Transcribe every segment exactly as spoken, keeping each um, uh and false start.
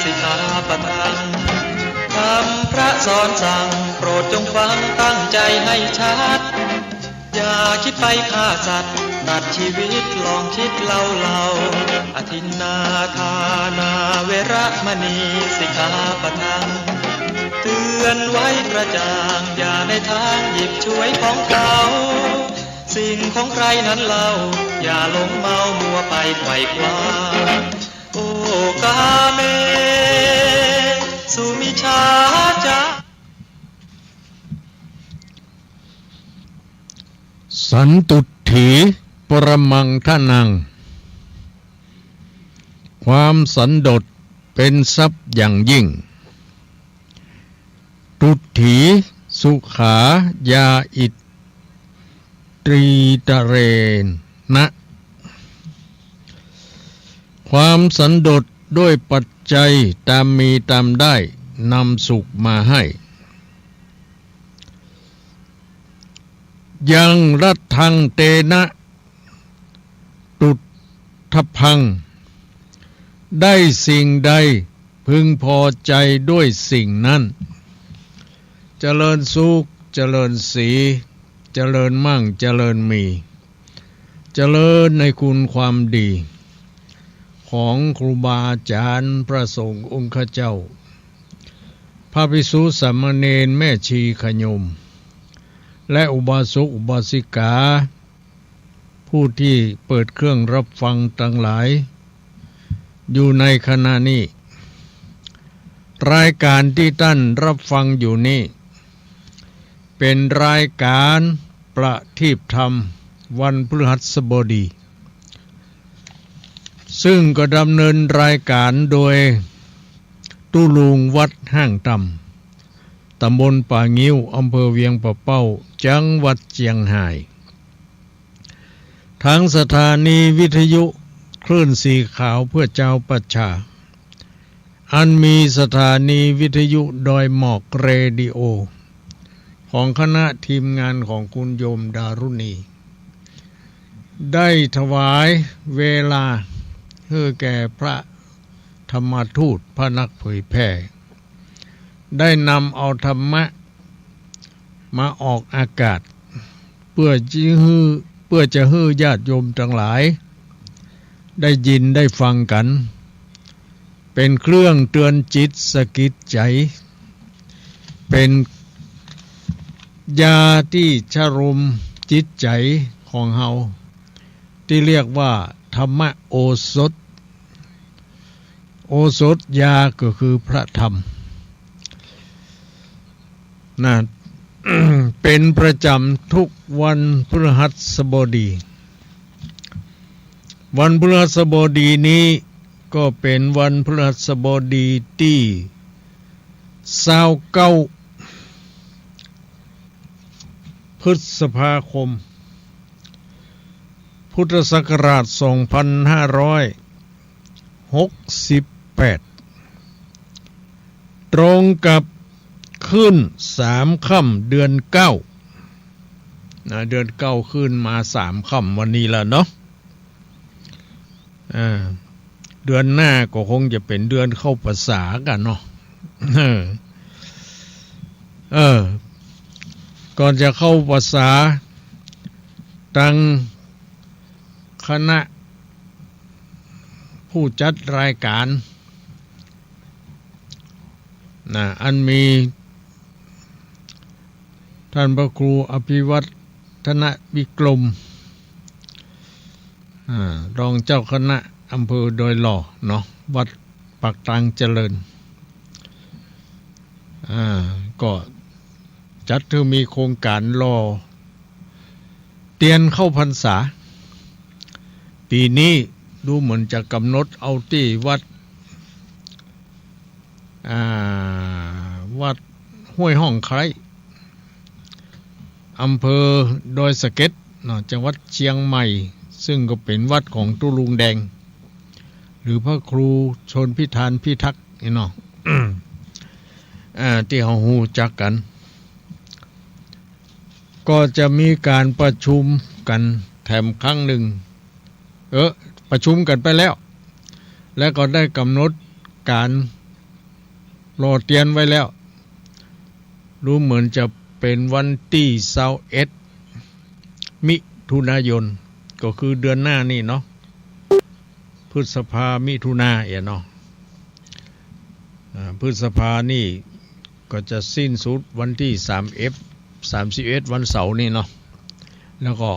สิกขาปะทัง ธรรมพระสอนสั่ง โปรดจงฟังตั้งใจให้ชัด อย่าคิดไปฆ่าสัตว์ ตัดชีวิตลองคิดเล่าๆ อทินนาทานาเวระมณีสิกขาปะทัง เตือนไว้กระจ่าง อย่าในทางหยิบฉวยของเขา สิ่งของใครนั้นเล่า อย่าหลงเมามัวไปไขว่คว้า โอกาเม สุมิจฉาจา สันตุตถี ปรมังธนัง ความสันโดษเป็นทรัพย์อย่างยิ่ง ตุตถี สุขา ยาอิตรีตะเรนะ ความสันโดษด้วยปัจจัยตามมีตามได้นำสุขมาให้ ยังรัตถังเตนะ ตุตถพัง ได้สิ่งใดพึงพอใจด้วยสิ่งนั้น เจริญสุข เจริญสี เจริญมั่ง เจริญมี เจริญในคุณความดี ของครูบาอาจารย์พระสงฆ์องค์ข้าเจ้า พระภิกษุสามเณรแม่ชีญาติโยม และอุบาสกอุบาสิกา ผู้ที่เปิดเครื่องรับฟังตังหลาย อยู่ในขณะนี้ รายการที่ต้านรับฟังอยู่นี้ เป๋นรายการประทีปธรรมวันพฤหัสบดี ซึ่งก็ดำเนินรายการโดยตุ๊ลุงวัดห้างต่ำ ตำบลป่างิ้ว อำเภอเวียงป่าเป้า จังหวัดเจียงฮาย ทางสถานีวิทยุคลื่นสีขาวเพื่อจาวประชา อันมีสถานีวิทยุดอยหมอกเรดิโอ ของคณะทีมงานของคุณโยมดารุณี ได้ถวายเวลาหื้อแก่พระธรรมทูต พระนักเผยแผ่ ได้นำเอาธรรมะมาออกอากาศ เพื่อจะหื้อ เพื่อจะหื้อญาติโยมตังหลาย ได้ยินได้ฟังกั๋น เป๋นเครื่องเตือนจิตสะกิดใจ๋ เป๋นยาตี้ชะโลมจิตใจ๋ของเฮา ตี้เรียกว่าธรรมโอสถ โอสถยาก็คือพระธรรม นะ เป๋นประจ๋ำทุกวันพฤหัสบดี วันพฤหัสบดีนี้ก็เป๋นวันพฤหัสบดีตี้ซาวเก้า พฤษภาคม พุทธศักราชสองพันห้าร้อยหกสิบแปด ตรงกับขึ้นสามค่ำเดือนเก้า นะ เดือนเก้าขึ้นมาสามค่ำวันนี้แล้วเนาะ อ่า เดือนหน้าก็คงจะเป๋นเดือนเข้าพรรษากั๋นเนาะ เออ เออ ก่อนจะเข้าพรรษา ตังคณะผู้จัดรายการ นะ อันมีต้านพระครูอภิวัฒนวิกรม อ่า รองเจ้าคณะอำเภอดอยหล่อเนาะ วัดปากตางเจริญ อ่า ก็จัดหื้อมีโครงก๋านหล่อเตียนเข้าพรรษา ปี๋นี้ดูเหมือนจะก๋ำหนดเอาตี้วัด อ่า วัดห้วยฮ่องไคร้ อำเภอดอยสะเก็ดเนาะ จังหวัดเจียงใหม่ ซึ่งก็เป๋นวัดของตุ๊ลุงแดง หรือพระครูชลพิธานพิทักษ์นี่เนาะ อ่า ตี้เฮาฮู้จักกั๋น ก็จะมีก๋านประชุมกั๋นแถมครั้งนึ่ง เออ ประชุมกั๋นไปแล้ว และก็ได้ก๋ำหนด ก๋านหล่อเตียนไว้แล้ว ดูเหมือนจะเป๋นวันตี้ซาวเอ็ด มิถุนายน ก็คือเดือนหน้านี่เนาะ พฤษภา มิถุนา เอียเนาะ อ่า พฤษภานี่ก็จะสิ้นสุดวันตี้สามเอ็ด สามสิบเอ็ด วันเสาร์นี่เนาะ แล้วก็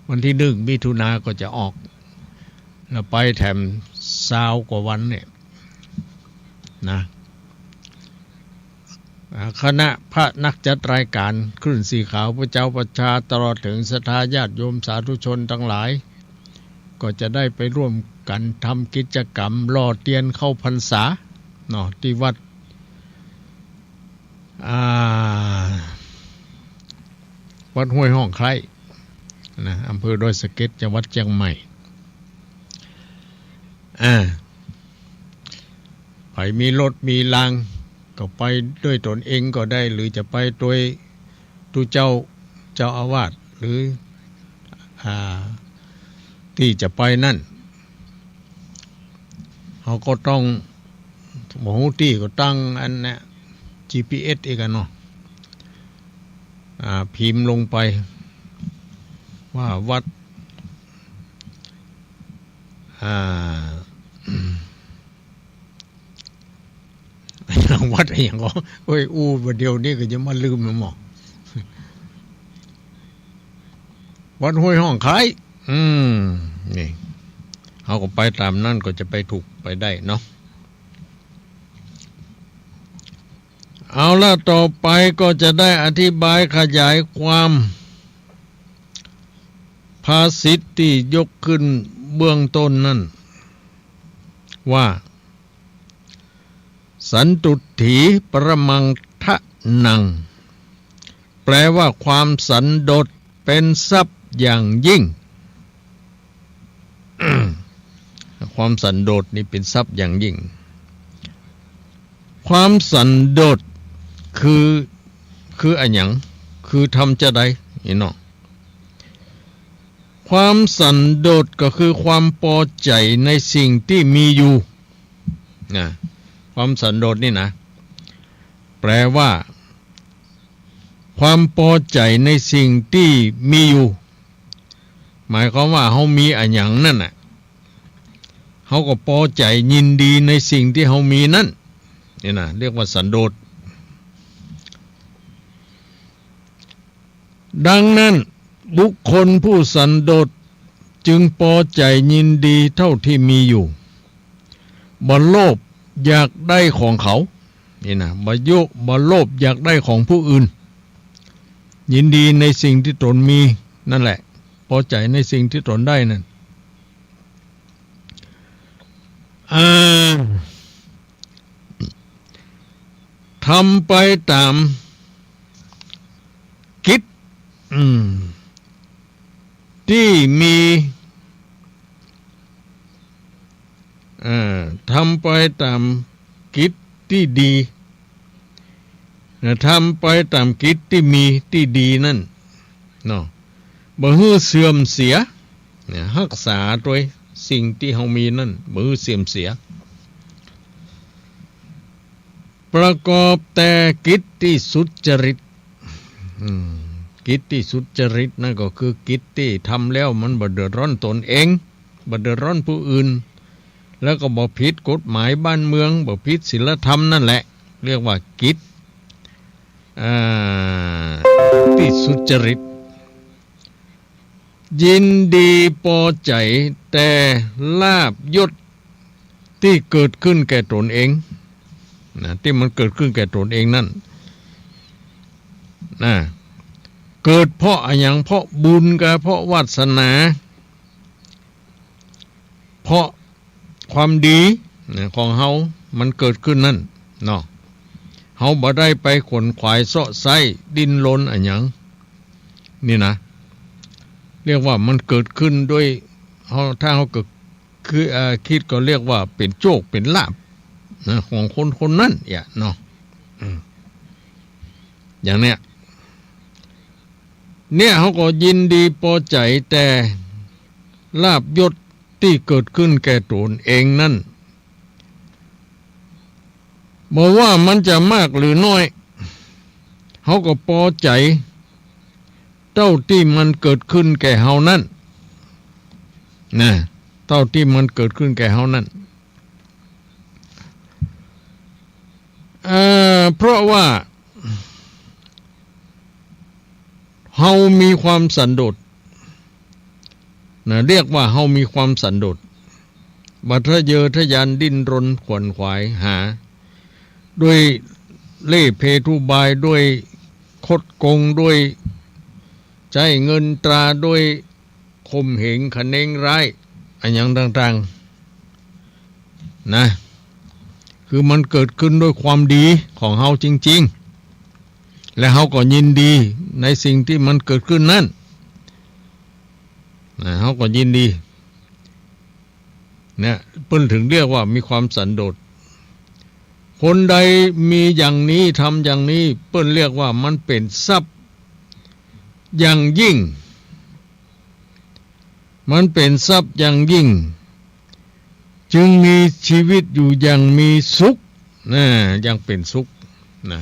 วันตี้หนึ่ง มิถุนาก็จะออก แล้วไปแถมซาวกว่าวันเนี่ย นะ อ่า คณะพระนักจัดรายการคลื่นสีขาว พระเจ้าประชา ตลอดเถิงศรัทธาญาติโยมสาธุชนตังหลาย ก็จะได้ไปร่วมกั๋นทำกิจกรรมหล่อเตียนเข้าพรรษาเนาะ ตี้วัด อ่า วัดห้วยฮ่องไคล้นะ อำเภอดอยสะเก็ด จังหวัดเจียงใหม่ อ่า ใผมีรถมีรางก็ไปด้วยตนเองก็ได้ หรือจะไปโดยตุ๊เจ้า เจ้าอาวาส หรือ อ่า ตี้จะไปนั้น เฮาก็ต้อง บ่ฮู้ตี้ก็ตั้งอันเนี้ย จีพีเอส อีกอะเนาะ อ่า พิมพ์ลงไปว่าวัด อ่า วัดอะหยังก็ โอ้ย อู้บ่าเดี่ยวนี้ก็จะมาลืมแล้วหมอ วัดห้วยฮ่องไคล้ อืม นี่ เฮาก็ไปต๋ามนั้นก็จะไปถูกไปได้เนาะ เอาละ ต่อไปก็จะได้อธิบายขยายความภาษิตตี้ยกขึ้นเบื้องต้นนั้นว่า สันตุฏฐีปรมังทะนัง แปลว่าความสันโดษเป๋นทรัพย์อย่างยิ่ง ความสันโดษนี่เป๋นทรัพย์อย่างยิ่ง ความสันโดษคือ คืออะหยัง คือทำจาใดนี่เนาะ ความสันโดษก็คือความปอใจ๋ในสิ่งตี้มีอยู่ นะ ความสันโดษนี่นะ แปลว่า ความปอใจ๋ในสิ่งตี้มีอยู่ หมายความว่าเฮามีอะหยังนั้นน่ะ เฮาก็ปอใจ๋ยินดีในสิ่งตี้เฮามีนั้น นี่นะ เรียกว่าสันโดษ ดังนั้น บุคคลผู้สันโดษจึงปอใจ๋ยินดีเท่าตี้มีอยู่ บ่โลภอยากได้ของเขา นี่นะ บ่โย- บ่โลภอยากได้ของผู้อื่น ยินดีในสิ่งตี้ตนมีนั่นแหละ ปอใจ๋ในสิ่งตี้ตนได้นั่น อ่า ทำไปต๋ามกิจ อืม ตี้มี เอ่อ ทำไปต๋ามกิจตี้ดี นะ ทำไปต๋ามกิจตี้มีตี้ดีนั้นเนาะ บ่หื้อเสื่อมเสีย เนี่ย ฮักษาตวยสิ่งตี้เฮามีนั้น บ่หื้อเสื่อมเสีย ประกอบแต่กิจตี้สุจริต อืม กิจตี้สุจริตนั่นก็คือกิจตี้ทำแล้วมันบ่เดือดร้อนตนเอง บ่เดือดร้อนผู้อื่น แล้วก็บ่ผิดกฎหมายบ้านเมือง บ่ผิดศีลธรรมนั่นแหละ เรียกว่ากิจ อ่า ตี้สุจริต ยินดีปอใจ๋แต่ลาภยศตี้เกิดขึ้นแก่ตนเอง นะ ตี้มันเกิดขึ้นแก่ตนเองนั่น นะ เกิดเพราะอะหยัง เพราะบุญกา เพราะวาสนา เพราะความดี นะ ของเฮามันเกิดขึ้นนั่นเนาะ เฮาบ่ได้ไปขวนขวายเซาะไซ้ดิ้นรนอะหยัง นี่นะ เรียกว่ามันเกิดขึ้นโดยเฮา ถ้าเฮาก็คือ เอ่อ คิดก็เรียกว่าเป๋นโชคเป๋นลาภนะ ของคนคนนั้นเอียเนาะ อืม อย่างเนี้ย เนี่ย เฮาก็ยินดีปอใจ๋แต่ลาภยศตี้เกิดขึ้นแก่ตนเองนั่น บ่ว่ามันจะมากหรือน้อย เฮาก็ปอใจ๋เต้าตี้มันเกิดขึ้นแก่เฮานั้น นะ เต้าตี้มันเกิดขึ้นแก่เฮานั้น เอ่อ เพราะว่า เฮามีความสันโดษ นะ เรียกว่าเฮามีความสันโดษ บ่ทะเยอทะยานดิ้นรนขวนขวายหา ด้วยเล่ห์เพทุบาย ด้วยคดโกง ด้วยใจ๊เงินตรา ด้วยข่มเหงขะเน้งร้าย อะหยังต่างๆ นะ คือมันเกิดขึ้นด้วยความดีของเฮาจริงๆ และเฮาก็ยินดีในสิ่งตี้มันเกิดขึ้นนั้น นะ เฮาก็ยินดี เนี่ย เปิ้นถึงเรียกว่ามีความสันโดษ คนใดมีอย่างนี้ ทำอย่างนี้ เปิ้นเรียกว่ามันเป๋นทรัพย์อย่างยิ่ง มันเป๋นทรัพย์อย่างยิ่ง จึงมีชีวิตอยู่อย่างมีสุข นะ อย่างเป๋นสุข นะ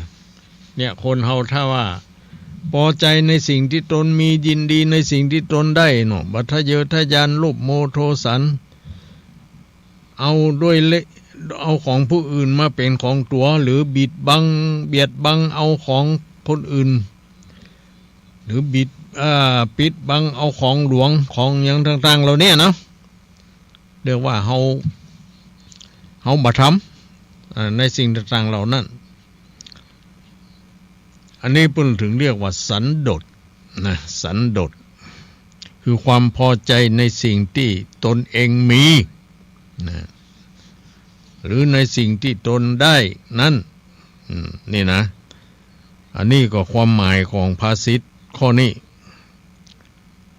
เนี่ย คนเฮาถ้าว่าปอใจ๋ในสิ่งตี้ตนมี ยินดีในสิ่งตี้ตนได้เนาะ บ่ทะเยอทะยานโลภโมโทสัน เอาด้วยเล่ห์ เอาของผู้อื่นมาเป๋นของตั๋ว หรือบิดบัง เบียดบังเอาของคนอื่น หรือบิด เอ่อ ปิดบังเอาของหลวง ของหยังต่างๆ เหล่านี้เนาะ เรียกว่าเฮา เฮาบ่ทำ เอ่อ ในสิ่งต่างๆ เหล่านั้น อันนี้เปิ้นถึงเรียกว่าสันโดษ นะ สันโดษ คือความปอใจ๋ในสิ่งตี้ตนเองมี นะ หรือในสิ่งตี้ตนได้นั้น อืม นี่นะ อันนี้ก็ความหมายของภาษิตข้อนี้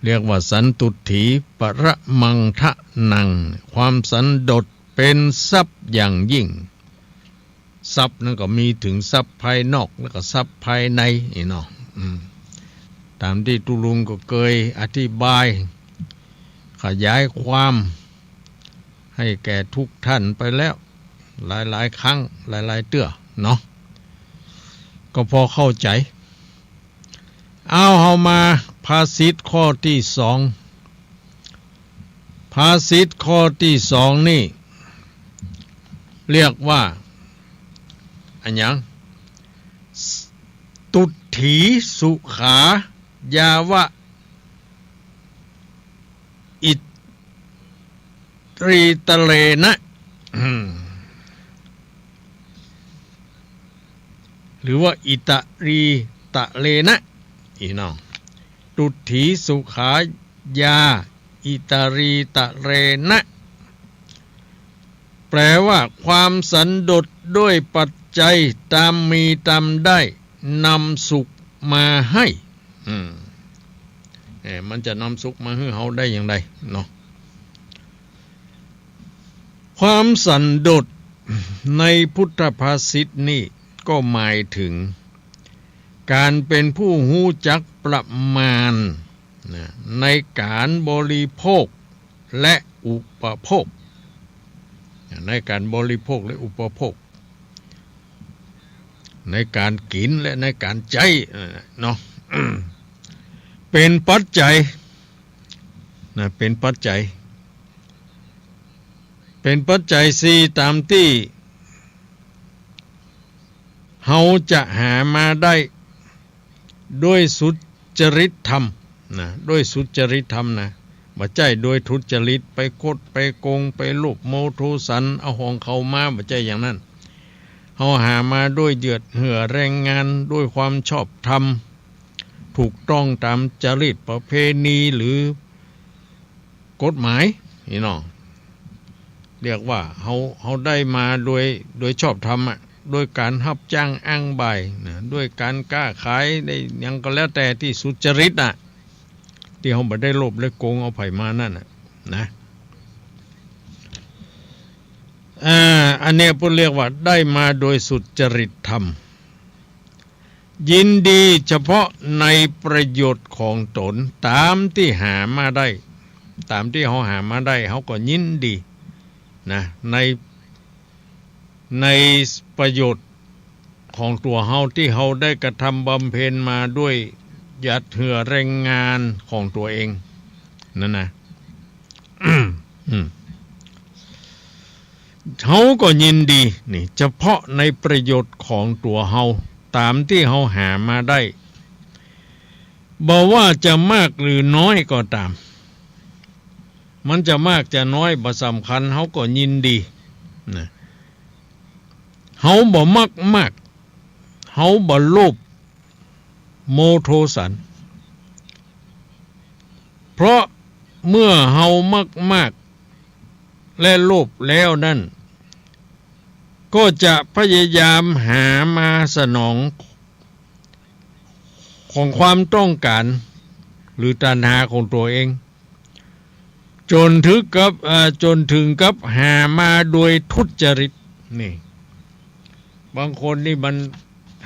เรียกว่าสันตุฏฐีปรมังทะนัง ความสันโดษเป๋นทรัพย์อย่างยิ่ง ทรัพย์นั้นก็มีถึงทรัพย์ภายนอก แล้วก็ทรัพย์ภายในนี่เนาะ อืม ต๋ามตี้ตุ๊ลุงก็เกยอธิบาย ขยายความ ให้แก่ทุกท่านไปแล้ว หลายๆ ครั้ง หลายๆ เตื้อเนาะ ก็พอเข้าใจ๋ เอา เฮามาภาษิตข้อตี้สอง ภาษิตข้อตี้สองนี่ เรียกว่า อะหยัง ตุฏฐีสุขายาวะ อิตรีตะเรนะ อืม หรือว่าอิตรีตะเรนะ อีน้อง ตุฏฐีสุขายา อิตรีตะเรนะ แปลว่าความสันโดษด้วยปัจจัยตามมีตามได้ นำสุขมาให้ อืม เอ่อ มันจะนำสุขมาหื้อเฮาได้อย่างไรเนาะ ความสันโดษในพุทธภาษิตนี่ก็หมายถึง การเป๋นผู้ฮู้จักประมาณ นะ ในการบริโภคและอุปโภค ในการบริโภคและอุปโภค ในการกิ๋นและในการใจ๊ เนาะ เป๋นปัจจัย นะ เป๋นปัจจัย เป๋นปัจจัยสี่ต๋ามตี้เฮาจะหามาได้ ด้วยสุจริตธรรมนะ ด้วยสุจริตธรรมนะ บ่ใจ้โดยทุจริต ไปคด ไปโกง ไปโลภโมโทสัน เอาของเขามา บ่ใจ้อย่างนั้น เฮาหามาด้วยเหยื่อเหื่อแรงงาน ด้วยความชอบธรรม ถูกต้องต๋ามจารีตประเพณีหรือกฎหมาย นี่เนาะ เรียกว่าเฮา เฮาได้มาโดย โดยชอบธรรมอะ โดยก๋านฮับจ้างอ้างบ่ายนะ โดยก๋านก๊าขาย ได้หยังก็แล้วแต่ตี้สุจริตอะ ตี้เฮาบ่ได้โลภได้โกงเอาใผมานั่นน่ะนะ อ่า อันเนี้ยเปิ้นเรียกว่าได้มาโดยสุจริตธรรม ยินดีเฉพาะในประโยชน์ของตน ต๋ามตี้หามาได้ ต๋ามตี้เฮาหามาได้ เฮาก็ยินดีนะ ใน ในประโยชน์ของตั๋วเฮาตี้เฮาได้กระทำบำเพ็ญมาด้วยหยาดเหงื่อแรงงานของตั๋วเอง นั่นนะ อืม เฮาก็ยินดี นี่ เฉพาะในประโยชน์ของตั๋วเฮา ต๋ามตี้เฮาหามาได้ บ่ว่าจะมากหรือน้อยก็ต๋าม มันจะมากจะน้อยบ่สำคัญ เฮาก็ยินดี นะ เฮาบ่มักมาก เฮาบ่โลภโมโทสัน เพราะเมื่อเฮามักมากและโลภแล้วนั้น ก็จะพยายามหามาสนองของความต้องการ หรือตัณหาของตั๋วเอง จ๋นถึงกับ เอ่อ จ๋นถึงกับหามาโดยทุจริต นี่ บางคนนี่มัน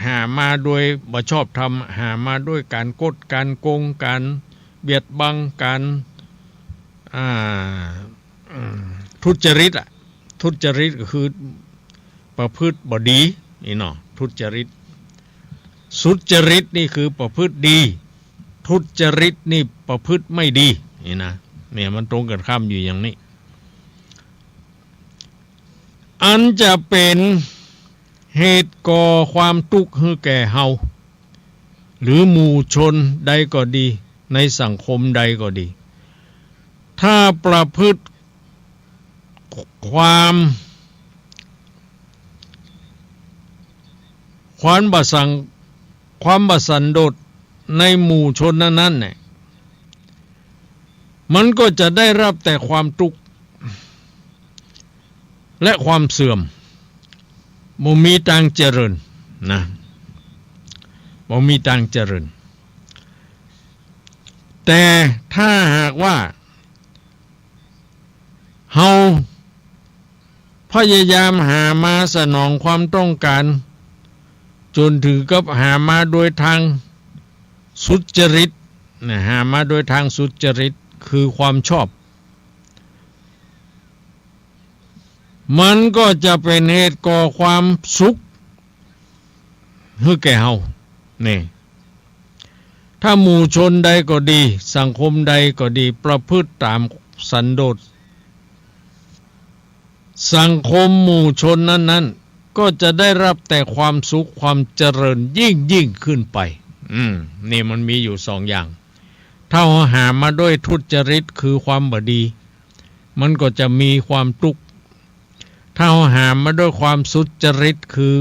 หามาโดยบ่ชอบธรรม หามาด้วยก๋านคดก๋านโกง ก๋านเบียดบัง ก๋าน อ่า อืม ทุจริตอะ ทุจริตก็คือประพฤติบ่ดี นี่เนาะ ทุจริต สุจริตนี่คือประพฤติดี ทุจริตนี่ประพฤติไม่ดี นี่นะ เนี่ยมันตรงกันข้ามอยู่อย่างนี้ อันจะเป๋นเหตุก่อความตุ๊กข์หื้อแก่เฮา หรือหมู่ชนใดก็ดี ในสังคมใดก็ดี ถ้าประพฤติความ ความบ่สัง ความบ่สันโดษในหมู่ชนนั้นๆ เนี่ย มันก็จะได้รับแต่ความตุ๊กข์ และความเสื่อม บ่มีตางเจริญนะ บ่มีตางเจริญ แต่ถ้าหากว่า เฮาพยายามหามาสนองความต้องการ จ๋นถึงกับหามาโดยตางสุจริตนะ หามาโดยตางสุจริต คือความชอบ มันก็จะเป๋นเหตุก่อความสุขหื้อแก่เฮา นี่ ถ้าหมู่ชนใดก็ดี สังคมใดก็ดี ประพฤติต๋ามสันโดษ สังคมหมู่ชนนั้นๆ ก็จะได้รับแต่ความสุขความเจริญยิ่งๆ ขึ้นไป อืม นี่มันมีอยู่สองอย่าง ถ้าเฮาหามาด้วยทุจริต คือความบ่ดี มันก็จะมีความตุ๊กข์ ถ้าเฮาหามาด้วยความสุจริต คือ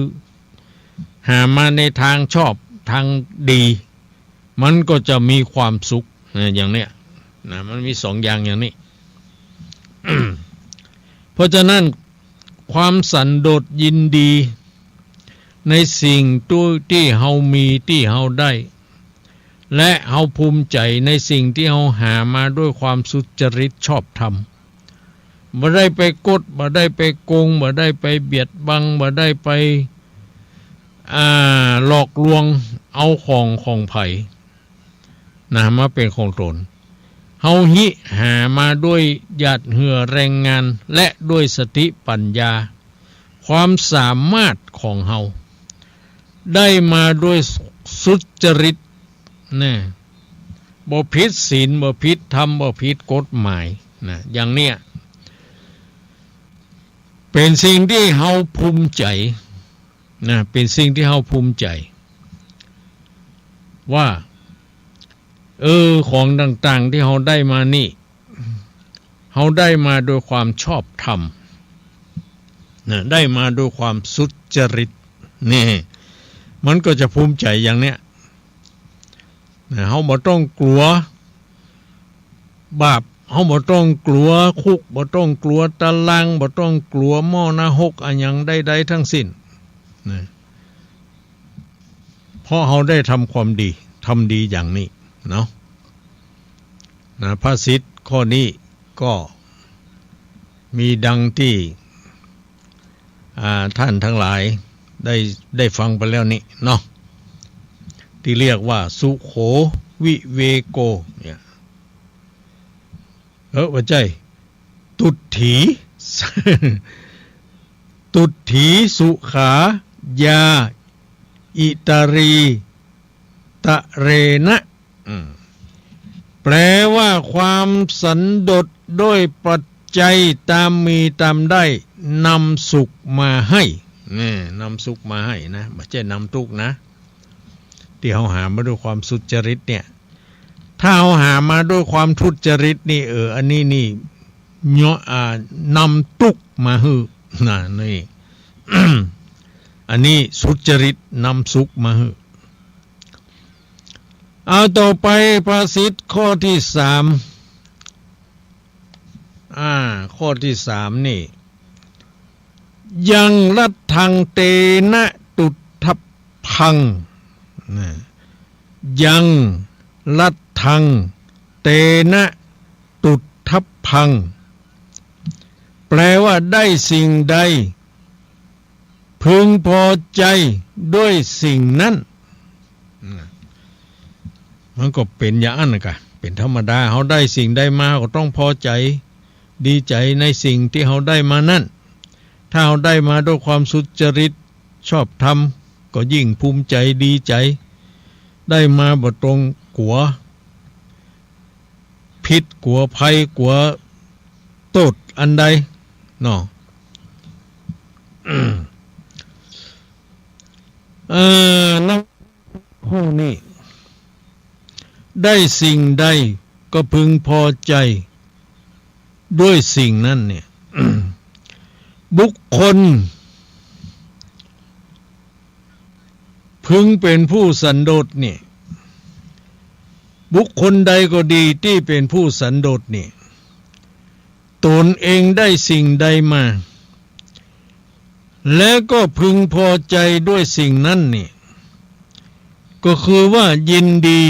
หามาในตางชอบ ตางดี มันก็จะมีความสุข นะ อย่างเนี้ย นะ มันมีสองอย่างอย่างนี้ เพราะฉะนั้น ความสันโดษยินดีในสิ่งตี้ ตี้เฮามี ตี้เฮาได้ และเฮาภูมิใจ๋ในสิ่งตี้เฮาหามาด้วยความสุจริตชอบธรรม บ่ได้ไปคด บ่ได้ไปโกง บ่ได้ไปเบียดบัง บ่ได้ไป อ่า หลอกลวงเอาของของใผ นะ มาเป๋นของต๋น เฮาฮิหามาด้วยหยาดเหงื่อแรงงาน และด้วยสติปัญญา ความสามารถของเฮา ได้มาด้วยสุจริต นะ บ่ผิดศีล บ่ผิดธรรม บ่ผิดกฎหมาย นะ อย่างเนี้ย เป๋นสิ่งตี้เฮาภูมิใจ๋ นะ เป๋นสิ่งตี้เฮาภูมิใจ๋ ว่า เออ ของต่างๆ ตี้เฮาได้มานี่ เฮาได้มาโดยความชอบธรรม นะ ได้มาโดยความสุจริต นี่ มันก็จะภูมิใจ๋อย่างเนี้ย นะ เฮาบ่ต้องกั๋วบาป เฮาบ่ต้องกั๋วคุก บ่ต้องกั๋วตาราง บ่ต้องกั๋วหม้อนรกอะหยังใดๆ ทั้งสิ้น นะ เพราะเฮาได้ทำความดี ทำดีอย่างนี้เนาะ นะ ภาษิตข้อนี้ก็มีดังตี้ อ่า ท่านทั้งหลายได้ ได้ฟังไปแล้วนี้เนาะ ตี้เรียกว่า สุโข วิเวโก เนี่ย เออ บ่ใจ้ ตุตถี ส- ตุฏฐีสุขายา อิตารี ตะเรนะ อืม แปลว่าความสันโดษด้วยปัจจัยตามมีตามได้นำสุขมาให้ นี่ นำสุขมาให้นะ บ่ใจ้นำตุ๊กข์นะ ตี้เฮาหามาด้วยความสุจริตเนี่ย ถ้าเฮาหามาด้วยความทุจริตนี่ เออ อันนี้นี่ เนาะ อ่า นำตุ๊กข์มาหื้อ นะ นี่ อันนี้สุจริตนำสุขมาหื้อ เอาต่อไปภาษิตข้อตี้สาม อ่า ข้อตี้สามนี่ ยังลัทธังเตนะตุฏฐัพพัง นะ ยังลัทธังเตนะตุฏฐัพพัง แปลว่าได้สิ่งใด พึงพอใจด้วยสิ่งนั้น มันก็เป๋นอย่างอั้นน่ะกะ เป๋นธรรมดา เฮาได้สิ่งใดมา ก็ต้องพอใจ๋ ดีใจ๋ในสิ่งตี้เฮาได้มานั้น ถ้าเฮาได้มาด้วยความสุจริต ชอบธรรม ก็ยิ่งภูมิใจ๋ ดีใจ๋ ได้มาบ่ต้องกั๋ว ผิด กั๋วภัย กั๋วโต้ษอันใด เนาะ เอ่อ ในข้อนี้ ได้สิ่งใดก็พึงพอใจ๋ด้วยสิ่งนั้นเนี่ย บุคคล พึงเป๋นผู้สันโดษเนี่ย บุคคลใดก็ดีตี้เป๋นผู้สันโดษเนี่ย ต๋นเองได้สิ่งใดมา และก็พึงพอใจ๋ด้วยสิ่งนั้นเนี่ย ก็คือว่ายินดี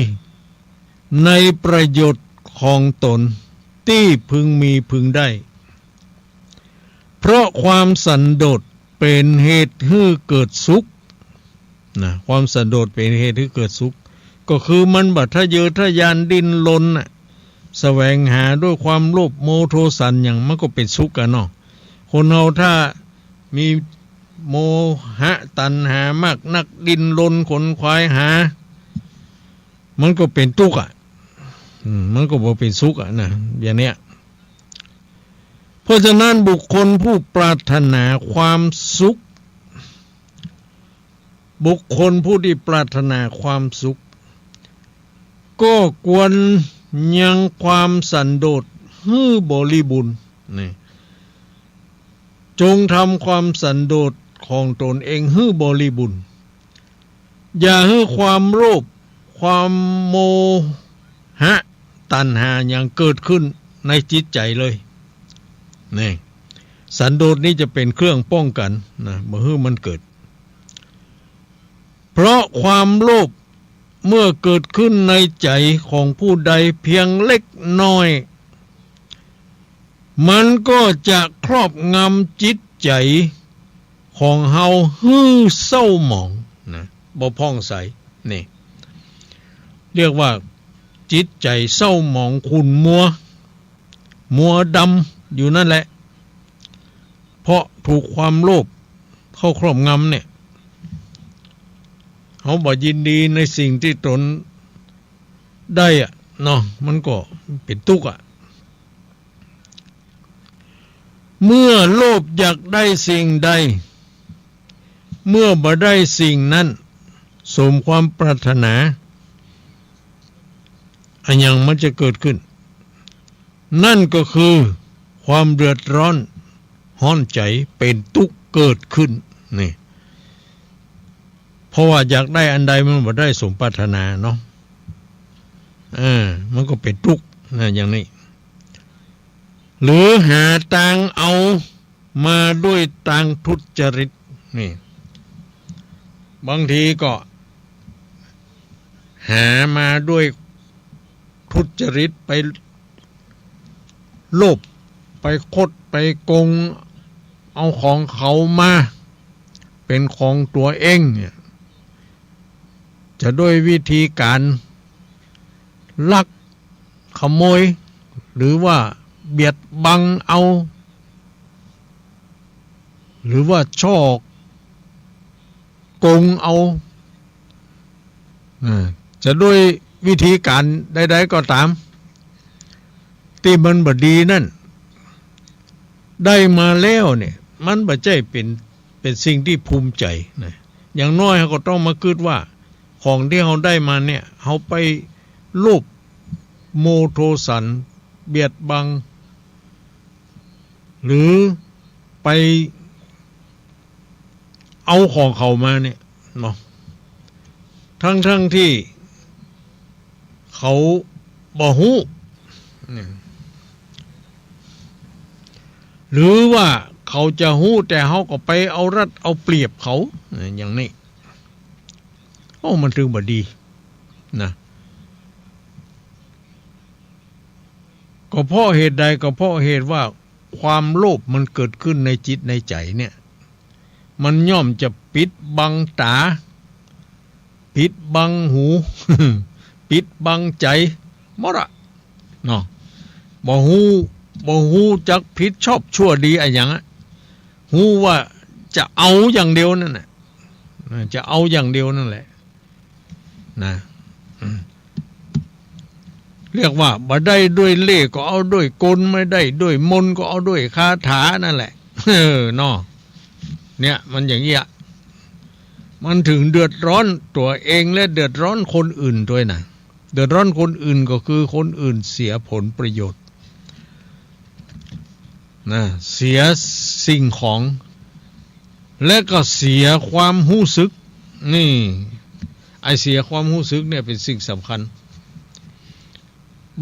ในประโยชน์ของต๋นตี้พึงมีพึงได้ เพราะความสันโดษเป๋นเหตุหื้อเกิดสุข นะ ความสันโดษเป๋นเหตุหื้อเกิดสุข ก็คือมันบ่ทะเยอทะยานดิ้นรนน่ะ แสวงหาด้วยความโลภโมโทสันหยัง มันก็เป๋นสุขอะเนาะ คนเฮาถ้ามีโมหะตัณหามากนัก ดิ้นรนขนขวายหา มันก็เป๋นตุ๊กข์อะ อืม มันก็บ่เป๋นสุขอะนะ อย่างเนี้ย เพราะฉะนั้นบุคคลผู้ปรารถนาความสุข บุคคลผู้ตี้ปรารถนาความสุข ก็ควรยังความสันโดษหื้อบริบูรณ์ นี่ จงทำความสันโดษของต๋นเองหื้อบริบูรณ์ อย่าหื้อความโลภ ความโมหะ ตัณหาหยังเกิดขึ้นในจิตใจ๋เลย นี่ สันโดษนี้จะเป๋นเครื่องป้องกั๋นนะ บ่หื้อมันเกิด เพราะความโลภเมื่อเกิดขึ้นในใจ๋ของผู้ใดเพียงเล็กน้อย มันก็จะครอบงำจิตใจ๋ของเฮาหื้อเศร้าหมองนะ บ่ผ่องใส นี่ เรียกว่าจิตใจ๋เศร้าหมองขุ่นมัว มัวดำอยู่นั่นแหละ เพราะถูกความโลภเข้าครอบงำเนี่ย เฮาบ่ยินดีในสิ่งตี้ต๋นได้อะเนาะ มันก็เป๋นตุ๊กข์อะ เมื่อโลภอยากได้สิ่งใด เมื่อบ่ได้สิ่งนั้นสมความปรารถนา อะหยังมันจะเกิดขึ้น นั่นก็คือความเดือดร้อน ฮ้อนใจ๋ เป๋นตุ๊กข์เกิดขึ้น นี่ เพราะว่าอยากได้อันใดมันบ่ได้สมปรารถนาเนาะ เออ มันก็เป๋นตุ๊กข์นะ อย่างนี้ หรือหาตางเอามาด้วยตางทุจริต นี่ บางทีก็หามาด้วยทุจริต ไปโลภ ไปคด ไปโกง เอาของเขามาเป๋นของตั๋วเองเนี่ย จะด้วยวิธีก๋านลักขโมย หรือว่าเบียดบังเอา หรือว่าฉ้อโกงเอา อ่า จะด้วยวิธีก๋านใดๆ ก็ต๋าม ตี้มันบ่ดีนั้น ได้มาแล้วเนี่ย มันบ่ใจ้เป๋น เป๋นสิ่งตี้ภูมิใจ๋นะ อย่างน้อยเฮาก็ต้องมากึ๊ดว่า ของตี้เฮาได้มาเนี่ย เฮาไปโลภโมโทสัน เบียดบัง หรือไปเอาของเขามาเนี่ยเนาะ ทั้งๆ ตี้เขาบ่ฮู้ หรือว่าเขาจะฮู้แต่เฮาก็ไปเอารัดเอาเปรียบเขา อย่างนี้ โอ้ มันถึงบ่ดีนะ ก็เพราะเหตุใด ก็เพราะเหตุว่าความโลภมันเกิดขึ้นในจิตในใจ๋เนี่ย มันย่อมจะปิดบังต๋า ปิดบังหู ปิดบังใจ๋หมดอะเนาะ บ่ฮู้ บ่ฮู้จักผิดชอบชั่วดีอะหยังอะ ฮู้ว่าจะเอาอย่างเดียวนั่นแหละ จะเอาอย่างเดียวนั่นแหละ นะ อืม เรียกว่าบ่ได้ด้วยเล่ห์ก็เอาด้วยกล ไม่ได้ด้วยมนต์ก็เอาด้วยคาถานั่นแหละ เออ เนาะ เนี่ย มันอย่างเงี้ย มันถึงเดือดร้อนตั๋วเองและเดือดร้อนคนอื่นด้วยนะ เดือดร้อนคนอื่นก็คือคนอื่นเสียผลประโยชน์ นะ เสียสิ่งของ และก็เสียความฮู้สึก นี่ ไอ้เสียความฮู้สึกเนี่ยเป๋นสิ่งสำคัญ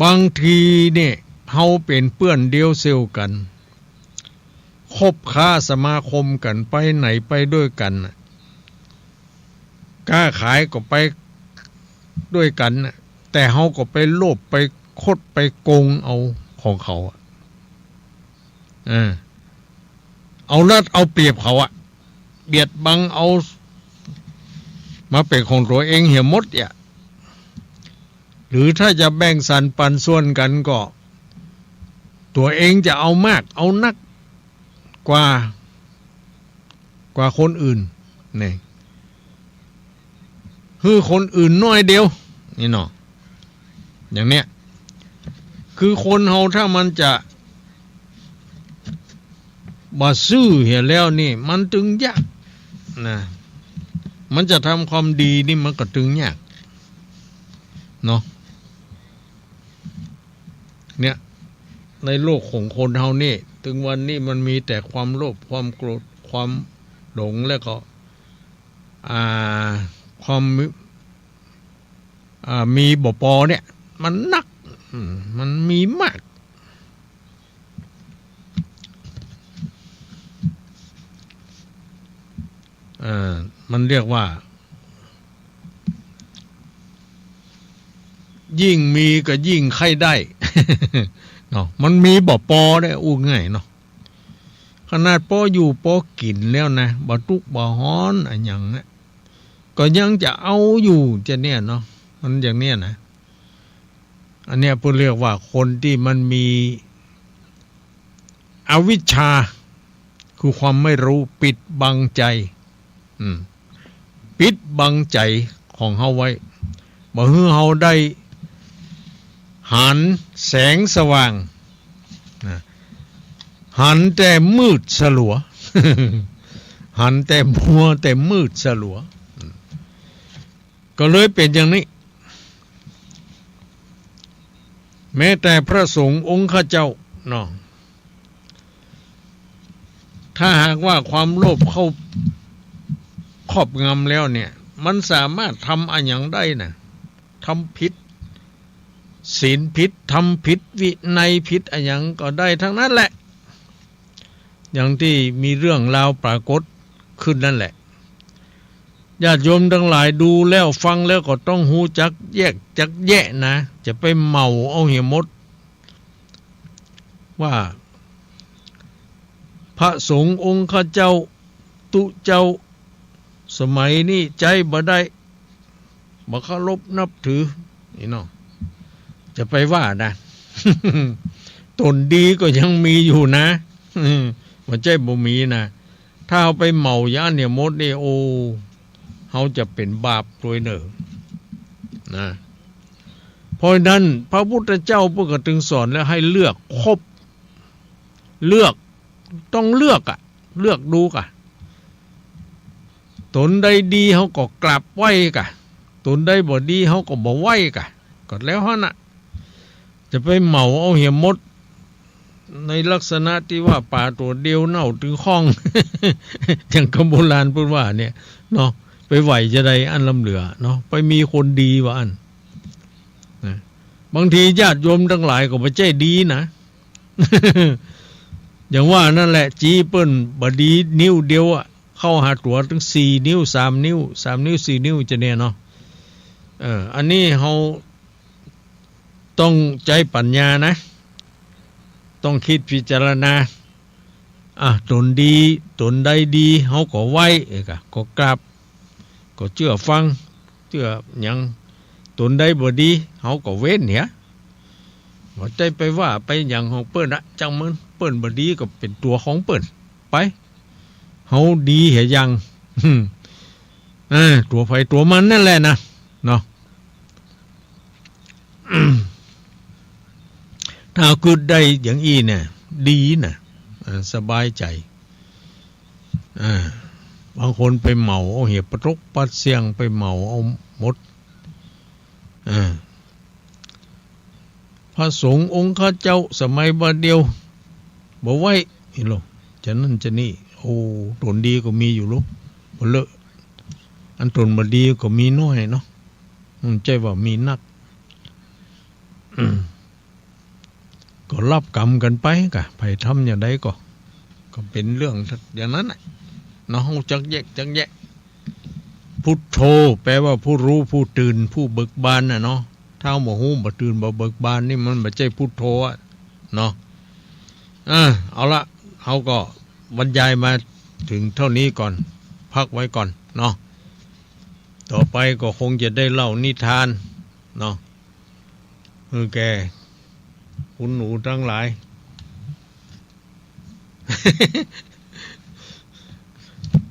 บางทีเนี่ย เฮาเป๋นเปื้อนเดียวเซลกั๋น คบค้าสมาคมกั๋น ไปไหนไปด้วยกั๋นน่ะ ก๊าขายก็ไปด้วยกั๋นน่ะ แต่เฮาก็ไปโลภไปคดไปโกงเอาของเขาอะ เออ เอารัดเอาเปรียบเขาอะ เบียดบังเอามาเป๋นของตั๋วเองเหียหมดเนี่ย หรือถ้าจะแบ่งสรรปันส่วนกั๋นก็ ตั๋วเองจะเอามากเอานักกว่า กว่าคนอื่น นี่ หื้อคนอื่นน้อยเดียว นี่เนาะ อย่างเนี้ย คือคนเฮาถ้ามันจะบ่ซื่อเหียแล้วนี่ มันตึงยากนะ มันจะทำความดีนี่มันก็ตึงยาก เนาะ เนี่ย ในโลกของคนเฮานี่ ตึงวันนี้มันมีแต่ความโลภ ความโกรธ ความหลง แล้วก็ อ่า ความ อ่า มีบ่ปอเนี่ย มันนัก อืม มันมีมาก เอ่อ มันเรียกว่า ยิ่งมีก็ยิ่งใค่ได้ เนาะ มันมีบ่ปอได้ อู้ง่ายเนาะ ขนาดปออยู่ปอกิ๋นแล้วนะ บ่ตุ๊กข์บ่ฮ้อนอะหยังนะ ก็ยังจะเอาอยู่จะเนี่ยเนาะ มันอย่างเนี้ยนะ อันเนี้ยเปิ้นเรียกว่าคนตี้มันมีอวิชชา คือความไม่รู้ปิดบังใจ๋ อืม ปิดบังใจ๋ของเฮาไว้ บ่หื้อเฮาได้หันแสงสว่าง นะ หันแต่มืดสลัว หันแต่มัวแต่มืดสลัว อืม ก็เลยเป๋นอย่างนี้ แม้แต่พระสงฆ์องค์ข้าเจ้าเนาะ ถ้าหากว่าความโลภเข้าครอบงำแล้วเนี่ย มันสามารถทำอะหยังได้นะ ทำผิดศีลผิด ทำผิดวินัยผิดอะหยังก็ได้ทั้งนั้นแหละ อย่างตี้มีเรื่องราวปรากฏขึ้นนั่นแหละ ญาติโยมตังหลายดูแล้วฟังแล้วก็ต้องฮู้จักแยกจักแยะนะ จะไปเหมาเอาเหียหมด ว่าพระสงฆ์องค์ข้าเจ้าตุ๊เจ้า สมัยนี้ใจ๊บ่ได้ บ่เคารพนับถือ นี่เนาะ จะไปว่านะ ต๋นดีก็ยังมีอยู่นะ บ่ใจ้บ่มีนะ ถ้าเฮาไปเหมาอย่างอั้นเหียหมดนี่ โอ้ เฮาจะเป๋นบาปตวยเน่อ นะ เพราะฉะนั้นพระพุทธเจ้าเปิ้นก็ตึงสอนแล้วให้เลือกคบ เลือก ต้องเลือกอะ เลือกดูก่ะ ตนใดดีเฮาก็กราบไหว้ก่ะ ตนใดบ่ดีเฮาก็บ่ไหว้ก่ะ ก็แล้วหั้นน่ะ จะไปเหมาเอาเหียหมด ในลักษณะตี้ว่าป๋าตั๋วเดียวเน่าตึงข้อง อย่างกำโบราณเปิ้นว่าเนี่ยเนาะ ไปไหวจะใดอันล้ำเหลือเนาะ ไปมีคนดีว่าอั้น นะ บางทีญาติโยมตังหลายก็บ่ใจ้ดีนะ อย่างว่านั่นแหละ จี้เปิ้นบ่ดีนิ้วเดียวอะ เข้าหาตั๋วตึงสี่นิ้ว สามนิ้ว สามนิ้ว สี่นิ้วจะเนี่ยเนาะ เออ อันนี้เฮาต้องใจ๊ปั๋ญญานะ ต้องกึ๊ดพิจารณา อ่ะ ตนดี ตนใดดี เฮาก็ไหว้ เอ้ย ก็ ก็กราบ ก็เจื้อฟัง เจื้อหยัง ตนใดบ่ดี เฮาก็เว้นเหีย บ่ใจ้ไปว่าไปหยังของเปิ้นอะ จ้างมัน เปิ้นบ่ดีก็เป๋นตั๋วของเปิ้นไป เฮาดีเหียยัง อ่า ตั๋วใผตั๋วมันนั่นแหละนะ เนาะ ถ้าเฮากึ๊ดได้อย่างอี้เนี่ย ดีนะ อ่า สบายใจ๋ อ่า บางคนไปเหมาเอาเหียปะตกปัดเสี้ยง ไปเหมาเอาหมด อ่า พระสงฆ์องค์ข้าเจ้าสมัยบาดเดียว บ่ไหว้ นี่โล จะนั่นจะนี่ โอ้ ตนดีก็มีอยู่โล บ่เลอะ อันตนบ่ดีก็มีน้อยเนาะ อืม ใจ้ว่ามีนัก อืม ก็รับกรรมกั๋นไปก่ะ ใผทำอย่างใดก็ ก็เป๋นเรื่องอย่างนั้นน่ะ เนาะ ฮู้จักแยก จักแยะ พุทโธ แปลว่าผู้รู้ ผู้ตื่น ผู้เบิกบานน่ะเนาะ ถ้าบ่ฮู้ บ่ตื่น บ่เบิกบานนี่มันบ่ใจ้พุทโธอะ เนาะ อ่า เอาละ เฮาก็บรรยายมาเถิงเต้านี้ก่อน พักไว้ก่อนเนาะ ต่อไปก็คงจะได้เล่านิทานเนาะ หื้อแก่คุณหนูตังหลาย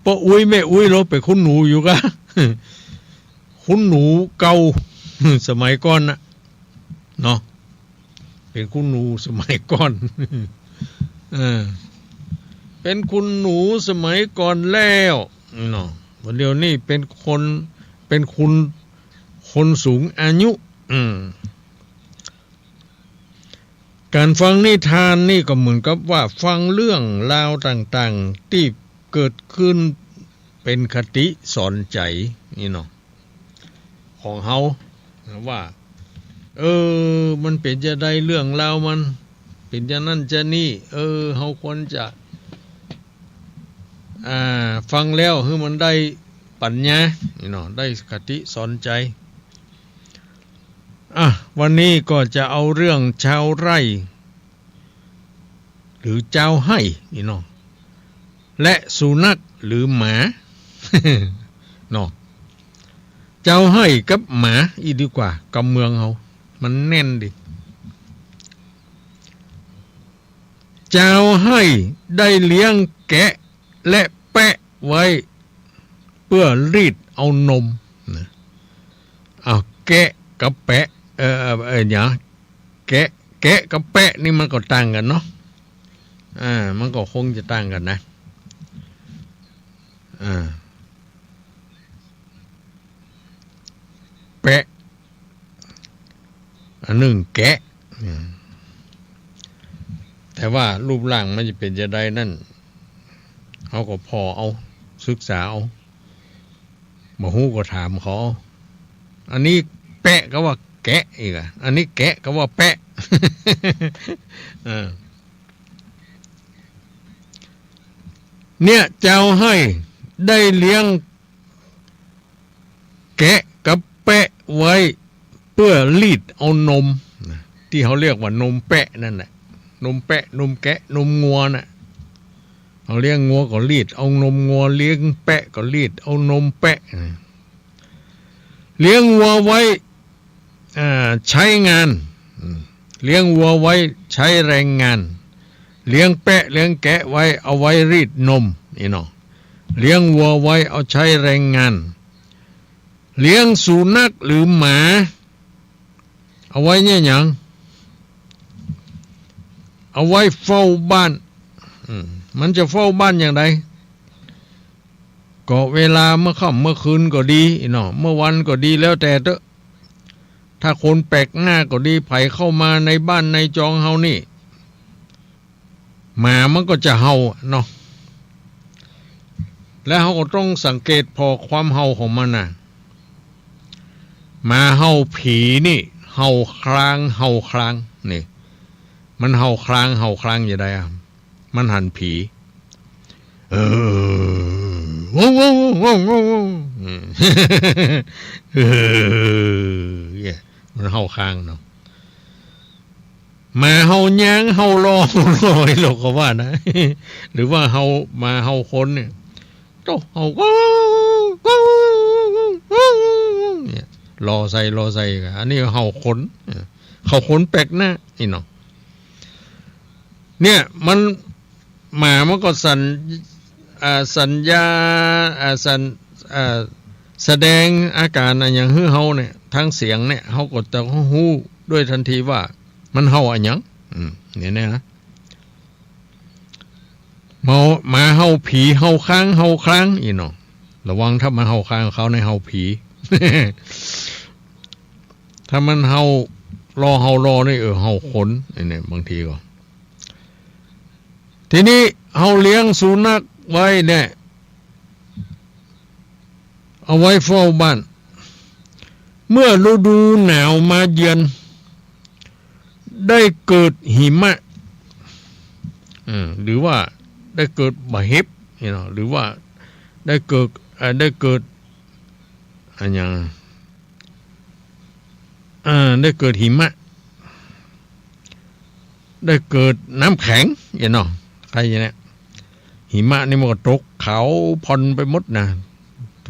ป้ออุ๊ยแม่อุ๊ย ลาวเป๋นคุณหนูอยู่ก่ะ คุณหนูเก่า สมัยก่อนน่ะ เนาะ เป๋นคุณหนูสมัยก่อน เออ เป๋นคุณหนูสมัยก่อนแล้ว เนาะ บ่าเดี่ยวนี้เป๋นคน เป๋นคุณ คนสูงอายุ อืม ก๋านฟังนิทานนี่ก็เหมือนกับว่าฟังเรื่องราวต่างๆ ตี้เกิดขึ้นเป๋นคติสอนใจ๋นี่เนาะ ของเฮาว่า เออ มันเป๋นจะใดเรื่องราวมัน เป๋นจะนั่นจะนี่ เออ เฮาควรจะ อ่า ฟังแล้วหื้อมันได้ปั๋ญญานี่เนาะ ได้คติสอนใจ๋ อ่ะ วันนี้ก็จะเอาเรื่องจาวไฮ่ หรือจาวไฮ่นี่เนาะ และสุนัขหรือหมา เนาะ จาวไฮ่กับหมาอี้ดีกว่า กำเมืองเฮา มันแน่นดี จาวไฮ่ได้เลี้ยงแกะและแปะไว้ เปื้อรีดเอานมนะ อ้าว แกะกับแปะ เออ เออ เออ เนี่ย แกะ แกะกับแปะนี่มันก็ต่างกั๋นเนาะ อ่า มันก็คงจะต่างกั๋นนะ อ่า แปะ อันนึ่งแกะ อืม แต่ว่ารูปร่างมันจะเป๋นจะใดนั้น เฮาก็ผ่อเอา ศึกษาเอา บ่ฮู้ก็ถามเขา อันนี้แปะก็ว่าแกะอีกอะ อันนี้แกะก็ว่าแปะ เออ เนี่ย จาวไฮ่ได้เลี้ยงแกะกับแปะไว้ เปื้อรีดเอานมนะ ตี้เฮาเรียกว่านมแปะนั่นแหละ นมแปะ นมแกะ นมงัวน่ะ เฮาเลี้ยงงัวก็รีดเอานมงัว เลี้ยงแปะก็รีดเอานมแปะนะ เลี้ยงวัวไว้ อ่า ใช้งาน อืม เลี้ยงวัวไว้ใช้แรงงาน เลี้ยงแปะเลี้ยงแกะไว้เอาไว้รีดนม นี่เนาะ เลี้ยงวัวไว้เอาใช้แรงงาน เลี้ยงสุนัขหรือหมา เอาไว้เนี่ยหยัง เอาไว้เฝ้าบ้าน อืม มันจะเฝ้าบ้านอย่างใด ก็เวลาเมื่อค่ำเมื่อคืนก็ดีเนาะ เมื่อวันก็ดี แล้วแต่เต๊อะ ถ้าคนแปลกหน้าก็ดี ใผเข้ามาในบ้านในจองเฮานี่ หมามันก็จะเห่าเนาะ และเฮาก็ต้องสังเกตผ่อความเห่าของมันน่ะ หมาเห่าผีนี่ เห่าคลาง เห่าคลาง นี่ มันเห่าคลาง เห่าคลางอย่างใดอะ มันหันผี เออ ว้าว ว้าว ว้าว ว้าว ว้าว อืม เออ เนี่ย มันเห่าคลางเนาะ หมาเห่ายาง เห่ารอ เห่ารอ ไอ้โลกก็ว่านะ หรือว่าเห่า หมาเห่าคนเนี่ย โต้ เห่า เนี่ย รอใส่ รอใส่ อันนี้เห่าคน เห่าคนแปลกหน้า นี่เนาะ เนี่ย มัน หมามันก็สัญ อ่า สัญญา อ่า สัญ อ่า แสดงอาการอะหยังหื้อเฮาเนี่ย ทางเสียงเนี่ย เฮาก็จะฮู้ด้วยทันทีว่ามันเห่าอะหยัง อืม เนี่ยนะ หมา หมาเห่าผี เห่าคลาง เห่าคลาง อีเนาะ ระวังถ้ามันเห่าคลาง เขาในเห่าผี ถ้ามันเห่ารอ เห่ารอนี่ เออ เห่าคน ไอ้เนี่ย บางทีก็ ทีนี้เฮาเลี้ยงสุนัขไว้เนี่ย เอาไว้เฝ้าบ้าน เมื่อฤดูหนาวมาเยือน ได้เกิดหิมะ อืม หรือว่าได้เกิดบ่าเห็บ นี่เนาะ หรือว่าได้เกิด เอ่อ ได้เกิด อะหยัง อ่า ได้เกิดหิมะ ได้เกิดน้ำแข็ง เนาะ ใครเนี่ย หิมะนี่มันก็ตกขาวผ่อนไปหมดนะ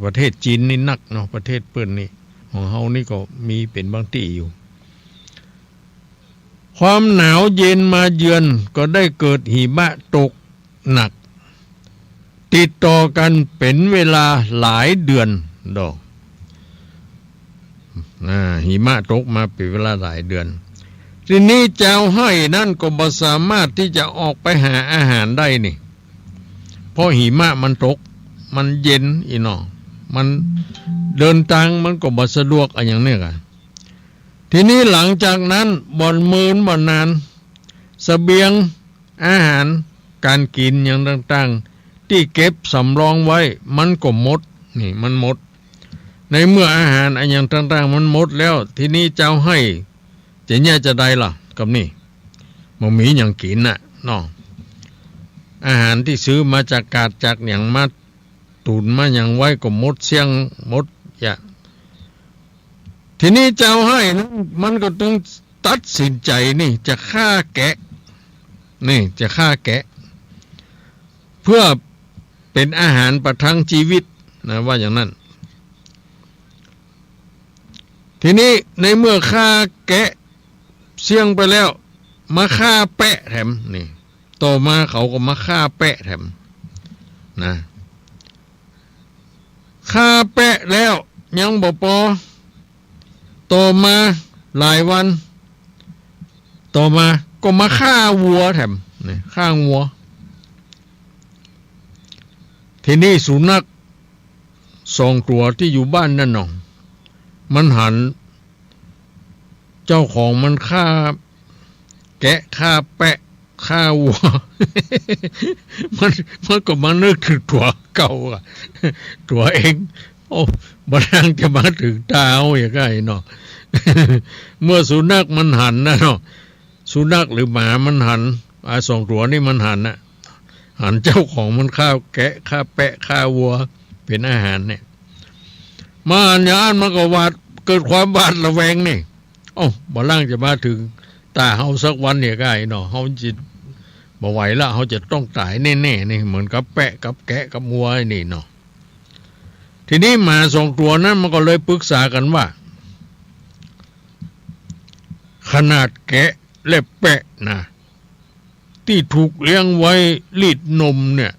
ประเทศจีนนี่นักเนาะ ประเทศเปิ้นนี่ ของเฮานี่ก็มีเป๋นบางตี้อยู่ ความหนาวเย็นมาเยือน ก็ได้เกิดหิมะตกหนัก ติดต่อกั๋นเป๋นเวลาหลายเดือนดอก อ่า หิมะตกมาเป๋นเวลาหลายเดือน ทีนี้จาวไฮ่นั้นก็บ่สามารถตี้จะออกไปหาอาหารได้นี่ เพราะหิมะมันตก มันเย็น อีเนาะ มันเดินตางมันก็บ่สะดวกอะหยังเนี่ยก่ะ ทีนี้หลังจากนั้นบ่เมินบ่นาน เสบียงอาหารก๋านกิ๋นอย่างต่างๆ ตี้เก็บสำรองไว้ มันก็หมด นี่มันหมด ในเมื่ออาหารอะหยังต่างๆ มันหมดแล้ว ทีนี้จาวไฮ่จะเยียะจาใดล่ะ กับนี่ บ่มีหยังกิ๋นน่ะเนาะ อาหารตี้ซื้อมาจากกาดจากหยังมา ตุนมาหยังไว้ก็หมดเสี้ยงหมดยะ ทีนี้จาวไฮ่นั้นมันก็ต้องตัดสินใจ๋นี่จะฆ่าแกะ นี่จะฆ่าแกะ เพื่อเป๋นอาหารประทังจีวิตนะ ว่าอย่างนั้น ทีนี้ในเมื่อฆ่าแกะเสี้ยงไปแล้ว มาฆ่าแปะแถมนี่ ต่อมาเขาก็มาฆ่าแปะแถมนะ ฆ่าแปะแล้วยังบ่ปอ ต่อมาหลายวัน ต่อมาก็มาฆ่าวัวแถมนี่ ฆ่าวัว ทีนี้สุนัขสองตั๋วตี้อยู่บ้านนั่นเนาะ มันหัน เจ้าของมันฆ่าแกะ ฆ่าแปะ ฆ่าวัว มัน มันก็มานึกเถิงตั๋วเก่าอะ ตั๋วเอง โอ้ บ่ลังจะมาเถิงต๋าเฮาอย่างไงเนาะ เมื่อสุนัขมันหันนะเนาะ สุนัขหรือหมามันหัน อ่า สองตั๋วนี่มันหันน่ะ หันเจ้าของมันฆ่าแกะ ฆ่าแปะ ฆ่าวัวเป๋นอาหารเนี่ย มาหันอย่างอั้นมันก็หวาด เกิดความหวาดระแวงนี่ โอ้ บ่ลังจะมาเถิงต๋าเฮาสักวันเนี่ยก้าเนาะ เฮาจะบ่ไหวละ เฮาจะต้องต๋ายแน่ๆ นี่ เหมือนกับแปะกับแกะกับวัวนี่เนาะ ทีนี้หมาสองตั๋วนั้นมันก็เลยปรึกษากั๋นว่า ขนาดแกะและแปะนะ ตี้ถูกเลี้ยงไว้รีดนมเนี่ย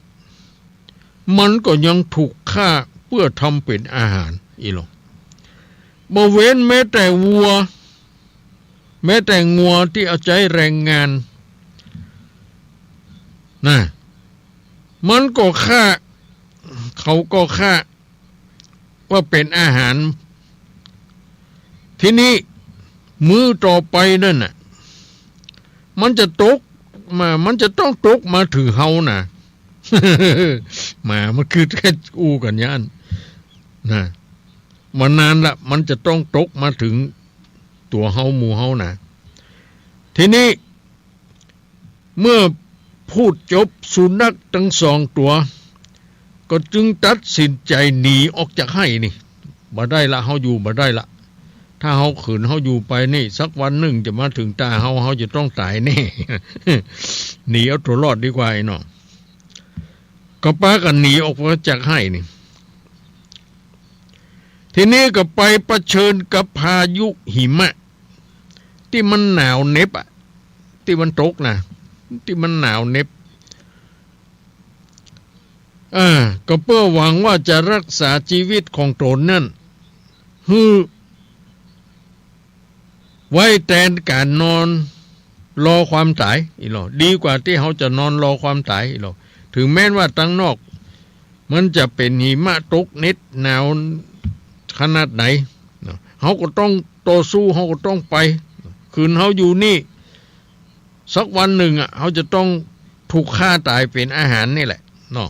มันก็ยังถูกฆ่าเปื้อทำเป๋นอาหารอี้ลอ บ่เว้นแม้แต่วัว แม้แต่งัวตี้เอาใจ๊แรงงาน นะ มันก็ฆ่า เขาก็ฆ่า ว่าเป๋นอาหาร ทีนี้มื้อต่อไปนั่นน่ะ มันจะตกมา มันจะต้องตกมาเถิงเฮานะ แหม มันคือแค่อู้กั๋นอย่างนั้นนะ มานานละ มันจะต้องตกมาเถิงตั๋วเฮาหมู่เฮานะ ทีนี้ เมื่อพูดจบ สุนัขตึงสองตั๋ว ก็จึงตัดสินใจ๋หนีออกจากไฮ่นี่ บ่ได้ละ เฮาอยู่บ่ได้ละ ถ้าเฮาขืนเฮาอยู่ไปนี่ สักวันนึ่งจะมาเถิงต๋าเฮา เฮาจะต้องต๋ายแน่ หนีเอาตั๋วรอดดีกว่าไอ้น้อง ก็ปากั๋นหนีออกมาจากไฮ่นี่ ทีนี้ก็ไปเผชิญกับพายุหิมะ ตี้มันหนาวเหน็บอะ ตี้มันตกนะ ตี้มันหนาวเหน็บ อ่า ก็เปื้อหวังว่าจะฮักษาจีวิตของต๋นนั้น หื้อ ไว้แตนก๋านนอนรอความต๋ายอี้ลอ ดีกว่าตี้เฮาจะนอนรอความต๋ายอี้ลอ เถิงแม้นว่าตังนอก มันจะเป๋นหิมะตกเหน็บหนาวขนาดไหนเนาะ เฮาก็ต้องต่อสู้ เฮาก็ต้องไป ขืนเฮาอยู่นี่ สักวันนึ่งอะ เฮาจะต้องถูกฆ่าต๋ายเป๋นอาหารนี่แหละเนาะ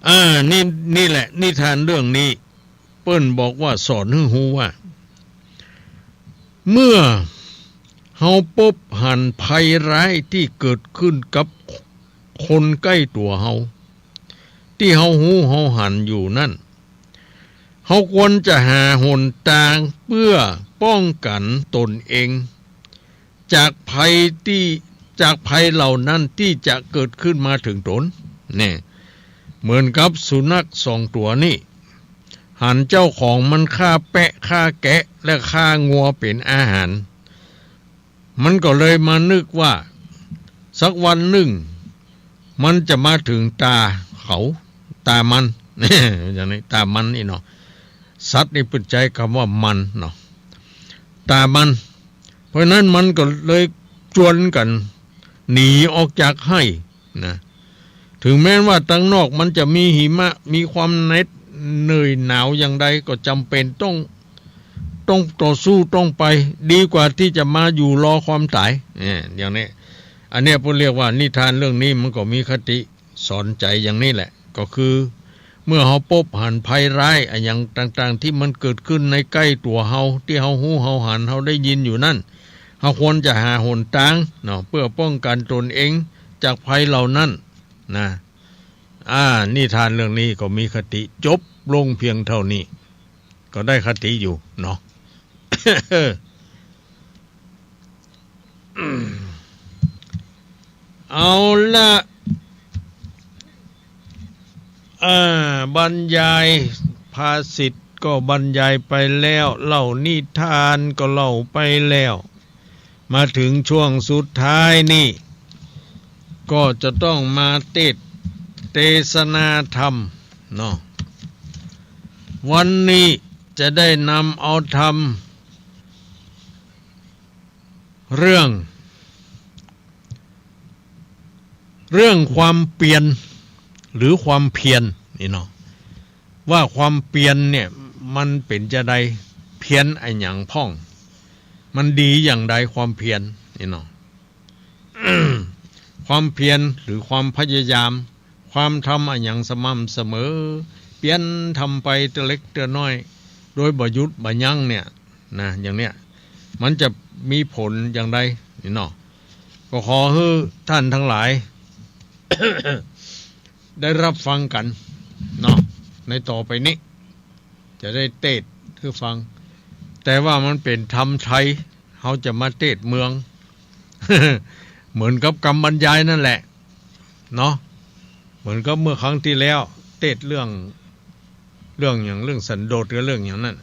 อ่า นี่ นี่แหละ นิทานเรื่องนี้ เปิ้นบอกว่า สอนหื้อฮู้ว่า เมื่อเฮาปบหันภัยร้ายตี้เกิดขึ้นกับคนใก้ตั๋วเฮา ตี้เฮาฮู้เฮาหันอยู่นั้น เฮาควรจะหาหนตางเปื้อป้องกั๋นตนเอง จากภัยตี้ จากภัยเหล่านั้นตี้จะเกิดขึ้นมาเถิงตน แน่ เหมือนกับสุนัขสองตั๋วนี้ หันเจ้าของมันฆ่าแปะฆ่าแกะและฆ่างัวเป๋นอาหาร มันก็เลยมานึกว่า สักวันนึ่ง มันจะมาเถิงต๋าเขา ต๋ามัน อย่างนี้ ต๋ามันอี้เนาะ สัตว์นี่เปิ้นใจ๊กำว่ามันเนาะ ต๋ามัน เพราะนั้นมันก็เลยจวนกั๋นหนีออกจากไฮ่นะ เถิงแม้นว่าตังนอกมันจะมีหิมะ มีความเหน็บเหนื่อยหนาวอย่างใด ก็จ๋ำเป๋นต้อง ต้องต่อสู้ ต้องไป ดีกว่าตี้จะมาอยู่รอความต๋าย เนี่ย อย่างนี้ อันเนี้ยเปิ้นเรียกว่า นิทานเรื่องนี้มันก็มีคติสอนใจ๋อย่างนี้แหละ ก็คือ เมื่อเฮาปบหันภัยร้ายอะหยังต่างๆ ตี้มันเกิดขึ้นในใก้ตั๋วเฮา ตี้เฮาฮู้เฮาหันเฮาได้ยินอยู่นั้น เฮาควรจะหาหนตางเนาะ เปื้อป้องกั๋นตนเองจากภัยเหล่านั้นนะ อ่า นิทานเรื่องนี้ก็มีคติจบลงเพียงเต้านี้ ก็ได้คติอยู่เนาะ เอาละ อ่า บรรยายภาษิตก็บรรยายไปแล้ว เล่านิทานก็เล่าไปแล้ว มาเถิงช่วงสุดท้ายนี่ ก็จะต้องมาเตสน์ เตสนาธรรมเนาะ วันนี้จะได้นำเอาธรรม เรื่อง เรื่องความเปียร หรือความเพียรนี่เนาะ ว่าความเปียรเนี่ยมันเป๋นจาใด เพียรอะหยังพ่อง มันดีอย่างใดความเพียรนี่เนาะ ความเพียรหรือความพยายาม ความทำอะหยังสม่ำเสมอ เปียรทำไปเตื้อเล็กเตื้อน้อย โดยบ่หยุดบ่ยั้งเนี่ยนะ อย่างเนี้ย มันจะมีผลอย่างใดนี่เนาะ ก็ขอหื้อท่านทั้งหลาย ได้รับฟังกั๋นเนาะ ในต่อไปนี้ จะได้เตสน์หื้อฟัง แต่ว่ามันเป๋นธรรมไทย เฮาจะมาเตสน์เมือง เหมือนกับกำบรรยายนั่นแหละเนาะ เหมือนกับเมื่อครั้งตี้แล้ว เตสน์เรื่อง เรื่องหยัง เรื่องสันโดษกับเรื่องหยังนั้น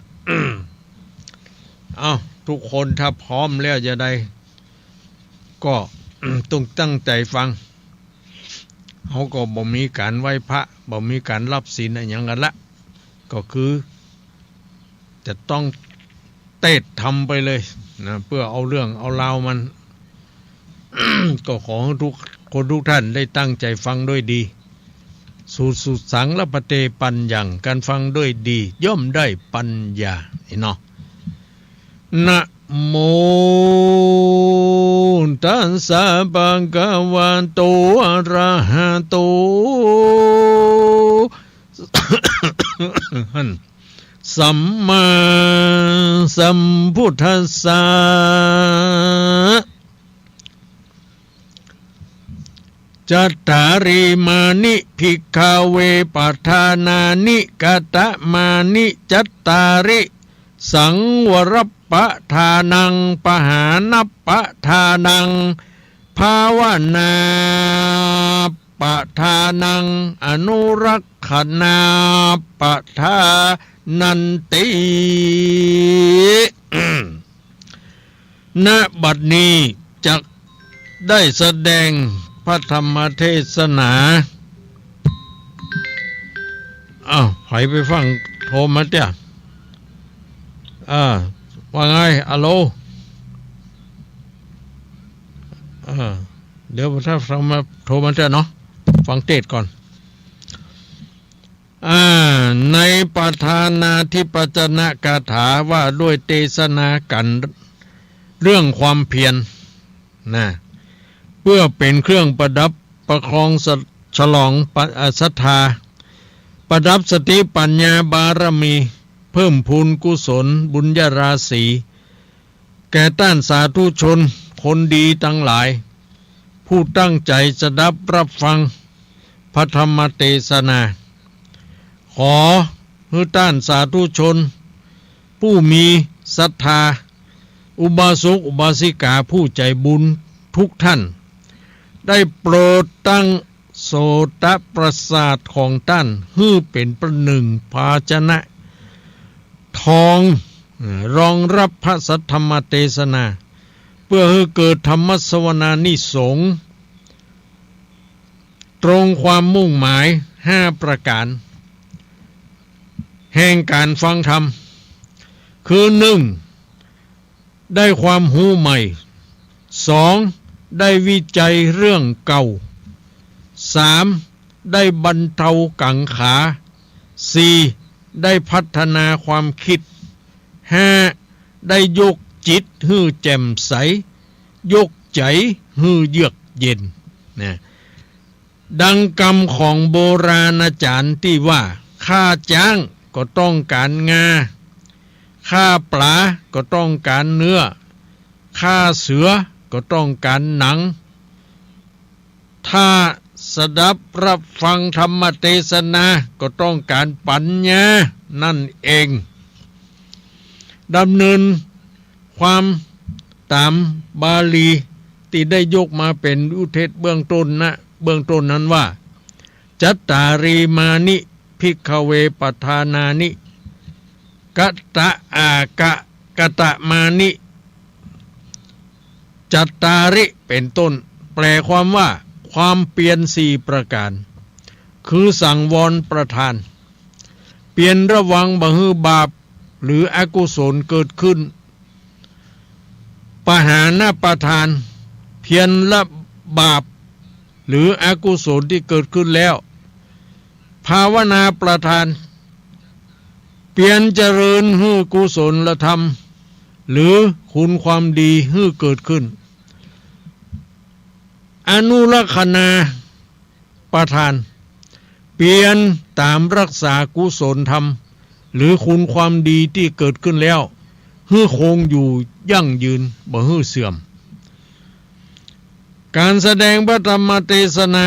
เอ้า ทุกคนถ้าพร้อมแล้วจาใด ก็ ต้องตั้งใจ๋ฟัง เขาก็บ่มีก๋านไหว้พระ บ่มีก๋านฮับศีลอะหยังกั๋นละ ก็คือจะต้องเตสน์ธรรมไปเลยนะ เปื้อเอาเรื่องเอาราวมัน ก็ขอหื้อทุกคนทุกท่านได้ตั้งใจ๋ฟังด้วยดี สูตรสุสัง ละพะเต ปัญญัง การฟังด้วยดี ย่อมได้ปัญญา เนาะ นะโมตัสสะ ภะคะวะโต อะระหะโต สัมมาสัมพุทธัสสะ จัตตาริมานิ ภิกขะเว ปะทานานิ กะตะมานิ จัตตาริ สังวรปะทานัง ปะหานะปะทานัง ภาวนาปะทานัง อนุรักขณาปะทานันติ ณ บัดนี้จักได้แสดงพระธรรมเทศนา อ้าว ใผไปฟั่งโทรมาเตี้ย อ่า ว่าไง อะโหล อ่า เดี๋ยวถ้าฟังมาโทรมาเตี้ยเนาะ ฟังเตสน์ก่อน อ่า ในปะทานาธิปัจจนะกถาว่าด้วยเตสนากั๋นเรื่องความเพียรนะ เปื้อเป๋นเครื่องประดับประคองสะ ฉลองปะ อ่า ศรัทธา ประดับสติปัญญาบารมี เพิ่มพูนกุศลบุญญาราศี แก่ต้านสาธุชนคนดีตังหลาย ผู้ตั้งใจ๋สดับรับฟังพระธรรมเตสนา ขอหื้อต้านสาธุชน ผู้มีศรัทธา อุบาสกอุบาสิกาผู้ใจ๋บุญทุกท่าน ได้โปรดตั้งโสตประสาทของต้านหื้อเป๋นประหนึ่งภาชนะ ทอง เอ่อ รองรับพระสัทธรรมเตสนา เปื้อหื้อเกิดธรรมสวนานิสงส์ ตรงความมุ่งหมายห้าประก๋าน แห่งก๋านฟังธรรม คือ นึ่ง ได้ความฮู้ใหม่ สอง ได้วิจัยเรื่องเก่า สาม ได้บรรเทากังขา สี่ ได้พัฒนาความคิด ห้า ได้ยกจิตหื้อแจ่มใส ยกใจ๋หื้อเยือกเย็น นะ ดังกำของโบราณอาจ๋ารย์ตี้ว่า ฆ่าจ๊างก็ต้องก๋านงา ฆ่าป๋าก็ต้องก๋านเนื้อ ฆ่าเสือก็ต้องก๋านหนัง ถ้าสดับรับฟังธรรมเตสนาก็ต้องก๋านปั๋ญญานั่นเอง ดำเนินความต๋ามบาลีตี้ได้ยกมาเป๋นอุเทศเบื้องต้นนะ เบื้องต้นนั้นว่า จัตตาริมานิ ภิกขะเว ปะทานานิ กะตะ อ่า กะ กะตะมานิ จัตตาริ เป๋นต้น แปลความว่า ความเปียรสี่ประก๋าน คือสังวรประทาน เปียรระวังบ่หื้อบาปหรืออกุศลเกิดขึ้น ปะหานะประทาน เพียรละบาปหรืออกุศลตี้เกิดขึ้นแล้ว ภาวนาประทาน เปียรเจริญหื้อกุศลธรรม หรือคุณความดีหื้อเกิดขึ้น อนุรักขณาประทาน เปียรต๋ามรักษากุศลธรรม หรือคุณความดีตี้เกิดขึ้นแล้ว หื้อคงอยู่ยั่งยืน บ่หื้อเสื่อม ก๋านแสดงพระธรรมเตสนา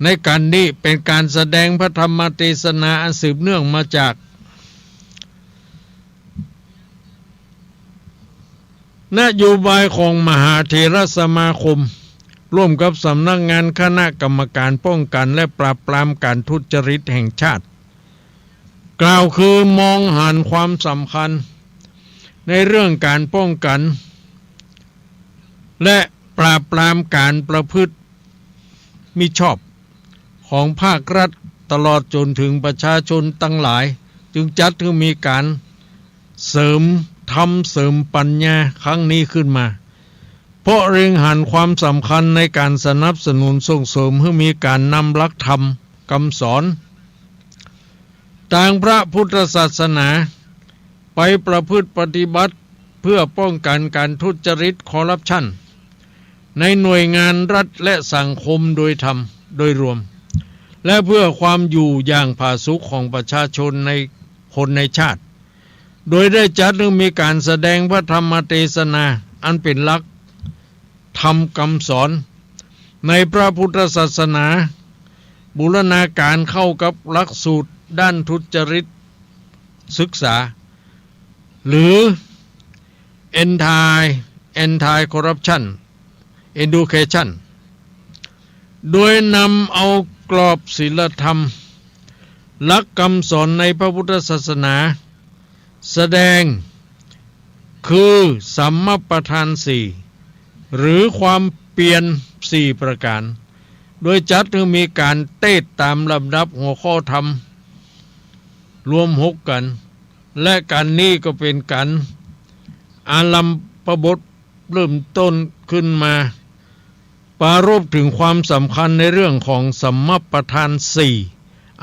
ในกัณฑ์นี้เป๋นก๋านแสดงพระธรรมเตสนาอันสืบเนื่องมาจาก นโยบายของมหาเถรสมาคม ร่วมกับสำนักงานคณะกรรมการป้องกันและปราบปรามการทุจริตแห่งชาติ กล่าวคือมองหันความสำคัญในเรื่องการป้องกัน และปราบปรามการประพฤติ มิชอบของภาครัฐ ตลอดจ๋นเถิงประชาชนตังหลาย จึงจัดหื้อมีก๋านเสริมธรรมเสริมปัญญาครั้งนี้ขึ้นมา เพราะเล็งหันความสำคัญในก๋านสนับสนุนส่งเสริมหื้อมีก๋านนำหลักธรรมกำสอนตางพระพุทธศาสนา ไปประพฤติปฏิบัติเพื่อป้องกันก๋านทุจริตคอร์รัปชันในหน่วยงานรัฐและสังคมโดยธรรมโดยรวม และเพื่อความอยู่อย่างผาสุกของประชาชนใน คนในชาติ โดยได้จัดหื้อมีก๋านแสดงพระธรรมเตสนาอันเป๋นหลักธรรมกำสอนในพระพุทธศาสนา บูรณาการเข้ากับหลักสูตรด้านทุจริตศึกษา หรือ Anti Anti Corruption Education โดยนำเอากรอบศีลธรรม หลักกำสอนในพระพุทธศาสนา แสดงคือสัมมาประธานสี่ หรือความเปียรสี่ประก๋าน โดยจัดหื้อมีก๋านเตสน์ต๋ามลำดับหัวข้อธรรมรวมหกกั๋น และก๋านนี้ก็เป๋นก๋านอารัมภบทเริ่มต้นขึ้นมา ปรารภเถิงความสำคัญในเรื่องของสัมมาประธานสี่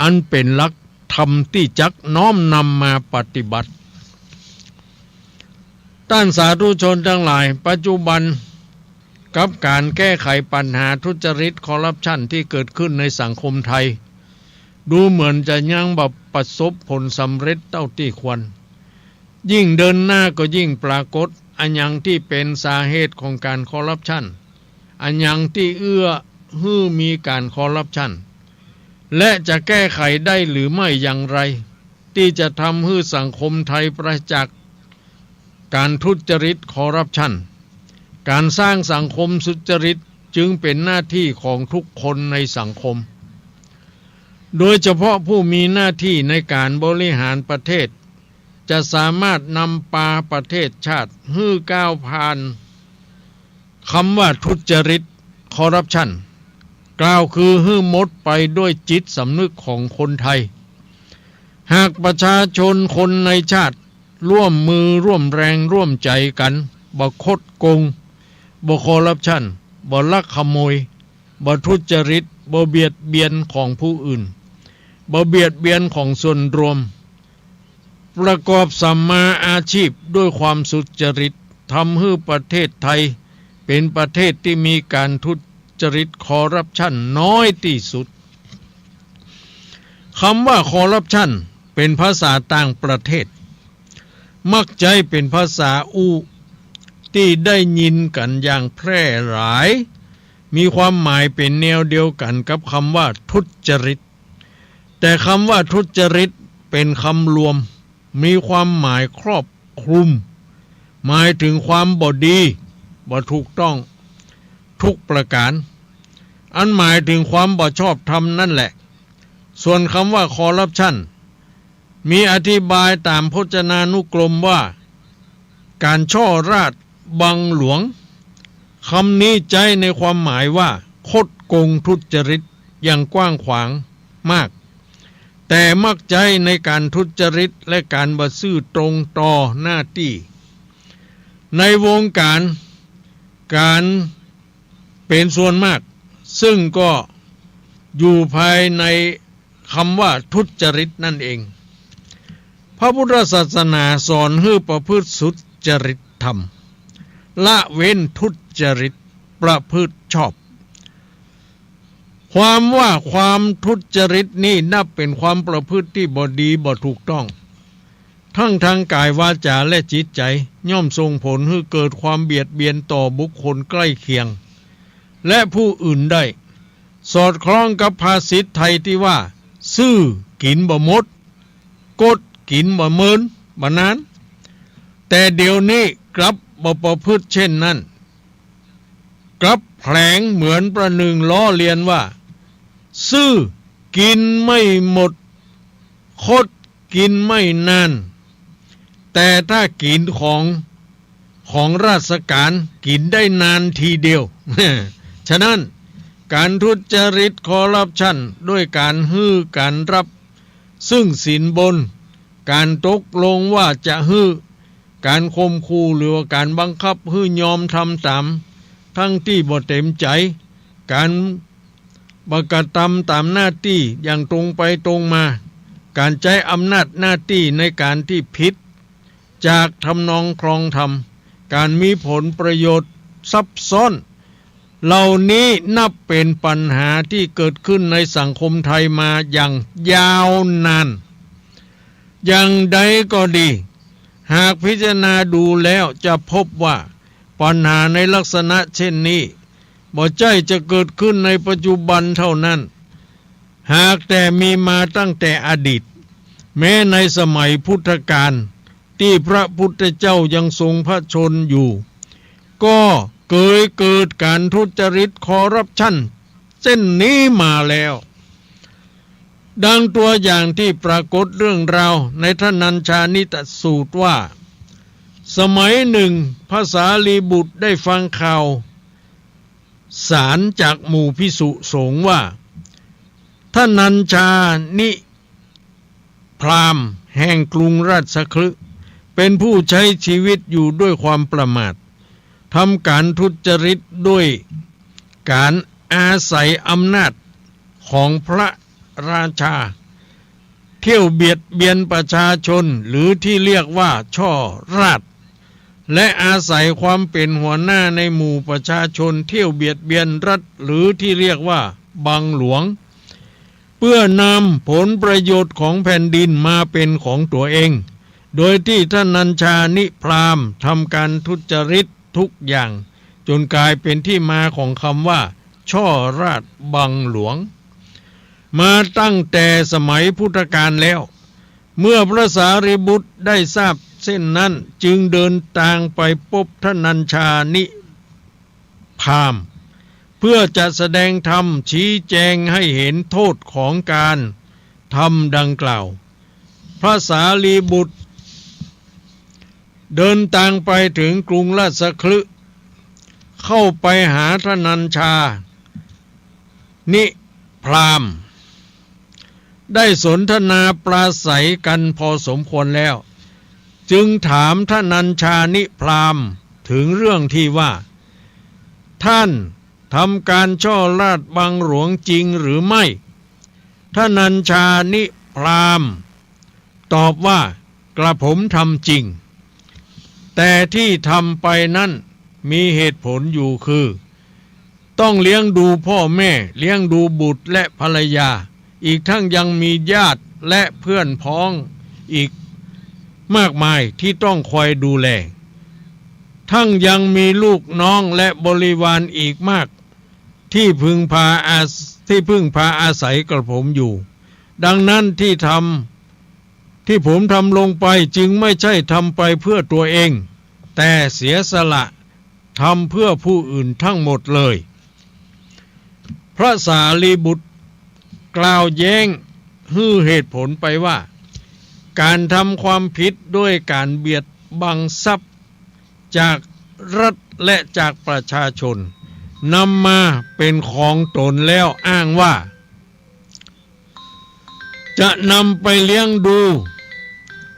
อันเป๋นหลักธรรมตี้จักน้อมนำมาปฏิบัติ ต้านสาธุชนตังหลาย ปัจจุบันกับก๋านแก้ไขปัญหาทุจริตคอร์รัปชันตี้เกิดขึ้นในสังคมไทย ดูเหมือนจะยังบ่ประสบผลสำเร็จเต้าตี้ควร ยิ่งเดินหน้าก็ยิ่งปรากฏอะหยังตี้เป๋นสาเหตุของก๋านคอร์รัปชัน อะหยังตี้เอื้อหื้อมีก๋านคอร์รัปชัน และจะแก้ไขได้หรือไม่อย่างไร ตี้จะทำหื้อสังคมไทยปราศจากก๋านทุจริตคอร์รัปชัน ก๋านสร้างสังคมสุจริตจึงเป๋นหน้าตี้ของทุกคนในสังคม โดยเฉพาะผู้มีหน้าตี้ในก๋านบริหารประเทศ จะสามารถนำปาประเทศชาติหื้อก้าวผ่าน คำว่าทุจริตคอร์รัปชัน กล่าวคือหื้อหมดไปด้วยจิตสำนึกของคนไทย หากประชาชนคนในชาติร่วมมือร่วมแรงร่วมใจ๋กั๋น บ่คดโกง บ่คอร์รัปชัน บ่ลักขโมย บ่ทุจริต บ่เบียดเบียนของผู้อื่น บ่เบียดเบียนของส่วนรวม ประกอบสัมมาอาชีพด้วยความสุจริต ทำหื้อประเทศไทยเป๋นประเทศตี้มีก๋านทุจริตคอร์รัปชันน้อยตี้สุด คำว่าคอร์รัปชันเป๋นภาษาต่างประเทศ มักใจ๊เป๋นภาษาอู้ตี้ได้ยินกั๋นอย่างแพร่หลาย มีความหมายเป๋นแนวเดียวกั๋นกับคำว่าทุจริต แต่คำว่าทุจริตเป๋นคำรวม มีความหมายครอบคลุม หมายเถิงความบ่ดี บ่ถูกต้อง ทุกประก๋าน อันหมายเถิงความบ่ชอบธรรมนั่นแหละ ส่วนคำว่าคอร์รัปชัน มีอธิบายต๋ามพจนานุกรมว่า ก๋านฉ้อราษฎร์บังหลวง คำนี้ใจ๊ในความหมายว่าคดโกงทุจริตอย่างกว้างขวางมาก แต่มักใจ๊ในก๋านทุจริตและก๋านบ่ซื่อตรงต่อหน้าตี้ ในวงก๋าน ก๋านเป๋นส่วนมาก ซึ่งก็อยู่ภายใน คำว่าทุจริตนั่นเอง พระพุทธศาสนาสอนหื้อประพฤติสุจริตธรรม ละเว้นทุจริต ประพฤติชอบ ความว่าความทุจริตนี้นับเป๋นความประพฤติตี้บ่ดีบ่ถูกต้อง ทั้งทางก๋าย วาจา และจิตใจ๋ ย่อมส่งผลหื้อเกิดความเบียดเบียนต่อบุคคลใก้เคียง และผู้อื่นได้ สอดคล้องกับภาษิตไทยตี้ว่า ซื่อกิ๋นบ่หมด กดกิ๋นบ่เมิน บ่นาน แต่เดี๋ยวนี้กลับบ่ประพฤติเช่นนั้น กลับแผลงเหมือนประหนึ่งล้อเลียนว่า ซื่อกิ๋นไม่หมด คดกิ๋นไม่นาน แต่ถ้ากิ๋นของ ของราชก๋านกิ๋นได้นานทีเดียว ฉะนั้น ก๋านทุจริตคอร์รัปชัน ด้วยก๋านหื้อก๋านฮับ ซึ่งสินบน ก๋านตกลงว่าจะหื้อ ก๋านข่มขู่หรือว่าก๋านบังคับหื้อยอมทำต๋าม ตึงตี้บ่เต๋มใจ๋ ก๋านบ่กระตำต๋ามหน้าตี้อย่างตรงไปตรงมา ก๋านใจ๊อำนาจหน้าตี้ในก๋านตี้ผิดจากทำนองครองธรรม ก๋านมีผลประโยชน์ซับซ้อน เหล่านี้นับเป๋นปัญหาตี้เกิดขึ้นในสังคมไทยมาอย่างยาวนาน อย่างใดก็ดี หากพิจารณาดูแล้วจะพบว่าปัญหาในลักษณะเช่นนี้ บ่ใจ้จะเกิดขึ้นในปัจจุบันเต้านั้น หากแต่มีมาตั้งแต่อดีต แม้ในสมัยพุทธกาล ตี้พระพุทธเจ้ายังทรงพระชนม์อยู่ ก็เกยเกิดก๋านทุจริตคอร์รัปชันเช่นนี้มาแล้ว ดังตัวอย่างตี้ปรากฏเรื่องราวในทนัญชานิตสูตรว่า สมัยหนึ่งพระสารีบุตรได้ฟังข่าวสารจากหมู่ภิกษุสงฆ์ว่า ทนัญชานิ พราหมณ์แห่งกรุงราชคฤห์ เป๋นผู้ใจ๊ชีวิตอยู่ด้วยความประมาท ทำก๋านทุจริตด้วยก๋านอาศัยอำนาจของพระราชา เที่ยวเบียดเบียนประชาชน หรือที่เรียกว่าฉ้อราช และอาศัยความเป๋นหัวหน้าในหมู่ประชาชนเที่ยวเบียดเบียนรัฐ หรือที่เรียกว่าบังหลวง เพื่อนำผลประโยชน์ของแผ่นดินมาเป๋นของตั๋วเอง โดยที่ทนัญชานิพราหมณ์ทำก๋านทุจริตทุกอย่าง จ๋นก๋ายเป๋นตี้มาของกำว่าฉ้อราชบังหลวง มาตั้งแต่สมัยพุทธกาลแล้ว เมื่อพระสารีบุตรได้ทราบเช่นนั้น จึงเดินตางไปปบทนัญชานิพราหมณ์ เพื่อจะแสดงธรรมชี้แจงให้เห็นโทษของก๋านทำดังกล่าว พระสารีบุตร เดินตางไปเถิงกรุงราชคฤห์ เข้าไปหาทนัญชานิพราหมณ์ ได้สนทนาปราศรัยกั๋นพอสมควรแล้ว จึงถามทนัญชานิพราหมณ์เถิงเรื่องตี้ว่า ท่านทำก๋านฉ้อราชบังหลวงจริงหรือไม่ ทนัญชานิพราหมณ์ตอบว่า กระผมทำจริง แต่ที่ทำไปนั้นมีเหตุผลอยู่คือ ต้องเลี้ยงดูพ่อแม่ เลี้ยงดูบุตรและภรรยา อีกทั้งยังมีญาติและเพื่อนพ้องอีกมากมายที่ต้องคอยดูแล ทั้งยังมีลูกน้องและบริวารอีกมาก ที่พึ่งพาอาศ- ที่พึ่งพาอาศัยกระผมอยู่ ดังนั้นที่ทำ ที่ผมทำลงไปจึงไม่ใช่ทำไปเพื่อตัวเอง แต่เสียสละทำเพื่อผู้อื่นทั้งหมดเลย พระสารีบุตรกล่าวแย้งหื้อเหตุผลไปว่า ก๋านทำความผิดด้วยก๋านเบียดบังทรัพย์จากรัฐและจากประชาชน นำมาเป๋นของตนแล้วอ้างว่า จะนำไปเลี้ยงดู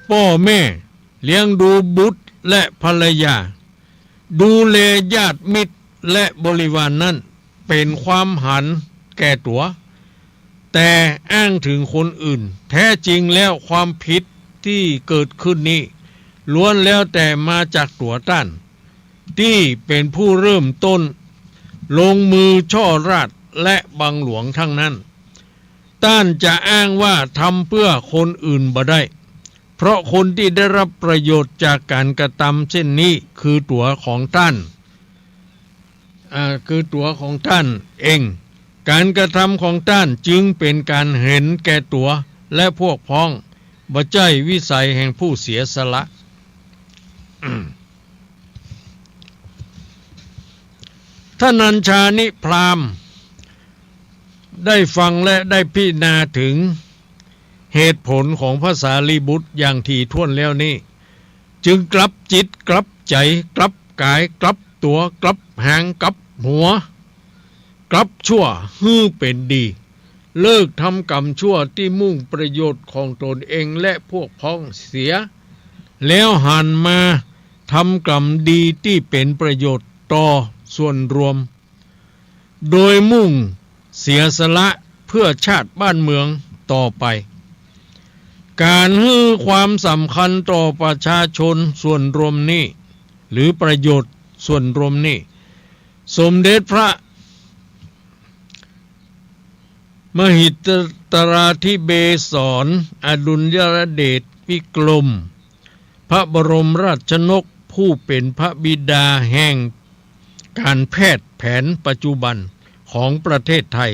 พ่อแม่ เลี้ยงดูบุตรและภรรยา ดูแลญาติมิตรและบริวารนั้น เป๋นความหันแก่ตั๋ว แต่อ้างเถิงคนอื่น แท้จริงแล้วความผิดที่เกิดขึ้นนี้ ล้วนแล้วแต่มาจากตั๋วต้าน ตี้เป๋นผู้เริ่มต้นลงมือฉ้อราชและบังหลวงทั้งนั้น ต้านจะอ้างว่าทำเพื่อคนอื่นบ่ได้ เพราะคนที่ได้รับประโยชน์จากก๋านกระตำเช่นนี้คือตั๋วของต้าน อ่า คือตั๋วของต้านเอง ก๋านกระตำของต้านจึงเป๋นก๋านเห็นแก่ตั๋วและพวกพ้อง บ่ใจ้วิสัยแห่งผู้เสียสละ ทนัญชานิพราหมณ์ได้ฟังและได้พิจารณาเถิงเหตุผลของพระสารีบุตรอย่างถี่ถ้วนแล้วนี้ จึงกลับจิตกลับใจ๋ กลับก๋าย กลับตั๋ว กลับหาง กลับหัว กลับชั่วหื้อเป๋นดี เลิกทำกรรมชั่วตี้มุ่งประโยชน์ของตนเองและพวกพ้องเสีย แล้วหันมาทำกรรมดีตี้เป๋นประโยชน์ต่อส่วนรวม โดยมุ่งเสียสละเพื่อชาติบ้านเมืองต่อไป ก๋านหื้อความสำคัญต่อประชาชนส่วนรวมนี้ หรือประโยชน์ส่วนรวมนี้ สมเด็จพระมหิดลราธิเบศรอดุลยเดชวิกรม พระบรมราชนกผู้เป๋นพระบิดาแห่งก๋านแพทย์แผนปัจจุบันของประเทศไทย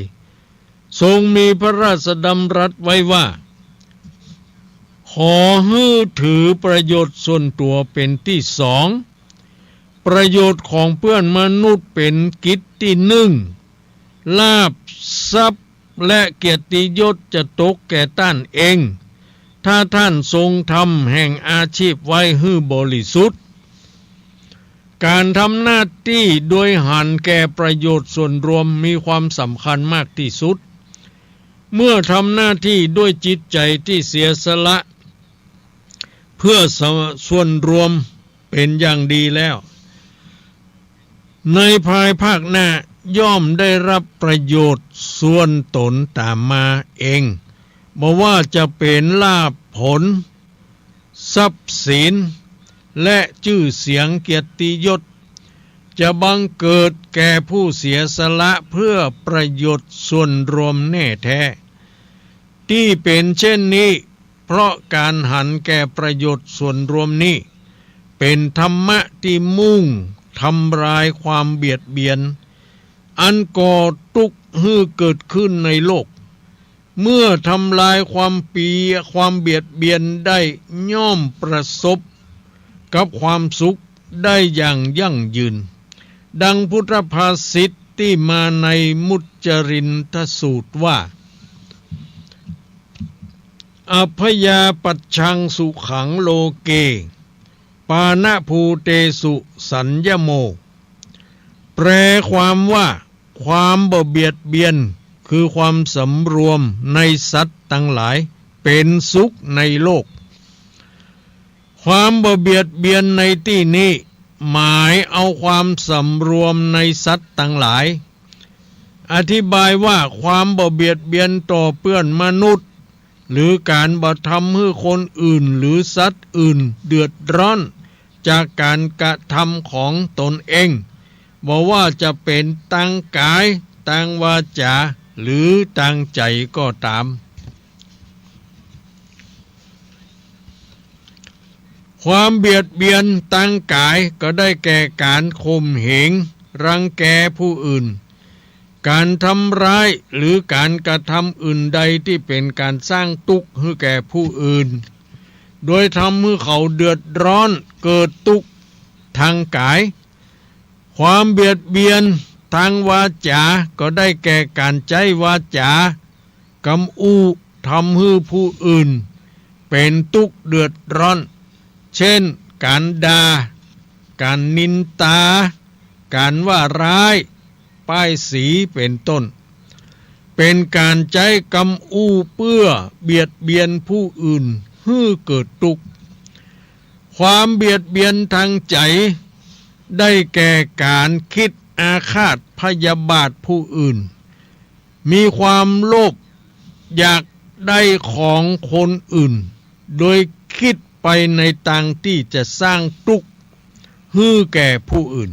ทรงมีพระราชดำรัสไว้ว่า ขอหื้อถือประโยชน์ส่วนตั๋วเป๋นตี้สอง ประโยชน์ของเปื้อนมนุษย์เป๋นกิจตี้นึ่ง ลาภทรัพย์และเกียรติยศจะตกแก่ต้านเอง ถ้าต้านทรงทำแห่งอาชีพไว้หื้อบริสุทธิ์ ก๋านทำหน้าตี้โดยหันแก่ประโยชน์ส่วนรวมมีความสำคัญมากตี้สุด เมื่อทำหน้าตี้ด้วยจิตใจ๋ตี้เสียสละเพื่อส่วนรวมเป๋นอย่างดีแล้ว ในภายภาคหน้าย่อมได้รับประโยชน์ส่วนตนต๋ามมาเอง บ่ว่าจะเป๋นลาภผล ทรัพย์สิน และจื้อเสียงเกียรติยศ จะบังเกิดแก่ผู้เสียสละเพื่อประโยชน์ส่วนรวมแน่แท้ ตี้เป๋นเช่นนี้ เพราะก๋านหันแก่ประโยชน์ส่วนรวมนี้ เป๋นธรรมะตี้มุ่งทำลายความเบียดเบียน อันก่อตุ๊กข์หื้อเกิดขึ้นในโลก เมื่อทำลายความเปีย ความเบียดเบียนได้ย่อมประสบกับความสุขได้อย่างยั่งยืน ดังพุทธภาษิตตี้มาในมุจจรินทสูตรว่า อัพพยาปัชชังสุขังโลเก ปาณะภูเตสุสัญญโม แปลความว่า ความบ่เบียดเบียน คือความสำรวมในสัตว์ตังหลาย เป๋นสุขในโลก ความบ่เบียดเบียนในตี้นี้ หมายเอาความสำรวมในสัตว์ตังหลาย อธิบายว่าความบ่เบียดเบียนต่อเปื้อนมนุษย์ หรือก๋านบ่ทำหื้อคนอื่นหรือสัตว์อื่นเดือดร้อนจากก๋านกระทำของตนเอง บ่ว่าจะเป๋นตางก๋าย ตางวาจ๋า หรือตางใจ๋ก็ต๋าม ความเบียดเบียนตางก๋ายก็ได้แก่ก๋านข่มเหง รังแกผู้อื่น ก๋านทำร้าย หรือก๋านกระทำอื่นใดตี้เป๋นก๋านสร้างตุ๊กข์หื้อแก่ผู้อื่น โดยทำหื้อเขาเดือดร้อนเกิดตุ๊กข์ตางก๋าย ความเบียดเบียนตางวาจ๋าก็ได้แก่ก๋านใจ๊วาจ๋ากำอู้ทำหื้อผู้อื่นเป๋นตุ๊กข์เดือดร้อน เช่น ก๋านด่า ก๋านนินตา ก๋านว่าร้าย ป้ายสี เป๋นต้น เป๋นก๋านใจ๊กำอู้เปื้อเบียดเบียนผู้อื่นหื้อเกิดตุ๊กข์ ความเบียดเบียนตางใจ๋ได้แก่ก๋านกึ๊ดอาฆาตพยาบาทผู้อื่น มีความโลภอยากได้ของคนอื่น โดยกึ๊ดไปในตางตี้จะสร้างตุ๊กข์หื้อแก่ผู้อื่น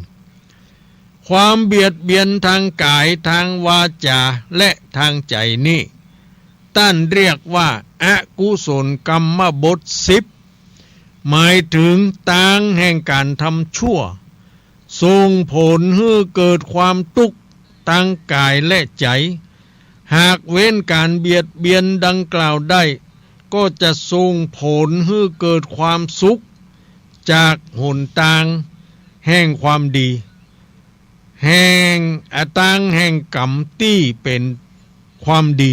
ความเบียดเบียนตางก๋าย ตางวาจ๋า และตางใจ๋นี้ ต้านเรียกว่าอกุศลกรรมบทสิบ หมายเถิงตางแห่งก๋านทำชั่ว ส่งผลหื้อเกิดความตุ๊กข์ตางก๋ายและใจ๋ หากเว้นก๋านเบียดเบียนดังกล่าวได้ ก็จะส่งผลหื้อเกิดความสุขจากหนตางแห่งความดี แห่ง อ่า ตางแห่งกรรมตี้เป๋นความดี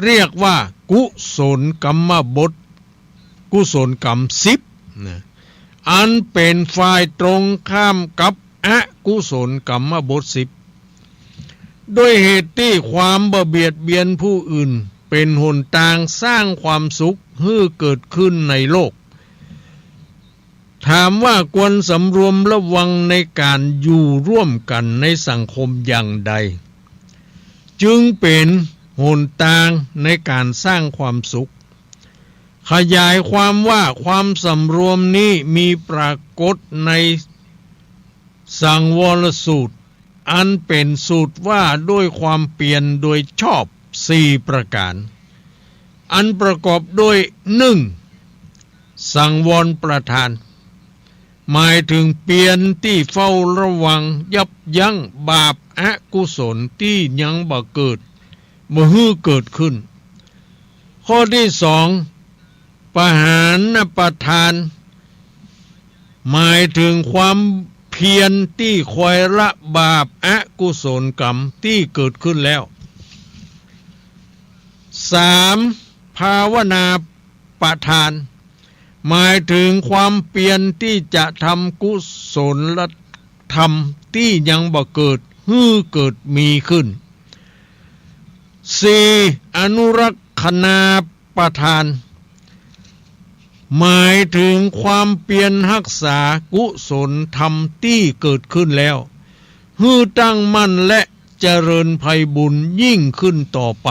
เรียกว่ากุศลกรรมบท กุศลกรรมสิบนะ อันเป๋นฝ่ายตรงข้ามกับอกุศลกรรมบทสิบ ด้วยเหตุตี้ความบ่เบียดเบียนผู้อื่น เป๋นหนตางสร้างความสุขหื้อเกิดขึ้นในโลก ถามว่าควรสำรวมระวังในก๋านอยู่ร่วมกั๋นในสังคมอย่างใด จึงเป๋นหนตางในก๋านสร้างความสุข ขยายความว่าความสำรวมนี้มีปรากฏในสังวรสูตร อันเป๋นสูตรว่าด้วยความเปียรโดยชอบสี่ประก๋าน อันประกอบด้วย หนึ่ง สังวรประทาน หมายเถิงเปียรตี้เฝ้าระวังยับยั้งบาปอกุศลตี้ยังบ่เกิด บ่หื้อเกิดขึ้น ข้อตี้สอง ปหานประทาน หมายเถิงความเพียรตี้คอยละบาปอกุศลกรรมตี้เกิดขึ้นแล้ว สาม ภาวนาประทาน หมายเถิงความเปียรตี้จะทำกุศลธรรมตี้ยังบ่เกิดหื้อเกิดมีขึ้น สี่ อนุรักขณาประทาน หมายเถิงความเปียรฮักษากุศลธรรมตี้เกิดขึ้นแล้ว หื้อตั้งมั่นและเจริญไพบูลย์ยิ่งขึ้นต่อไป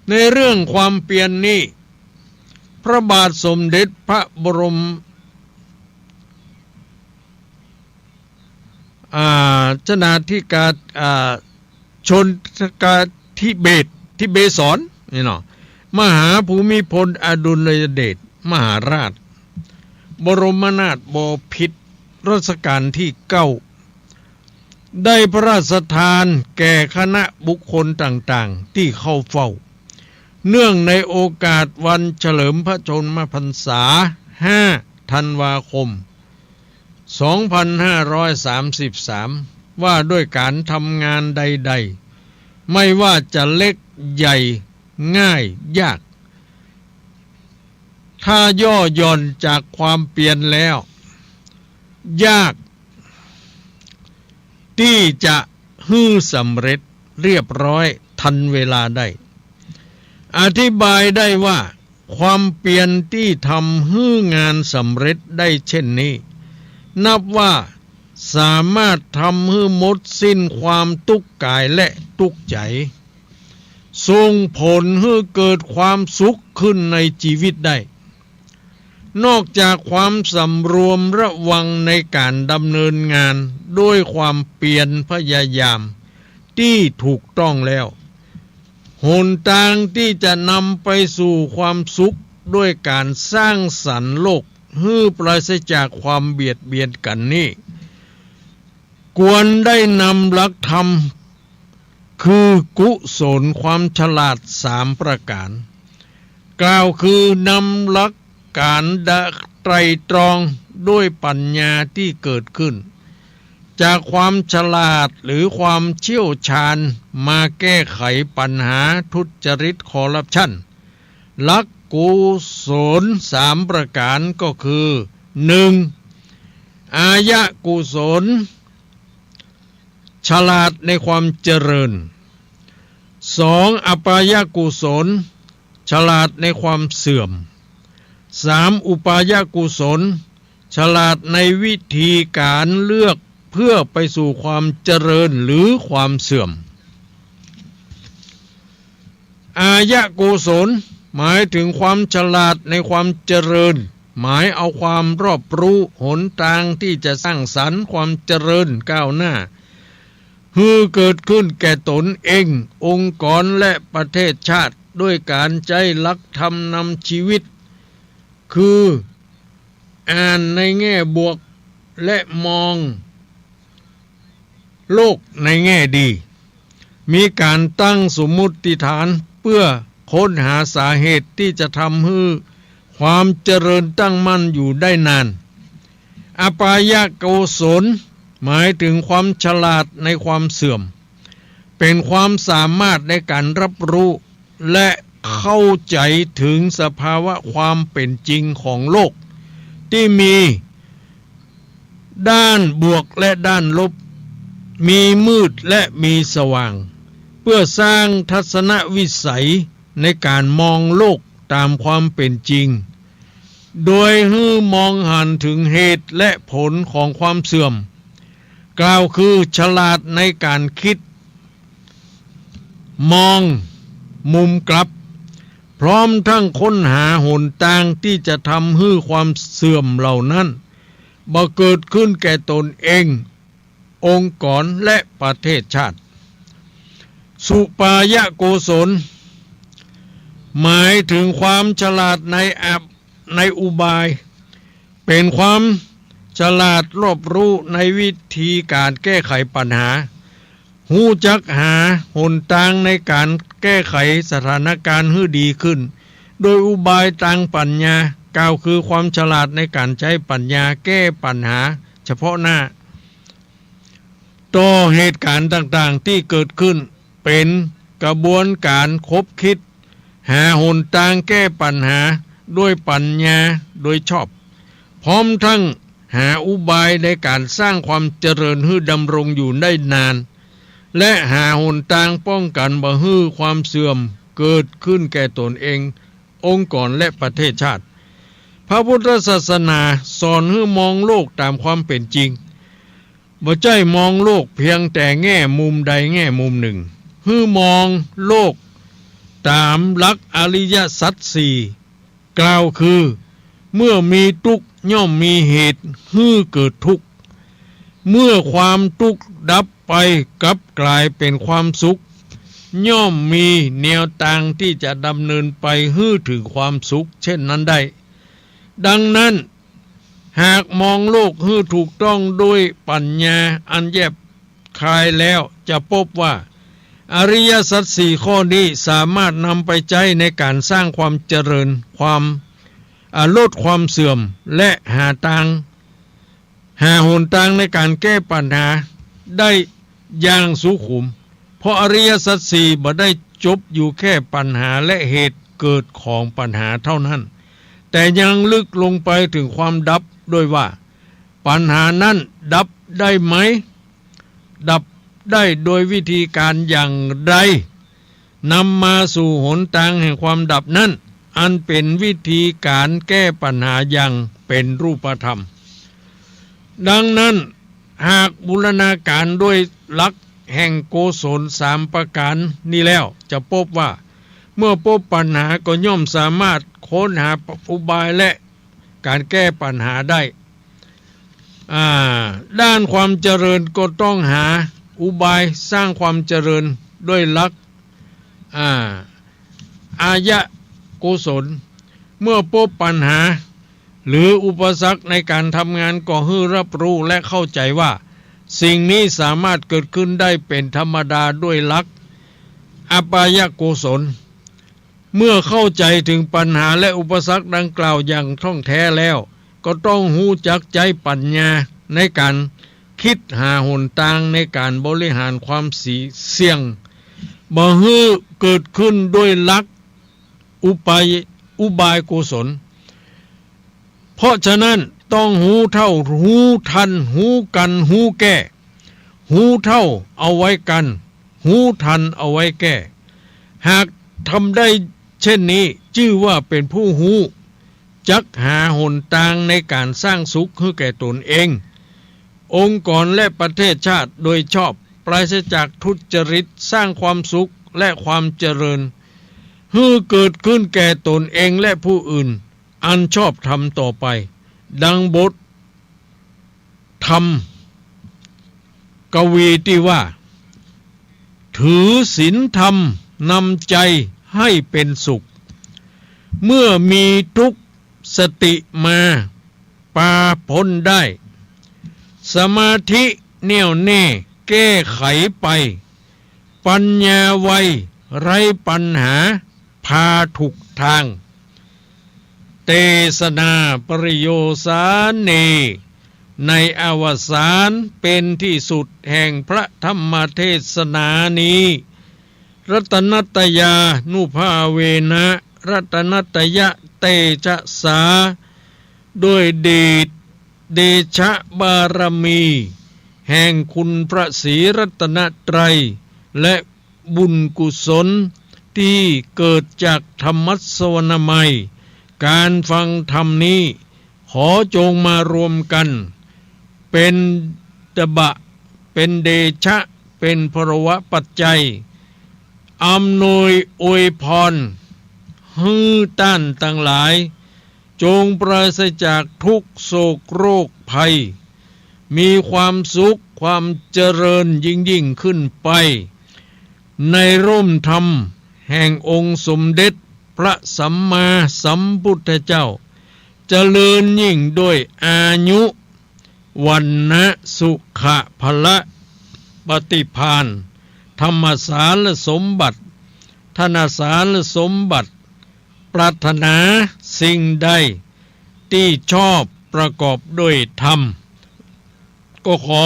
ในเรื่องความเปียรนี้ พระบาทสมเด็จพระบรม อ่า ชนาธิกา อ่า ชนกาธิเบศร ทิเบศร นี่เนาะ มหาภูมิพลอดุลยเดชมหาราช บรมนาถบพิตรรัชกาลที่เก้า ได้พระราชทานแก่คณะบุคคลต่างๆ ตี้เข้าเฝ้า เนื่องในโอกาสวันเฉลิมพระชนมพรรษา ห้า ธันวาคม สองพันห้าร้อยสามสิบสาม ว่าด้วยก๋านทำงานใดๆ ไม่ว่าจะเล็กใหญ่ง่ายยาก ถ้าย่อหย่อนจากความเปียรแล้ว ยาก ตี้จะหื้อสำเร็จเรียบร้อยทันเวลาได้ อธิบายได้ว่า ความเปียรตี้ทำหื้องานสำเร็จได้เช่นนี้ นับว่าสามารถทำหื้อหมดสิ้นความตุ๊กข์กายและตุ๊กข์ใจ๋ ส่งผลหื้อเกิดความสุขขึ้นในจีวิตได้ นอกจากความสำรวมระวังในก๋านดำเนินงานด้วยความเปียรพยายามตี้ถูกต้องแล้ว หนตางตี้จะนำไปสู่ความสุขด้วยก๋านสร้างสรรค์โลกหื้อปราศจากความเบียดเบียนกั๋นนี้ ควรได้นำหลักธรรม คือกุศลความฉลาดสามประก๋าน กล่าวคือนำหลักก๋านไตร่ตรองด้วยปัญญาตี้เกิดขึ้น จากความฉลาดหรือความเชี่ยวชาญมาแก้ไขปัญหาทุจริตคอร์รัปชัน หลักกุศลสามประก๋านก็คือ หนึ่ง อายกุศล ฉลาดในความเจริญ สอง อัปปายกุศล ฉลาดในความเสื่อม สาม อุปายกุศล ฉลาดในวิธีก๋านเลือกเพื่อไปสู่ความเจริญหรือความเสื่อม อายกุศล หมายถึงความฉลาดในความเจริญ หมายเอาความรอบรู้หนตางตี้จะสร้างสรรค์ความเจริญก้าวหน้า หื้อเกิดขึ้นแก่ตนเอง องค์กรและประเทศชาติ ด้วยก๋านใจ๊หลักธรรมนำชีวิต คือ อ่านในแง่บวก และมองโลกในแง่ดี มีก๋านตั้งสมมุติฐานเพื่อค้นหาสาเหตุตี้จะทำหื้อความเจริญตั้งมั่นอยู่ได้นาน อัปปายกุศล หมายถึงความฉลาดในความเสื่อม เป๋นความสามารถในก๋านรับรู้ และเข้าใจ๋เถิงสภาวะความเป๋นจริงของโลก ตี้มีด้านบวกและด้านลบ มีมืดและมีสว่าง เปื้อสร้างทัศนวิสัยในก๋านมองโลกต๋ามความเป๋นจริง โดยหื้อมองหันเถิงเหตุและผลของความเสื่อม กล่าวคือฉลาดในก๋านกึ๊ด มองมุมกลับ พร้อมทั้งค้นหาหนตางตี้จะทำหื้อความเสื่อมเหล่านั้นบ่เกิดขึ้นแก่ตนเอง องค์กร และประเทศชาติ สุปายโกศล หมายเถิงความฉลาดในอับ ในอุบาย เป๋นความฉลาดรอบรู้ในวิธีก๋านแก้ไขปัญหา ฮู้จักหาหนตางในก๋านแก้ไขสถานการณ์หื้อดีขึ้น โดยอุบายตางปัญญา กล่าวคือความฉลาดในก๋านใจ๊ปัญญาแก้ปัญหาเฉพาะหน้า ต่อเหตุก๋ารณ์ต่างๆ ตี้เกิดขึ้น เป๋นกระบวนก๋านคบคิด หาหนตางแก้ปัญหาด้วยปัญญาโดยชอบ พร้อมทั้งหาอุบายในก๋านสร้างความเจริญหื้อดำรงอยู่ได้นาน และหาหนตางป้องกั๋นบ่หื้อความเสื่อมเกิดขึ้นแก่ตนเอง องค์กร และประเทศชาติ พระพุทธศาสนาสอนหื้อมองโลกต๋ามความเป๋นจริง บ่ใจ้มองโลกเพียงแต่แง่มุมใดแง่มุมหนึ่ง หื้อมองโลกต๋ามหลักอริยสัจสี่ กล่าวคือ เมื่อมีตุ๊กข์ย่อมมีเหตุหื้อเกิดทุกข์ เมื่อความตุ๊กข์ดับไปกลับก๋ายเป๋นความสุข ย่อมมีแนวตางตี้จะดำเนินไปหื้อเถิงความสุขเช่นนั้นได้ ดังนั้น หากมองโลกหื้อถูกต้องด้วยปัญญาอันแยบคายแล้ว จะปบว่า อริยสัจสี่ข้อนี้สามารถนำไปใจ๊ในก๋านสร้างความเจริญ ความ อ่า ลดความเสื่อม และหาตาง หาหนตางในก๋านแก้ปัญหาได้อย่างสุขุม เพราะอริยสัจสี่บ่ได้จบอยู่แค่ปัญหาและเหตุเกิดของปัญหาเท่านั้น แต่ยังลึกลงไปเถิงความดับด้วยว่า ปัญหานั้นดับได้ไหม ดับได้โดยวิธีก๋านอย่างใด นำมาสู่หนตางแห่งความดับนั้น อันเป๋นวิธีก๋านแก้ปัญหาอย่างเป๋นรูปธรรม ดังนั้น หากบูรณาก๋ารด้วยหลักแห่งโกศลสามประก๋ารนี้แล้ว จะปบว่า เมื่อปบปัญหาก็ย่อมสามารถค้นหาอุบายและก๋านแก้ปัญหาได้ อ่า ด้านความเจริญก็ต้องหาอุบายสร้างความเจริญด้วยหลัก อ่า อาริยโกศล เมื่อปบปัญหา หรืออุปสรรคในก๋านทำงานก็หื้อรับรู้และเข้าใจ๋ว่า สิ่งนี้สามารถเกิดขึ้นได้เป๋นธรรมดาด้วยหลักอาริยโกศล เมื่อเข้าใจ๋เถิงปัญหาและอุปสรรคดังกล่าวอย่างท่องแท้แล้ว ก็ต้องฮู้จักใจ๊ปัญญาในก๋านกึ๊ดหาหนตางในก๋านบริหารความเสี่ยง บ่หื้อเกิดขึ้นด้วยหลักอุบาย อุบายโกศล เพราะฉะนั้นต้องฮู้เท่า ฮู้ทัน ฮู้กั๋น ฮู้แก้ ฮู้เท่าเอาไว้กั๋น ฮู้ทันเอาไว้แก้ หากทำได้เช่นนี้ จื้อว่าเป๋นผู้ฮู้จักหาหนตางในก๋านสร้างสุขหื้อแก่ตนเอง องค์กร และประเทศชาติโดยชอบ ปราศจากทุจริต สร้างความสุขและความเจริญ หื้อเกิดขึ้นแก่ตนเองและผู้อื่น อันชอบธรรมต่อไป ดังบทธรรมกวีตี้ว่า ถือศีลธรรมนำใจ๋ให้เป๋นสุข เมื่อมีทุกข์สติมาปาพ้นได้ สมาธิแน่วแน่แก้ไขไป ปัญญาไวไร้ปัญหาพาถูกตาง เตสนาปริโยสาเน ในอวสานเป๋นตี้สุดแห่งพระธรรมเทศนานี้ รัตนัตตยานุภาเวนะ รัตนัตตยะเตชะสา ด้วยเดช เดชะบารมี แห่งคุณพระศรีรัตนตรัย และบุญกุศลตี้เกิดจากธรรมสวนามัย ก๋านฟังธรรมนี้ ขอจงมารวมกั๋น เป๋นตบะ เป๋นเดชะ เป๋นพลวปัจจัย อำนวยอวยพร หื้อต้านตังหลาย จงปราศจากทุกข์โศกโรคภัย มีความสุขความเจริญยิ่งๆ ขึ้นไป ในร่มธรรมแห่งองค์สมเด็จพระสัมมาสัมพุทธเจ้า เจริญยิ่งด้วยอายุ วรรณะ สุขะ พละ ปฏิภาณ ธรรมสารสมบัติ ธนสารสมบัติ ปรารถนาสิ่งใดตี้ชอบประกอบด้วยธรรม ก็ขอ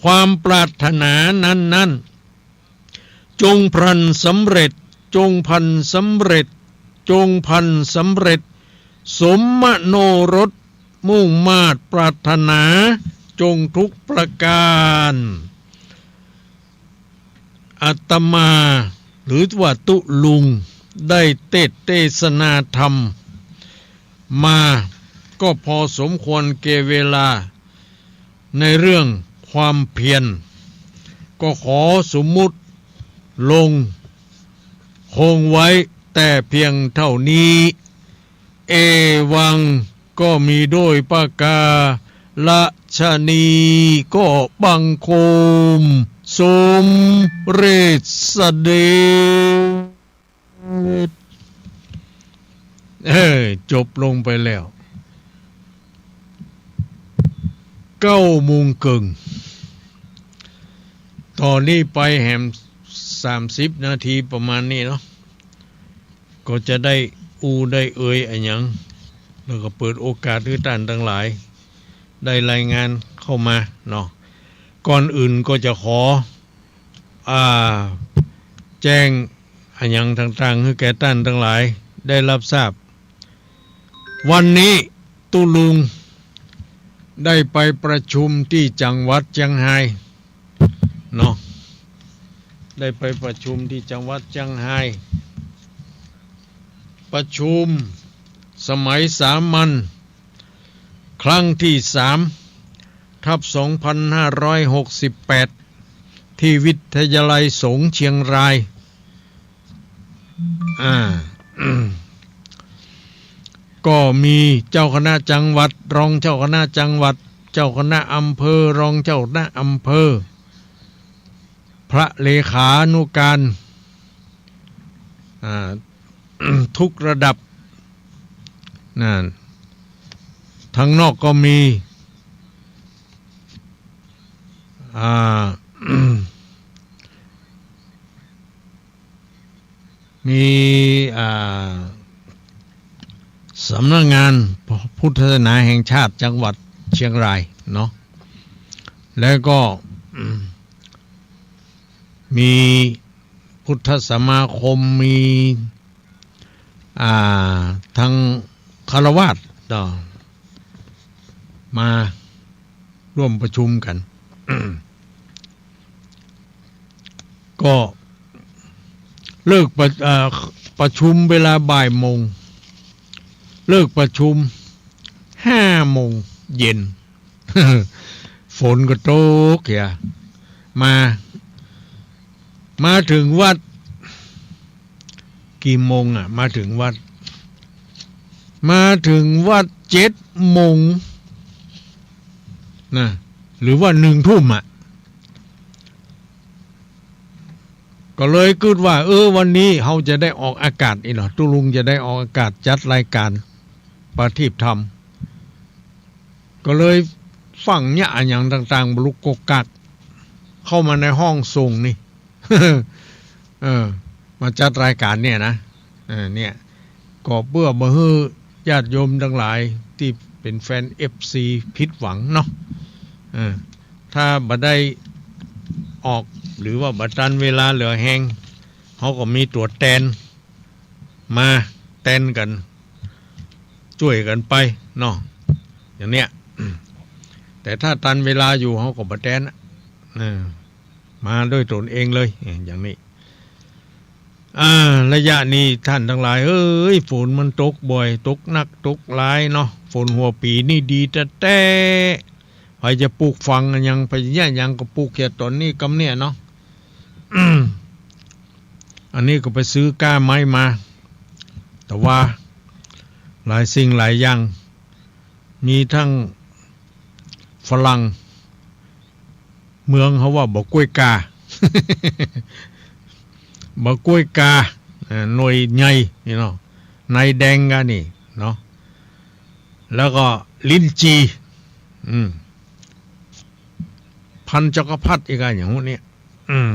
ความปรารถนานั้นๆ จงพลันสำเร็จ จงพลันสำเร็จ จงพลันสำเร็จ สมมโนรส มุ่งมาดปรารถนา จงทุกประการ อาตมา หรือว่าตุ๊ลุง ได้เตสน์เตสนาธรรมมา ก็พอสมควรแก่เวลา ในเรื่องความเพียร ก็ขอสมมุติลงคงไว้แต่เพียงเท่านี้ เอวัง ก็มีโดยประก๋าละชะนี ก็บังคมสมเร็จเสด็จ เออ จบลงไปแล้ว เก้าโมงเกิ่ง ต่อนี้ไปแหมสามสิบนาทีประมาณนี้เนาะ ก็จะได้อู้ได้เอยอะหยัง แล้วก็เปิดโอกาสหื้อต้านตังหลาย ได้รายงานเข้ามาเนาะ ก่อนอื่นก็จะขอ อ่า แจ้งอะหยังต่างๆ หื้อแก่ต้านตังหลายได้ฮับทราบ วันนี้ตุ๊ลุงได้ไปประชุมตี้จังหวัดเจียงฮายเนาะ ได้ไปประชุมตี้จังหวัดเจียงฮาย ประชุมสมัยสามัญ ครั้งที่สาม ทับสองพันห้าร้อยหกสิบแปด ที่วิทยาลัยสงฆ์เชียงราย อ่า ก็มีเจ้าคณะจังหวัด รองเจ้าคณะจังหวัด เจ้าคณะอำเภอ รองเจ้าคณะอำเภอ พระเลขานุการ อ่า ทุกระดับ นั่น ทางนอกก็มี อ่า มี อ่า สำนักงานพุทธศาสนาแห่งชาติจังหวัดเชียงรายเนาะ แล้วก็ อืม มีพุทธสมาคม มี อ่า ทั้งฆราวาสเนาะ มาร่วมประชุมกั๋น ก็เลิกประ เอ่อ ประชุมเวลาบ่ายโมง เลิกประชุมห้าโมงเย็น ฝนก็ตกเหีย มา มาเถิงวัด กี่โมงอะ มาเถิงวัด มาเถิงวัดเจ็ดโมงนะ หรือว่าหนึ่งทุ่มอะ ก็เลยกึ๊ดว่า เออ วันนี้เฮาจะได้ออกอากาศอีกเนาะ ตุ๊ลุงจะได้ออกอากาศจัดรายก๋านประทีปธรรม ก็เลยฟั่งเยียะอะหยังต่างๆ บ่ฮู้กั๊กกั๊ก เข้ามาในห้องส่งนี่ เออ มาจัดรายก๋านเนี่ยนะ เออ เนี่ย ก็เปื้อบ่หื้อญาติโยมตังหลายตี้เป๋นแฟน เอฟซี ผิดหวังเนาะ เออ ถ้าบ่ได้ออก หรือว่าบ่ตันเวลาเหลือแฮง เฮาก็มีตั๋วแตน มาแตนกั๋น จ้วยกั๋นไปเนาะ อย่างเนี้ย อืม แต่ถ้าตันเวลาอยู่ เฮาก็บ่แตนอะ เออ มาด้วยตนเองเลย เออ อย่างนี้ อ่า ระยะนี้ท่านตังหลายเอ้ย ฝนมันตกบ่อย ตกหนัก ตกหลายเนาะ ฝนหัวปี๋นี่ดีแต๊ๆ ใผจะปลูกฝังอะหยัง ใผจะเยียะหยังก็ปลูกเหียต๋อนนี้กำเนี่ยเนาะ อันนี้ก็ไปซื้อก้าไม้มา แต่ว่าหลายสิ่งหลายอย่าง มีทั้งฝรั่ง เมืองเขาว่าบ่ากล้วยกา บ่ากล้วยกา เอ่อ หน่วยใหญ่นี่เนาะ ในแดงกานี่เนาะ แล้วก็ลิ้นจี่ อืม พันธุ์จักรพรรดิอีกอะ อย่างพวกนี้ อืม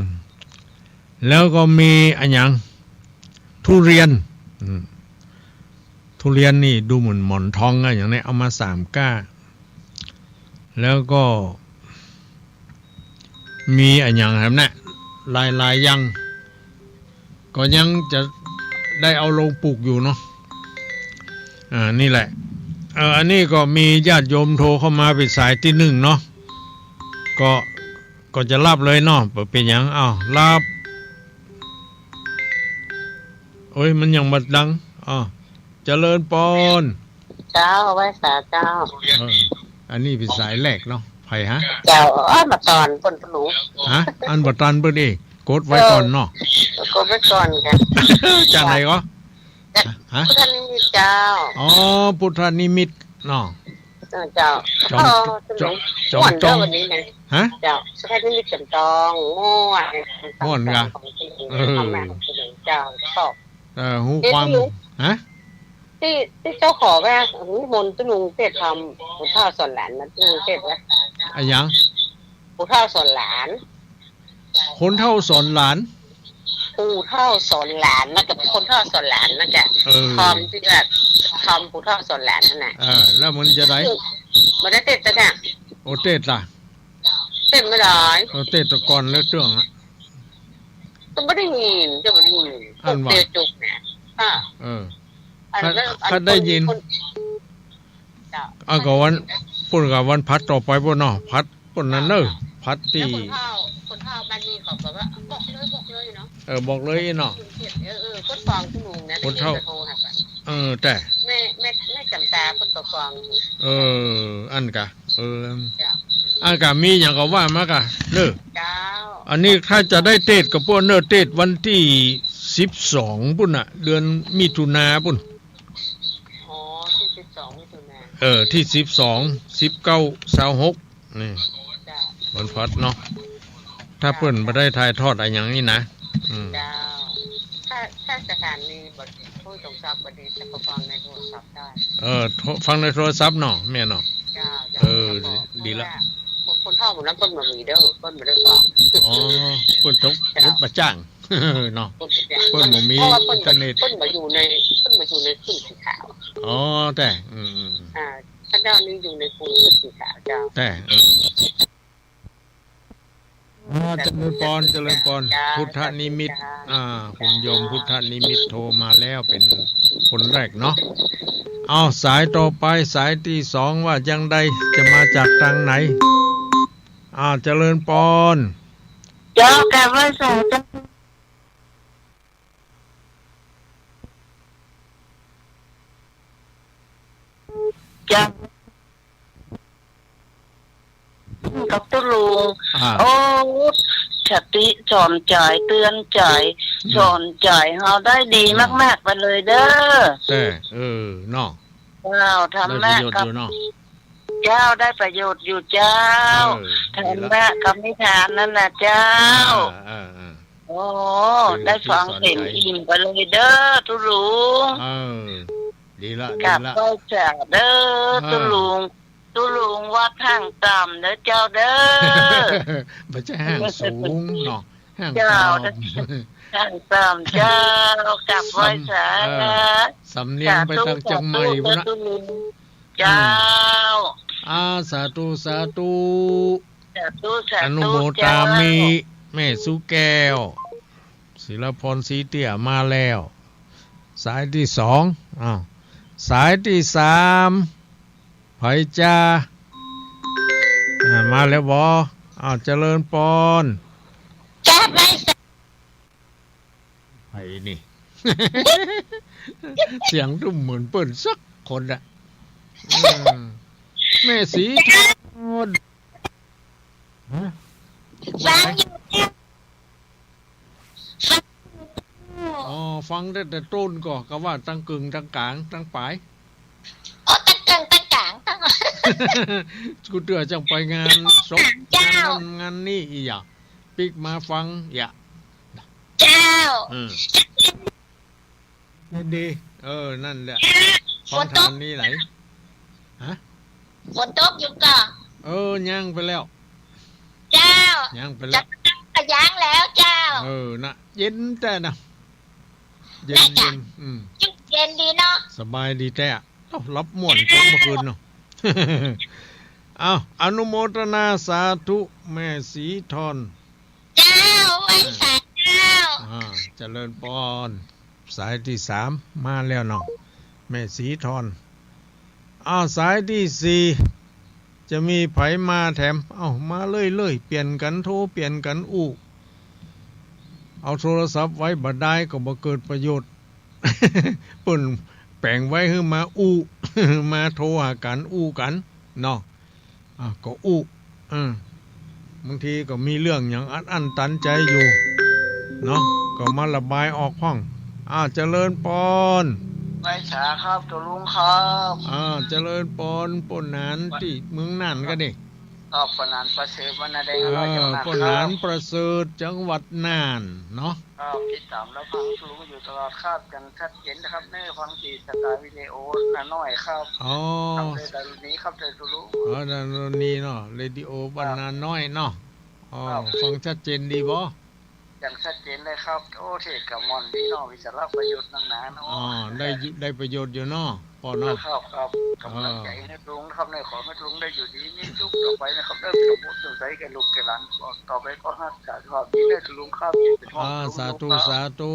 แล้วก็มีอะหยัง ทุเรียน อืม ทุเรียนนี่ดูเหมือนหมอนทองอะ อย่างนี้ เอามาสามก้า แล้วก็ มีอะหยังแหมนะ หลายๆ อย่าง ก็ยังจะได้เอาลงปลูกอยู่เนาะ อ่า นี่แหละ เอ่อ อันนี้ก็มีญาติโยมโทรเข้ามาเป๋นสายตี้นึ่งเนาะ ก็ ก็จะฮับเลยเนาะ บ่เป๋นหยัง อ้าว ฮับ โอ้ย มันยังบ่ดัง อ้าว เจริญปอน เจ้า ไหว้สาเจ้า เออ อันนี้เป๋นสายแรกเนาะ ใผฮะ เจ้า อันบ่ตันเปิ้น หลู ฮะ อันบ่ตันเปิ้นเอ้ย กดไว้ก่อนเนาะ เออ กดไว้ก่อนค่ะ จากไหนก็ ฮะ พุทธนิมิตเจ้า อ๋อ พุทธนิมิตเนาะ เออ เจ้า จ๋อม เออ จ๋อม จ๋อม ม่วนเด้อวันนี้นะ ฮะ เจ้า พุทธนิมิตจ๋อมตอง ม่วน ม่วนกะ ของจริง เออ ธรรมะของจริง เจ้า ชอบ เออ ฮู้ความ เดี๋ยว ฮะ ตี้ ตี้เจ้าขอว่า หือ มนต์ตี้ลุงเตศน์ทำ ปู่เฒ่าสอนหลานนะ ตี้ลุงเตศน์ว่า อะหยัง ปู่เฒ่าสอนหลาน คนเฒ่าสอนหลาน ปู่เฒ่าสอนหลานนะ กับคนเฒ่าสอนหลานนะจ๊ะ เออ ทำตี้ว่า ทำปู่เฒ่าสอนหลานนั่นน่ะ เออ แล้วมันจะได บ่ได้เตศน์จ้ะ โอ เตศน์ล่ะ เตศน์บ่ได้ เออ เตศน์ตะกอนแล้วเตื้องอะ ก็บ่ได้ยิน ก็บ่ได้ยิน อันว่า เตศน์จุกนะ อ่า เออ อันนั้น คัน อัน คันได้ยิน คน เจ้า อ่ะ ก็วัน เปิ้นก็วันผัดต่อไปปู้นเนาะ ผัดปู้นนั้นเน่อ ผัดตี้ แล้วคนเฒ่า คนเฒ่าบ้านนี้เขาก็ว่า บอกเลย บอกเลยเนาะ เออ บอกเลยเนาะ เออ เออ คนฟังผู้ลุงนะ คนเฒ่า เดี๋ยวจะโทรหากัน เออ แต่ แม่ แม่ แม่จ๋อมตาเปิ้นก็ฟังอยู่ เออ อันกะ เออ เจ้า อันกะ มีหยังก็ว่ามาก่ะ เน่อ เจ้า อันนี้ถ้าจะได้เตศน์ก็ปู้นเน่อ เตศน์วันตี้สิบสองปู้นน่ะ เดือนมิถุนาปู้น อ๋อ ตี้สิบสองมิถุนา เออ ตี้สิบสอง สิบเก้า ซาวหก นี่ เจ้า วันผัดเนาะ ถ้าเปิ้นบ่ได้ถ่ายทอดอะหยังนี่นะ อืม เจ้า ถ้า ถ้าสถานีบ่ ผู้ตรงทรัพย์บ่ดี จะก็ฟังในโทรศัพท์ได้ เออ โทร ฟังในโทรศัพท์เนาะ แม่นเนาะ เจ้า เจ้า เออ ครับผม ดีละ เพราะว่าพวกคนเฒ่าหมู่นั้นเปิ้นบ่มีเด้อ เปิ้นบ่ได้ฟัง อ๋อ เปิ้นตก เจ้า เปิ้นบ่จ้าง เนาะ เปิ้นบ่จ้าง เปิ้นบ่มี เพราะว่าเปิ้น อินเทอร์เน็ต เปิ้นบ่อยู่ใน เปิ้นบ่อยู่ในขึ้นสีขาว อ๋อ แต่ อืม อืม อ่า เขาเจ้านี่อยู่ในกลุ่มขึ้นสีขาวเจ้า แต่ เออ อ๋อ เจริญปอน เจริญปอน เจ้า พุทธนิมิต สาธุเจ้า อ่า คุณโยมพุทธนิมิตโทรมาแล้วเป็นคนแรกเนาะ เอา สายต่อไป สายตี้สอง ว่าจังใด จะมาจากตางไหน อ่า เจริญปอน เจ้า กราบไหว้สาเจ้า เจ้า กับตุ๊ลุง อ่า โอ้ สติสอนใจ๋ เตือนใจ๋ อืม สอนใจ๋เฮาได้ดี อืม มากๆ ไปเลยเด้อ แต่ เออ เนาะ เจ้า ธรรมะ ได้ประโยชน์อยู่เนาะ เจ้า ได้ประโยชน์อยู่เจ้า เออ ธรรมะ ดีละ กับนิทานนั่นน่ะเจ้า อ่า อ่า อ่า โอ้ ได้ฟังเต็มอิ่มไปเลยเด้อตุ๊ลุง เออ ดีละ ดีละ กราบไหว้สาเด้อ อ่า ตุ๊ลุง ตุ๊ลุงวัดห้างต่ำเด้อเจ้าเด้อ บ่ใจ้ห้างสูงเนาะ ห้าง เจ้า ต่ำ ห้างต่ำเจ้า กราบไหว้สา สำ เออ สำเนียงไปตางเจียงใหม่พุ้นนะ สาธุ สาธุเด้อตุ๊ลุง เจ้า อืม อ่า สาธุ สาธุ สาธุ สาธุ อนุโมทามิ เจ้า แม่สุแก้ว ศิลพร ศรีเตี้ยมาแล้ว สายตี้สอง อ้าว สายตี้สาม ใผจา อ่า มาแล้วบ่ อ้าว เจริญปอน กราบไหว้สา ไผนี่ เสียงตุ้มเหมือนเปิ้นสักคนอะ อืม แม่ศรีทอน ฮะ ฟังอยู่ ฟังอยู่ อ๋อ ฟังตั้งแต่ต้นก่อ กาว่าตังเกิ่งตังก๋างตังป๋าย โอ้ ตังเกิ่งตังก๋างตัง กูเตื้อจั่งไปงานศพ เจ้า งานนั้นงานนี้อีหยัง ปิ๊กมาฟังอย่า เจ้า อืม ยินดี เออ นั่นแหละ ฝนตก ฟังทางนี้ไหน ฮะ ฝนตกอยู่ก่อ เออ ยังไปแล้ว เจ้า ยังไปแล้ว จะกะยังแล้วเจ้า เออ นะ เย็นแต๊นะ เย็น แม่จ๋า เย็น อืม เย็นดีเนาะ สบายดีแต๊ เอ้า หลับม่วนจังเมื่อคืนเนาะ เอ้า อนุโมทนาสาธุ แม่ศรีทอน เจ้า ไหว้สาเจ้า อ่า เจริญปอน สายตี้สามมาแล้วเนาะ แม่ศรีทอน อ้าว สายตี้สี่ จะมีใผมาแถม เอ้า มาเรื่อยๆ เปลี่ยนกั๋นโทร เปลี่ยนกั๋นอู้ เอาโทรศัพท์ไว้บ่ดายก็บ่เกิดประโยชน์ เปิ้นแป๋งไว้หื้อมาอู้ มาโทรหากั๋น อู้กั๋นเนาะ อ่ะ ก็อู้ อืม บางทีก็มีเรื่องหยังอัดอั้นตันใจ๋อยู่ เนาะ ก็มาระบายออกพ่อง อ่า เจริญปอน ไหว้สาครับ ตุ๊ลุงครับ อ่า เจริญปอน ป้อหนานตี้เมืองน่านก็ดี ครับ ป้อหนานประเสริฐ วันนาแดง เออ จังหวัดน่านครับ ป้อหนานประเสริฐ จังหวัดน่านเนาะ ครับ ติดต๋ามรับฟังตุ๊ลุงอยู่ตลอดครับ อย่างชัดเจนนะครับ เน้อ ฟังตี้สกายวิดีโอนาน้อยครับ อ๋อ ทางเรดิโอนี้ครับ เรดิโอตุ๊ลุง อ๋อ นาน้อยเนาะ เรดิโอบ้านนาน้อยเนาะ อ๋อ ครับ ฟังชัดเจนดีบ่ อย่างชัดเจนเลยครับ โอ้ เทศน์ก็ม่วนดีเนาะ มีสาระประโยชน์นักหนาเนาะ อ๋อ ได้อยู่ ได้ประโยชน์อยู่เนาะ ป้อเนาะ ครับ ครับ กำลังใจ๋หื้อตุ๊ลุงนะครับ เน้อ ขอหื้อตุ๊ลุงได้อยู่ดีมีสุขต่อไปนะครับ เน้อ สมบูรณ์สดใสแก่ลูกแก่หลาน ต่อไปก็ฮักษาสุขภาพดีเน้อตุ๊ลุงครับ เป็นห่วง อ่า ตุ๊ลุง สาธุ ครับ สาธุ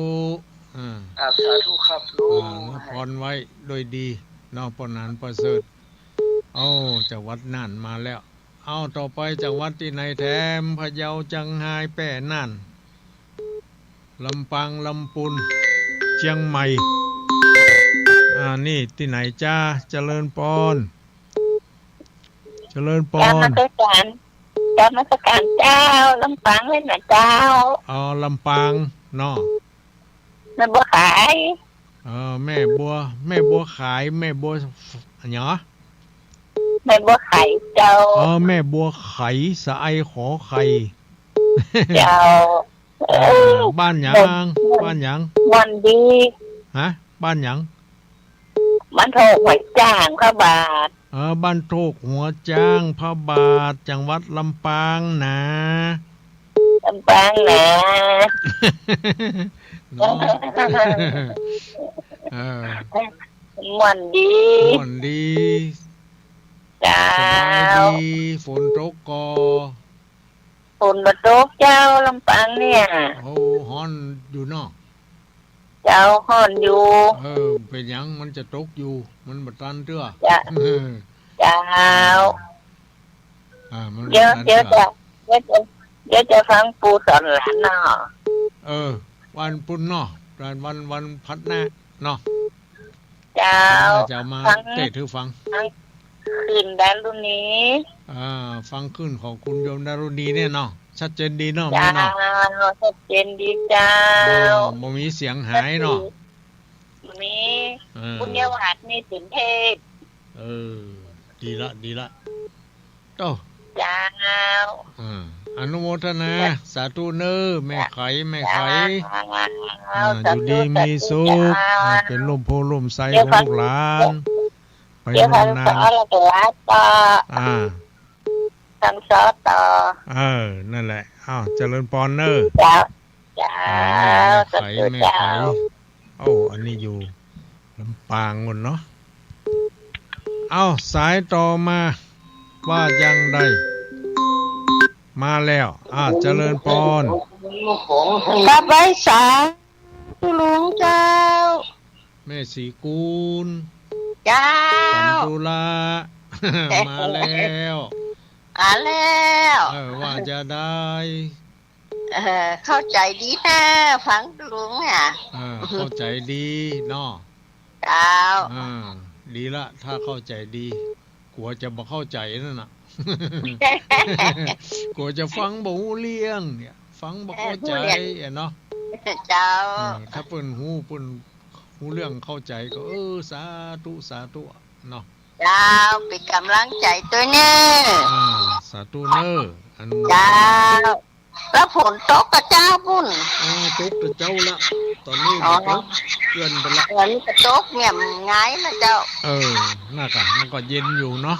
อ่า อ่า สาธุครับตุ๊ลุง อ่า อวยพรไว้ด้วยดีเนาะ ป้อหนานประเสริฐ โอ้ จังหวัดน่านมาแล้ว เอา ต่อไปจังหวัดตี้ไหนแถม พะเยา เจียงฮาย แป้ น่าน ลำปาง ลำปูน เจียงใหม่ อ่า นี่ตี้ไหนจ๊ะ เจริญปอน เจริญปอน กราบนมัสก๋าน กราบนมัสก๋านเจ้า ลำปางเลยนะเจ้า อ๋อ ลำปางเนาะ แม่บัวขาย เออ แม่บัว แม่บัวขาย แม่บัว หยัง แม่บัวไขเจ้า อ๋อ แม่บัวไข สะใอขอไข่ เจ้า เออ เออ บ้านหยัง บ้านหยัง ม่วนดี ฮะ บ้านหยัง บ้านโทกหัวจ้าง พระบาท เออ บ้านโทกหัวจ้าง พระบาท จังหวัดลำปางนะ ลำปางนะ เนาะ เออ ม่วนดี ม่วนดี เจ้า สบายดี ฝนตกก่อ ฝนบ่ตกเจ้า ลำปางเนี่ย โอ้ ฮ้อนอยู่เนาะ เจ้า ฮ้อนอยู่ เออ เป๋นหยัง มันจะตกอยู่ มันบ่ตันเตื้อ เจ้า เออ เจ้า อ่า มัน เดี๋ยว บ่ตันเตื้อ เดี๋ยวจะ เดี๋ยวจะ เดี๋ยวจะฟังปู่สอนหลานเนาะ เออ วันปุ้นเนาะ วัน วัน วันพัดหน้าเนาะ เจ้า อ่า จะมา ฟัง เตะถือฟัง ฟังคลื่นดารุณี อ่า ฟังคลื่นของคุณโยมดารุณีเนี่ยเนาะ ชัดเจนดีเนาะ เจ้า แม่เนาะ ชัดเจนดีเจ้า บ่ บ่มีเสียงหายเนาะ มี เออ บุญญาวาส มีสุนเทพ เออ ดีละ ดีละ โต้ เจ้า อ่า อนุโมทนา สาธุเน้อ แม่ไข แม่ไข เจ้า อ่า สาธุ อยู่ดีมีสุข สาธุเจ้า อ่า เป๋นร่มโพธิ์ร่มไทรของลูกหลาน ไปนานๆ เดี๋ยวฟังสอนแล้วก็ลาต่อ อ่า ฟังสอนต่อ เออ นั่นแหละ อ้าว เจริญปอนเน้อ เจ้า เจ้า อ่า แม่ไข สาธุ แม่ไข เจ้า โอ้ อันนี้อยู่ลำปางนู่นเนาะ เอ้า สายต่อมา ว่าจั่งใด มาแล้ว อ่า เจริญปอน กราบไหว้สาตุ๊ลุงเจ้า แม่ศรีกูล เจ้า จันทุรา มาแล้ว มาแล้ว เออ ว่าจาใด เออ เข้าใจ๋ดีนะ ฟังลุงอ่ะ เออ เข้าใจ๋ดีเนาะ เจ้า อ่า ดีละ ถ้าเข้าใจ๋ดี กั๋วจะบ่เข้าใจ๋นั่นน่ะ กั๋วจะฟังบ่ฮู้เรื่องเนี่ย ฟังบ่เข้าใจ๋ เออ ฮู้เรื่อง อะเนาะ เจ้า เออ ถ้าเปิ้นฮู้ เปิ้นฮู้เรื่องเข้าใจ๋ก็ เออ สาธุ สาธุเนาะ เจ้า เป๋นก๋ำลังใจ๋ตวยเน่อ อ่า สาธุเน่อ อนุโมทนา เจ้า แล้วฝนตกก่อเจ้าปุ้น อ๋อ ตกแต่เจ๊าละ ต๋อนนี้ อ๋อ บ่ตก เกือนไปละ เออ นี่ก็ตกเนี่ย หงายละเจ้า เออ นั่นก่ะ มันก็เย็นอยู่เนาะ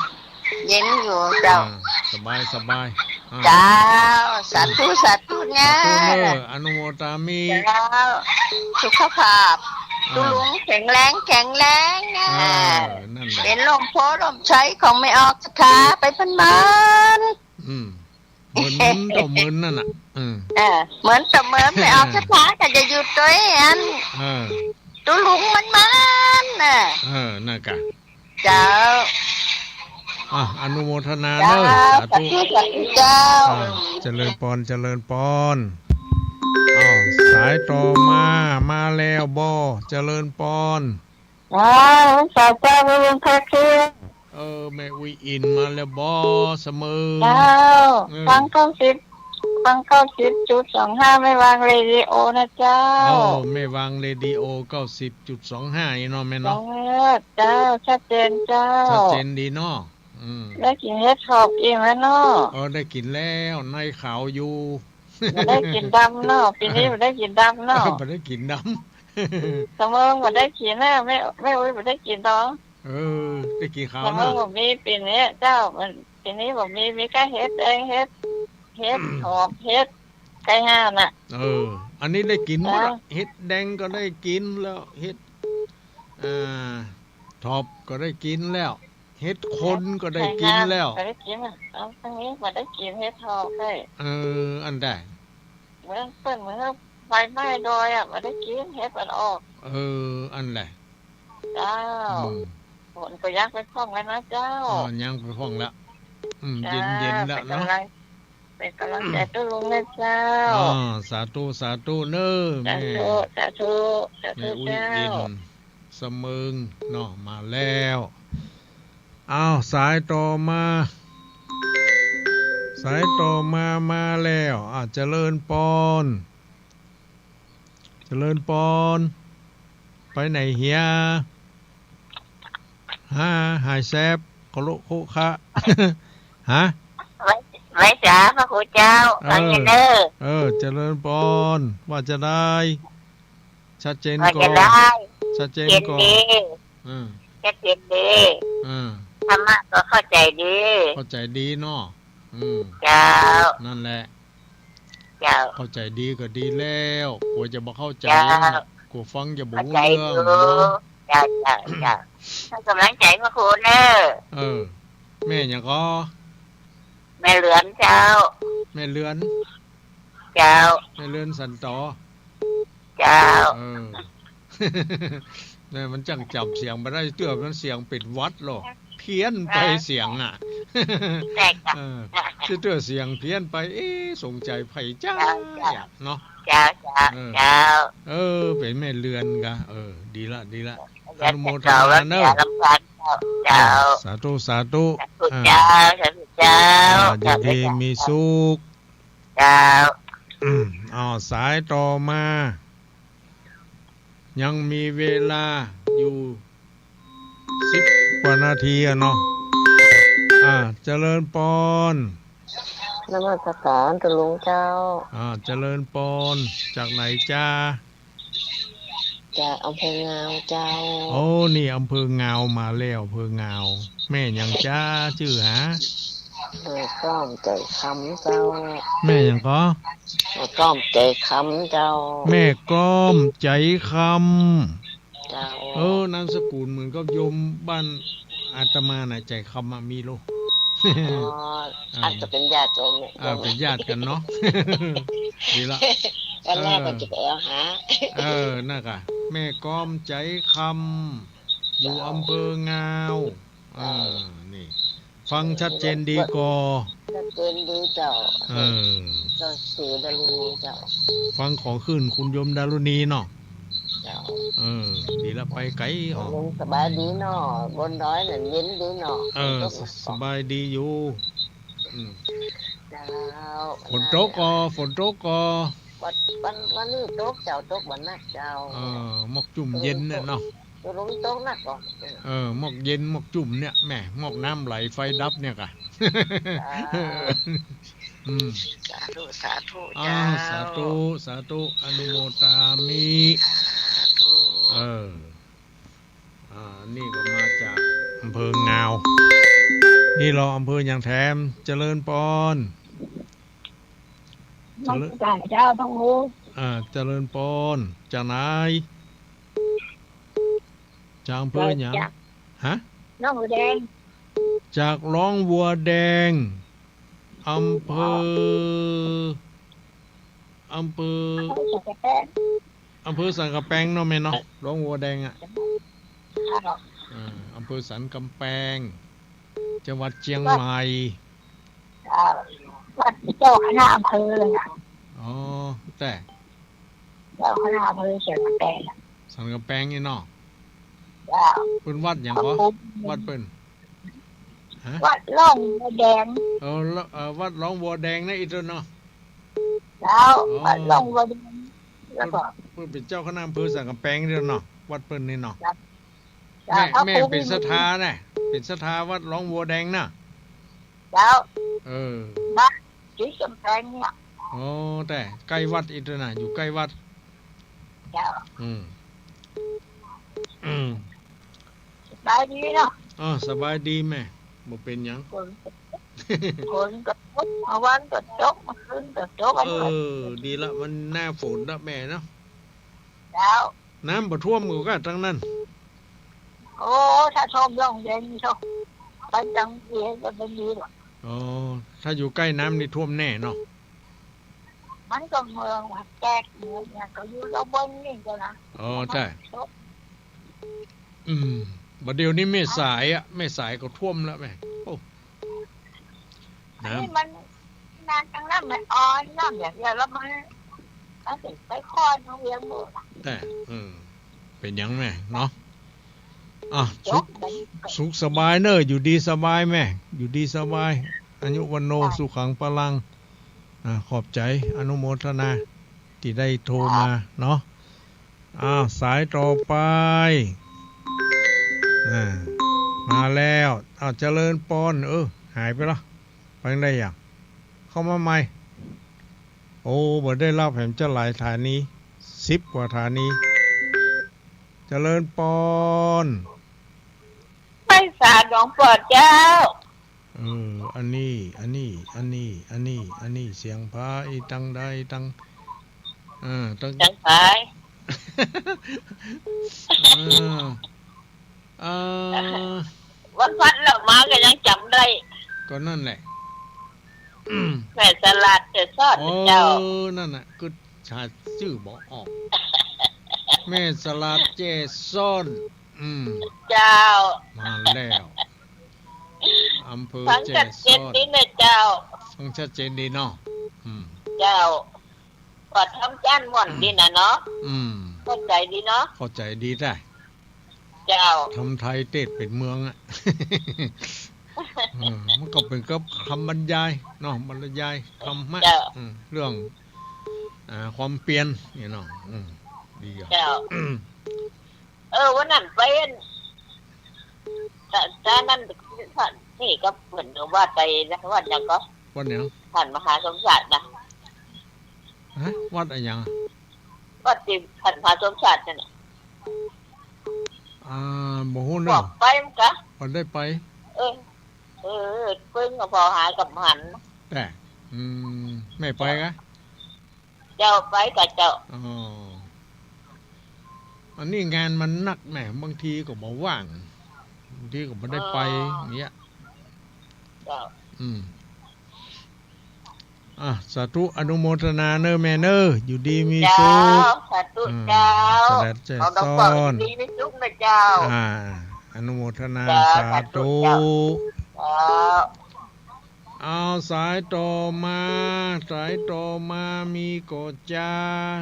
เย็นอยู่เจ้า อ่า สบาย สบาย อ่า เจ้า สาธุ สาธุนะ สาธุเน่อ อนุโมทามิ เจ้า สุขภาพ อ่า ตุ๊ลุงแข็งแรง แข็งแรงนะ เออ นั่นแหละ เป๋นล่มโพธิ์ล่มไทรของแม่ออกสถาไปเปิ้นเมิน อืม เหมือนเต้าเมินนั่นน่ะ อืม เออ เหมือนเต้าเมิน แม่ออกสถาก็จะอยู่ตวยอัน เออ ตุ๊ลุงมันมันน่ะ เออ นั่นก่ะ เจ้า อ่ะ อนุโมทนาเน่อ เจ้า สาธุ สาธุ สาธุเจ้า อ่า เจริญปอน เจริญปอน อ้าว สายต่อมา มาแล้วบ่ เจริญปอน อ้าว สาธุ เจริญพรเจ้า เออ แม่อุ๊ยอินมาแล้วบ่ เสมิง เจ้า เออ ฟังเก้าสิบ ฟังเก้าสิบจุดสองห้า แม่วางเรดิโอนะเจ้า โอ้ แม่วางเรดิโอ เก้าสิบจุดสองห้า นี่เนาะแม่เนาะ เออ เจ้า ชัดเจนเจ้า ชัดเจนดีเนาะ อืม ได้กิ๋นเห็ดถอบอิ่มแล้วเนาะ เออ ได้กิ๋นแล้ว ในขาวอยู่ บ่ได้กิ๋นดำเนาะ ปี๋นี้บ่ได้กิ๋นดำเนาะ บ่ได้กิ๋นดำ เสมิงบ่ได้กิ๋นนะ แม่ แม่อุ๊ยบ่ได้กิ๋นดอง เออ ได้กิ๋นขาวเนาะ เสมิงบ่มีปี๋นี้เจ้า มัน ปี๋นี้บ่มี มีก้าเห็ดแดง เห็ด เห็ดถอบ เห็ดไก่ห้าน่ะ เออ อันนี้ได้กิ๋นหมดละ เห็ดแดงก็ได้กิ๋นแล้ว เห็ด อ่า ถอบก็ได้กิ๋นแล้ว เห็ดคนก็ได้กิ๋นแล้ว บ่ได้กิ๋นอะ เอาตรงนี้บ่ได้กิ๋นเห็ดถอบเลย เออ อันใด เหมือนเปิ้น เหมือนไฟไหม้ดอยอะ บ่ได้กิ๋นเห็ดมันออก เออ อันใด เจ้า อืม ฝนก็ยังไปพ่องแล้วนะเจ้า อ๋อ ยังไปพ่องแล้ว อืม เจ้า เย็นๆ แล้วเนาะ เป๋นก๋ำลัง เป๋นก๋ำลังใจ๋ตุ๊ลุงนะเจ้า อ๋อ สาธุ สาธุเน่อ สาธุ แม่ สาธุ สาธุ แม่อุ๊ย เจ้า อิน เสมิงเนาะ มาแล้ว อ้าว สายต่อมา สายต่อมา มาแล้ว อ่ะ เจริญปอน เจริญปอน ไปไหนเหีย ฮะ หายแซบ โคละโคะคะ ฮะ ไหว้ ไหว้สาพระครูเจ้า เออ ฟังอยู่เน่อ เออ เจริญปอน ว่าจาใด ชัดเจนก่อ ว่าจาใด ชัดเจนก่อ ชัดเจนดี อืม ชัดเจนดี อืม ธรรมะก็เข้าใจ๋ดี เข้าใจ๋ดีเนาะ อืม เจ้า นั่นแหละ เจ้า เข้าใจ๋ดีก็ดีแล้ว กั๋วจะบ่เข้าใจ๋ เจ้า กั๋วฟังจะบ่ฮู้เรื่อง เข้าใจ๋อยู่ เนาะ เจ้า เจ้า เจ้า ให้ก๋ำลังใจ๋พระครูเน่อ เออ แม่หยังก่อ แม่เหลือนเจ้า แม่เหลือน เจ้า แม่เหลือนสันตอ เจ้า เออ เนี่ยมันจั่งจ๋ำเสียงบ่ได้ เตื้อมันเสียงเป๋นหวัดลอ เพี้ยนไปเสียงอะ ใจ้ค่ะ เออ เตื้อเสียงเพี้ยนไป เอ๊ะ สงสัยใผจ้า เจ้า เนาะ เจ้า เจ้า เออ เจ้า เออ เป๋นแม่เหลือนกะ เออ ดีละ ดีละ อนุโมทนาเน่อ เจ้า เจ้า เออ สาธุ สาธุ สาธุ อ่า เจ้า สาธุเจ้า อ่า อยู่ดีมีสุข เจ้า อืม อ้าว สายต่อมา ยังมีเวลาอยู่สิบกว่านาทีอะเนาะ อ่า เจริญปอน นมัสการตุ๊ลุงเจ้า อ่า เจริญปอน จากไหนจ้า จากอำเภองาวเจ้า โอ้ นี่อำเภองาวมาแล้ว อำเภองาว แม่หยังจ้า จื้อหา แม่กล้อมใจ๋คำเจ้า แม่หยังก่อ แม่กล้อมใจ๋คำเจ้า แม่กล้อมใจ๋คำ เจ้า เออ นามสกุลเหมือนกับโยมบ้านอาตมาน่ะ ใจ๋คำอะ มีโล อ๋อ อ่า อาจจะเป๋นญาติโยมเนี่ย อ่า เป๋นญาติกั๋นเนาะ ดีละ วันหน้า เออ ก็จะไปเอาหา เออ นั่นกะ แม่กล้อมใจ๋คำ อยู่ เจ้า อำเภองาว เจ้า อ่า นี่ ฟังชัดเจนดีก่อ ชัดเจนดีเจ้า เออ เจ้าศรีดารุณีเจ้า ฟังขอขึ้นคุณโยมดารุณีเนาะ เจ้า เออ ดีละ ไปไกลออก ลุงสบายดีเนาะ บนดอยน่ะเย็นดีเนาะ เออ ฝนตก ส- สบายดีอยู่ อืม เจ้า ฝนตกก่อ ฝนตกก่อ วัน วัน วันนี้ตกเจ้า ตกบ่หนักเจ้า เออ หมอกจุ่มเย็นเนี่ยเนาะ ตกลงตกหนักก่อ เออ หมอกเย็น หมอกจุ่มเนี่ย แหม หมอกน้ำไหล ไฟดับเนี่ยก่ะ จ้า อืม สาธุ สาธุ อ้าว เจ้า สาธุ สาธุ อนุโมทามิ สาธุ เออ อ่า นี่ก็มาจากอำเภองาว นี่ลออำเภอหยังแถม เจริญปอน เจริญ มาจากเจ้าต้องรู้ อ่า เจริญปอน จากไหน จากอำเภอหยัง จาก ฮะ หนองบัวแดง จากหนองบัวแดง อำเภอ อำเภอ อำเภอสันกำแพง อำเภอสันกำแพงเนาะแม่เนาะ หนองบัวแดงอะ ครับ อ่า อำเภอสันกำแพง จังหวัดเชียงใหม่ เอ่อ วัดเจ้าคณะอำเภอเลยนะ อ๋อ แต่ เจ้าคณะอำเภอสันกำแพงอะ สันกำแพงนี่เนาะ เจ้า เปิ้นวัดหยังก่อ วัดเปิ้น ฮะ วัดหนองบัวแดง เออ ละ เอ่อ วัดหนองบัวแดงนะอีโตนเนาะ เจ้า อ๋อ วัดหนองบัวแดง แล้วก็ เปิ้น เปิ้นเป๋นเจ้าคณะอำเภอสันกำแพงนี่เนาะ วัดเปิ้นนี่เนาะ ครับ แม่ เจ้า แม่เป๋นศรัทธานะ เป๋นศรัทธาวัดหนองบัวแดงนะ เจ้า เออ บ้านติดกำแพงเนี่ย อ๋อ แต่ใก้วัดอีโตนนะ อยู่ใก้วัด เจ้า อืม อืม สบายดีเนาะ เออ สบายดีแม่ บ่เป๋นหยัง ฝน ฝนก็ตก เมื่อวานก็ตก เมื่อคืนก็ตก เออ ดีละ มันหน้าฝนละแม่เนาะ เจ้า น้ำบ่ท่วมก่อตังนั้น โอ้ ถ้าท่วมหนองบัวแดงนี่เนาะ ไปตังเอียก็บ่มีหรอก อ๋อ ถ้าอยู่ใก้น้ำนี่ท่วมแน่เนาะ มันก็เมืองว่าแตกเมืองเนี่ย ก็อยู่ตำบลนี่ก็นะ อ๋อ ใจ้ อืม บ่าเดี่ยวนี้แม่สายอะ แม่สายก็ท่วมแล้วแม่ โอ้ อันนี้มัน น้ำ น้ำตังน้ำมันอ่อน น้ำอย่างเดียว แล้วมัน มันเป๋นไปคลอดโรงเรียนหมดอะ แต่ เออ เป๋นหยังแม่เนาะ อ่ะ สุข สุขสบายเน่อ อยู่ดีสบายแม่ อยู่ดีสบาย อายุวัณโณ สุขังพลัง อ่า ขอบใจ๋ อนุโมทนา ตี้ได้โทรมาเนาะ อ้าว สายต่อไป อ่า มาแล้ว อ้าว เจริญปอน เออ หายไปละ ไปไหนอะ เข้ามาใหม่ โอ้ บ่ได้ฮับแหมจะหลายถานี สิบกว่าถานี เจริญปอน ไปสาหลวงปู่เจ้า เออ อันนี้ อันนี้ อันนี้ อันนี้ อันนี้ เสียงพระอีตังใดตัง เออ ตัง เสียงพระ เออ เออ วันพัดแล้วมาก็ยังจ๋ำได้ ก็นั่นแหละ แม่สลาดแจ้ซ้อน โอ้ เจ้า นั่นน่ะ คือหาจื้อบ่ออก แม่สลาดแจ้ซ้อน อืม เจ้า มาแล้ว อำเภอแจ้ซ้อน ฟังชัดเจนดีนะเจ้า ฟังชัดเจนดีเนาะ อืม เจ้า ก็ทำจ้านม่วนดีนะเนาะ อืม เข้าใจ๋ดีเนาะ เข้าใจ๋ดีแต๊ เจ้า ทำไทยเตศเป๋นเมืองอะ เออ มันก็เป๋นกับคำบรรยายเนาะ บรรยายธรรมะ เจ้า อืม เรื่อง อ่า ความเปียรเนี่ยเนาะ อืม ดีอะ เจ้า เออ วันนั้นไปอัน ถ้า ถ้านั่น นี่ก็เหมือนกับว่าไปนะ วัดหยังก่อ วัดหยัง ท่านมหาสมศักดิ์นะ ฮะ วัดอะหยัง วัดตี้ท่านมหาสมศักดิ์นั่นน่ะ อ่า บ่ฮู้เนาะ บอกไปมันกะ บ่ได้ไป เออ เออ เปิ้นก็พอหากับหัน แต่ อืม แม่ไปกะ เจ้า ไปกะเจ้า อ๋อ อันนี้งานมันนักแหม บางทีก็บ่ว่าง บางทีก็บ่ได้ไป อ๋อ อย่างเงี้ย เจ้า อืม อ่ะ สาธุ อนุโมทนาเน่อแม่เน่อ อยู่ดีมีสุข เจ้า สาธุ อืม เจ้า สลาดแจ้ซ้อน อยู่ดีมีสุขนะเจ้า อ่า อนุโมทนา เจ้า สาธุ สาธุ เจ้า เอา สายต่อมา สายต่อมามีก่อจา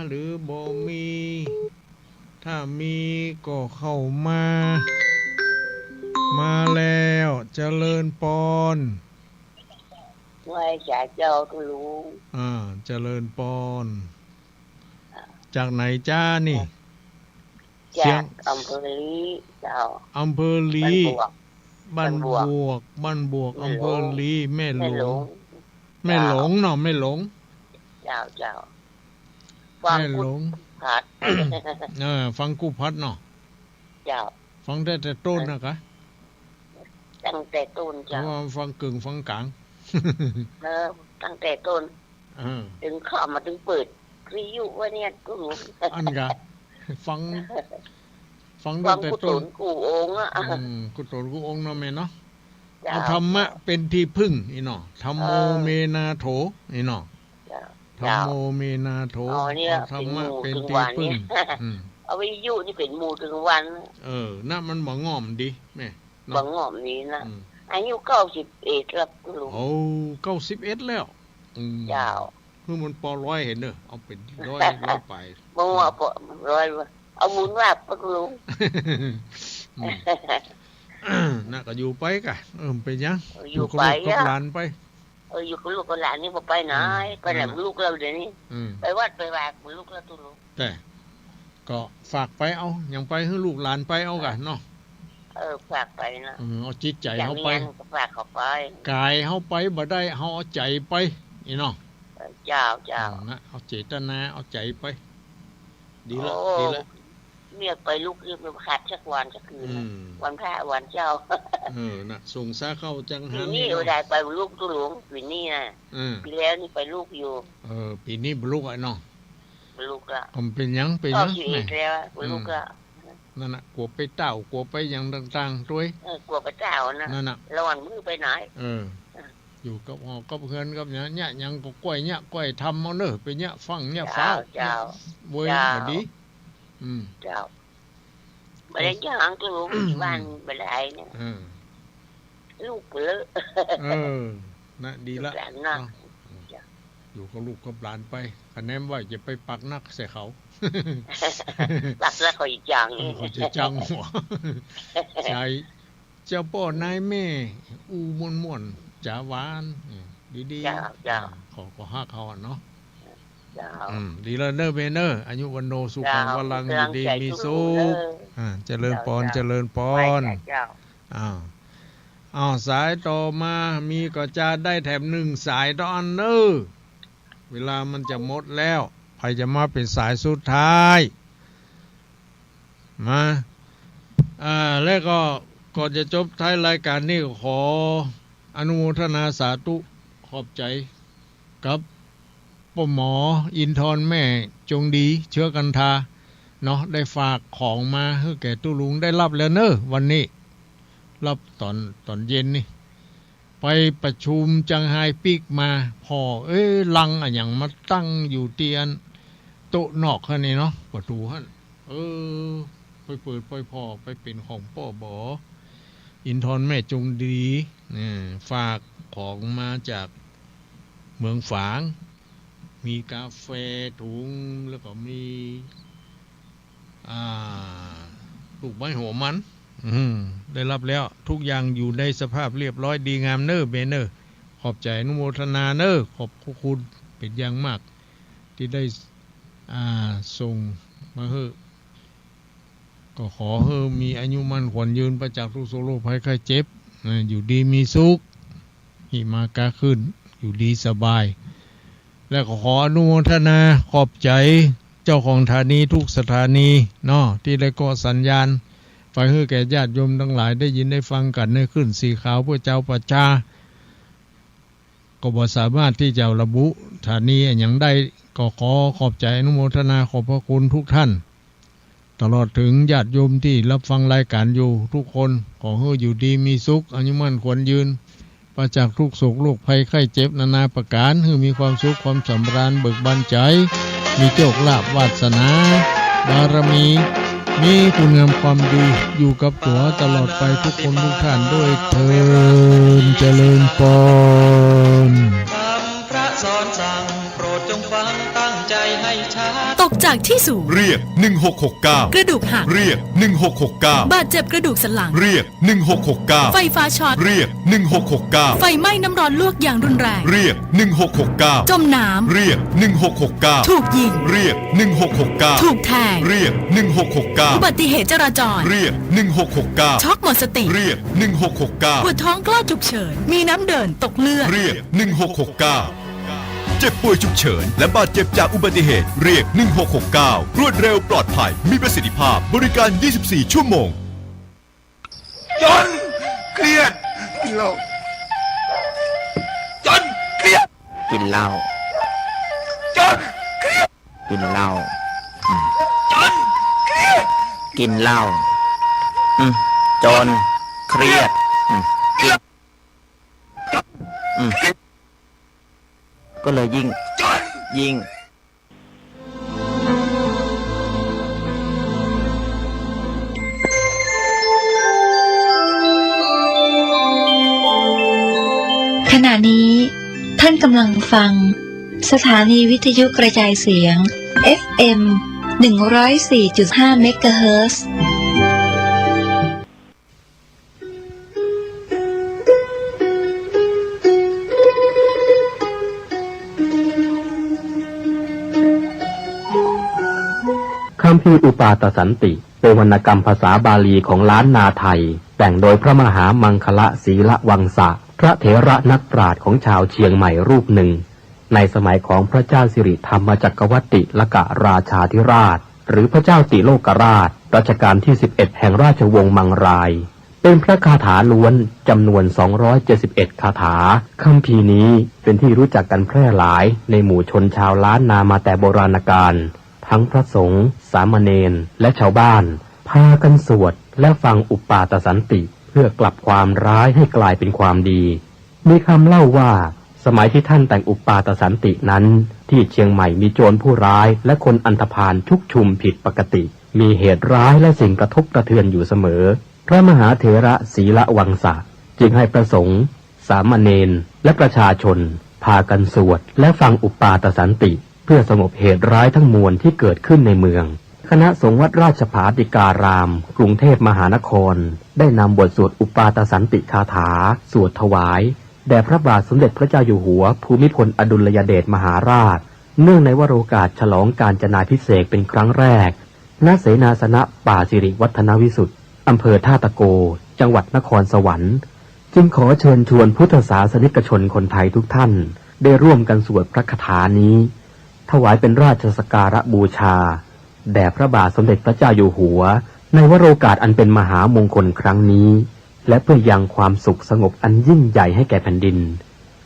หรือบ่มี ถ้ามีก็เข้ามา มาแล้ว เจริญปอน ไหว้สาเจ้าตุ๊ลุง อ่า เจริญปอน จากไหนจ๊ะนี่ จากอำเภอลี้เจ้า อำเภอลี้ บ้านบวก บ้านบวก บ้านบวก อำเภอลี้ แม่หลง แม่หลงเนาะ แม่หลง เจ้า เจ้า ฟังกุพัด เออ ฟังกุพัดเนาะ เจ้า ฟังได้แต่ต้นนะกะ ตั้งแต่ต้นเจ้า เพราะว่าฟังเกิ่งฟังก๋าง เออ ตั้งแต่ต้น เออ ตึงเข้ามาตึงเปิดวิทยุไว้เนี่ยตุ๊ลุง อันกะ ฟัง ฟังตั้งแต่ต้น ฟังกู้ต๋นกู้องค์อะ อืม กู้ต๋นกู้องค์เนาะแม่เนาะ เจ้า เอาธรรมะเป็นที่พึ่งนี่เนาะ ธัมโม เออ เม นาโถ นี่เนาะ เจ้า ธัมโม เม นาโถ เอาเนี่ย เอาธรรมะเป็นที่พึ่ง เป๋นหมู่เถิงวันเนี่ย อืม เอาวิทยุนี่เป๋นหมู่เถิงวัน เออ นะ มันบ่ง่อมดีแม่ เนาะ บ่ง่อมดีนะ อืม อายุเก้าสิบเอ็ดแล้วตุ๊ลุง โอ้ เก้าสิบเอ็ดแล้ว อืม เจ้า คือมันปอร้อยหั้นเน่อ เอาเป๋นร้อย ร้อยปลาย บ่ว่าปอร้อย เอาบุญว่าตุ๊ลุง อืม นะ ก็อยู่ไปกะ เออ เป๋นหยัง อยู่กับลูกกับหลานไป เออ อยู่กับลูกกับหลานนี่บ่ไปไหน อืม ไปไหน นั่นน่ะ ลูกเฮาเดี๋ยวนี้ อืม ไปวัดไปวาลูกเฮาตุ๊ลุง แต่ ก็ฝากไปเอา หยังไปหื้อลูกหลานไปเอากะเนาะ เออ ฝากไปเนาะ เออ เอาจิตใจ๋เฮาไป อย่างนี้ก็ฝากเขาไป ก๋ายเฮาไปบ่ได้ เฮาเอาใจ๋ไป นี่เนาะ เออ เจ้า เจ้า อืม นะ เอาเจตนา เอาใจ๋ไป ดีละ โอ้ ดีละ เมียไปลุกนี่บ่ขาดสักวันสักคืนนะ อืม วันพระวันเจ้า เออ นะ ส่งสาเข้าจังหัน ปี๋นี้ นี่เนาะ บ่ได้ไปลุกตุ๊ลุง ปี๋นี้นะ อืม ปี๋แล้วนี่ไปลุกอยู่ เออ ปี๋นี้บ่ลุกอะเนาะ บ่ลุกละ ก็เป๋นหยัง เป๋นหยัง เก้าสิบเอ็ด แม่ แล้วอะ บ่ลุกละ อืม นั่นน่ะ กั๋วไปเต้า กั๋วไปหยังต่างๆ ตวย เออ กั๋วไปเต้านะ นั่นน่ะ ละวันมื้อไปไหน เออ เออ อยู่กับหอกับเฮือนกับหยัง เยียะหยังก็ก้อยเยียะก้อยทำเอาเน่อ ไปเยียะฟั่งเยียะฟ้าว เจ้า เยียะเวย เจ้า บ่ดี อืม เจ้า บ่ได้หยังตุ๊ลุง อืม อยู่บ้านบ่ได้เนี่ย เออ ลูกเป๋นเลอะ เออ นะ ดีละ ลูกหลานนะ เนาะ เจ้า อยู่กับลูกกับหลานไป คะแนนว่าจะไปปักหนักใส่เขา ปักหนักเขาอีกอย่าง เออ เขาจะจังหัว ใช่ เจ้าป้อนายแม่ อู้ม่วนๆ จ๋าหวาน เออ ดีๆ เจ้า เจ้า อ่า เขาก็ฮักเขาอะเนาะ เจ้า อืม ดีแล้วเน่อแม่เน่อ อายุวัณโณ สุขัง เจ้า พลัง อยู่ดีมีสุข เจ้า อ่า เจริญปอน เจ้า เจริญปอน ไหว้เจ้า อ้าว อ้าว สายต่อมา มีก่อจาได้แถมหนึ่งสายต่ออันเน่อ เวลามันจะหมดแล้ว ใผจะมาเป๋นสายสุดท้าย มา อ่า แล้วก็ก่อนจะจบท้ายรายการนี่ ขออนุโมทนาสาธุ ขอบใจ๋กับป้อหมออินทรแม่จงดี เชื้อกันทา เนาะ ได้ฝากของมาหื้อแก่ตุ๊ลุง ได้ฮับแล้วเน่อ วันนี้ ฮับต๋อน ต๋อนเย็นนี่ ไปประชุมจังไฮปิกมา ผ่อ เอ๊ะ ลังอะหยังมาตั้งอยู่ตี้อันโต๊ะนอกหั้นนี่เนาะ ประตู๋หั้น เออ ไปเปิดไปผ่อ ไปเป๋นของป้อหมออินทรแม่จงดี เนี่ย ฝากของมาจากเมืองฝาง มีกาแฟถุง แล้วก็มี อ่า ลูกไม้หัวมัน อืม ได้ฮับแล้ว ทุกอย่างอยู่ในสภาพเรียบร้อยดีงามเน่อแม่เน่อ ขอบใจ๋อนุโมทนาเน่อ ขอบพระคุณเป๋นอย่างมาก ตี้ได้ อ่า ส่งมาหื้อ ก็ขอหื้อมีอายุมั่นขวัญยืน ปราศจากทุกข์โศกโรคภัยไข้เจ็บ อ่า อยู่ดีมีสุข หิมะกาขึ้น อยู่ดีสบาย และก็ขออนุโมทนาขอบใจ๋เจ้าของสถานีทุกสถานีเนาะ ตี้ได้เกาะสัญญาณ ไปหื้อแก่ญาติโยมตังหลายได้ยินได้ฟังกั๋นในคลื่นสีขาวเปื้อจาวประชา ก็บ่สามารถตี้จะระบุสถานีอะหยังได้ ก็ขอขอบใจ๋อนุโมทนาขอบพระคุณทุกท่าน ตลอดเถิงญาติโยมตี้ฮับฟังรายก๋านอยู่กู้คน ขอหื้ออยู่ดีมีสุข อายุมั่นขวัญยืน ปราศจากทุกข์โศกโรคภัยไข้เจ็บนานาประก๋าน หื้อมีความสุขความสำราญเบิกบานใจ๋ มีโชคลาภวาสนา บารมี มีคุณงามความดีอยู่กับตั๋วตลอดไปทุกคนทุกท่านด้วยเทอญ เจริญปอน คำพระสอนสั่ง โปรดจงฟังตั้งใจให้ชัด ตกจากที่สูง เรียก หนึ่งหกหกเก้า กระดูกหัก เรียก หนึ่งหกหกเก้า บาดเจ็บกระดูกสันหลัง เรียก หนึ่งหกหกเก้า ไฟฟ้าช็อต เรียก หนึ่งหกหกเก้า ไฟไหม้น้ำร้อนลวกอย่างรุนแรง เรียก หนึ่งหกหกเก้า จมน้ำ เรียก หนึ่งหกหกเก้า ถูกยิง เรียก หนึ่งหกหกเก้า ถูกแทง เรียก หนึ่งหกหกเก้า อุบัติเหตุจราจร เรียก หนึ่งหกหกเก้า ช็อกหมดสติ เรียก หนึ่งหกหกเก้า ปวดท้องคลอดฉุกเฉิน มีน้ำเดินตกเลือด เรียก หนึ่งหกหกเก้า เจ็บป่วยฉุกเฉินและบาดเจ็บจากอุบัติเหตุ เรียก หนึ่งหกหกเก้า รวดเร็วปลอดภัย มีประสิทธิภาพ บริการ ยี่สิบสี่ ชั่วโมง จนเครียด กินเหล้า จนเครียด กินเหล้า จนเครียด กินเหล้า อืม จนเครียด กินเหล้า อืม จนเครียด อืม กิน อืม ก็เลยยิ่ง ยิ่ง ขณะนี้ท่านกำลังฟังสถานีวิทยุกระจายเสียง เอฟเอ็ม หนึ่งร้อยสี่จุดห้า เมกะเฮิรตซ์ คัมภีร์อุปาทสันติ เป็นวรรณกรรมภาษาบาลีของล้านนาไทย แต่งโดยพระมหามังคละศีลวังสะ พระเถระนักปราชญ์ของชาวเชียงใหม่รูปหนึ่ง ในสมัยของพระเจ้าสิริธรรมจักรวรรติลกราชาธิราช หรือพระเจ้าติโลกราช รัชกาลที่ สิบเอ็ด แห่งราชวงศ์มังราย เป็นพระคาถาล้วนจำนวน สองร้อยเจ็ดสิบเอ็ด คาถา คัมภีร์นี้เป็นที่รู้จักกันแพร่หลายในหมู่ชนชาวล้านนามาแต่โบราณกาล ทั้งพระสงฆ์ สามเณร และชาวบ้าน พากันสวดและฟังอุปาทสันติ เพื่อกลับความร้ายให้กลายเป็นความดี มีคำเล่าว่า สมัยที่ท่านแต่งอุปาทสันตินั้น ที่เชียงใหม่มีโจรผู้ร้ายและคนอันธพาลชุกชุมผิดปกติ มีเหตุร้ายและสิ่งกระทบกระเทือนอยู่เสมอ พระมหาเถระศีลวังสะ จึงให้พระสงฆ์ สามเณร และประชาชน พากันสวดและฟังอุปาทสันติ เพื่อสงบเหตุร้ายทั้งมวลที่เกิดขึ้นในเมือง คณะสงฆ์วัดราชภาติการาม กรุงเทพมหานคร ได้นำบทสวดอุปาทสันติคาถา สวดถวาย แด่พระบาทสมเด็จพระเจ้าอยู่หัวภูมิพลอดุลยเดชมหาราช เนื่องในวโรกาสฉลองกาญจนาภิเษกเป็นครั้งแรก ณ เสนาสนะป่าสิริวัฒนวิสุทธิ์ อำเภอท่าตะโก จังหวัดนครสวรรค์ จึงขอเชิญชวนพุทธศาสนิกชนคนไทยทุกท่าน ได้ร่วมกันสวดพระคาถานี้ ถวายเป็นราชสักการะบูชา แด่พระบาทสมเด็จพระเจ้าอยู่หัว ในวโรกาสอันเป็นมหามงคลครั้งนี้ และเพื่อยังความสุขสงบอันยิ่งใหญ่ให้แก่แผ่นดิน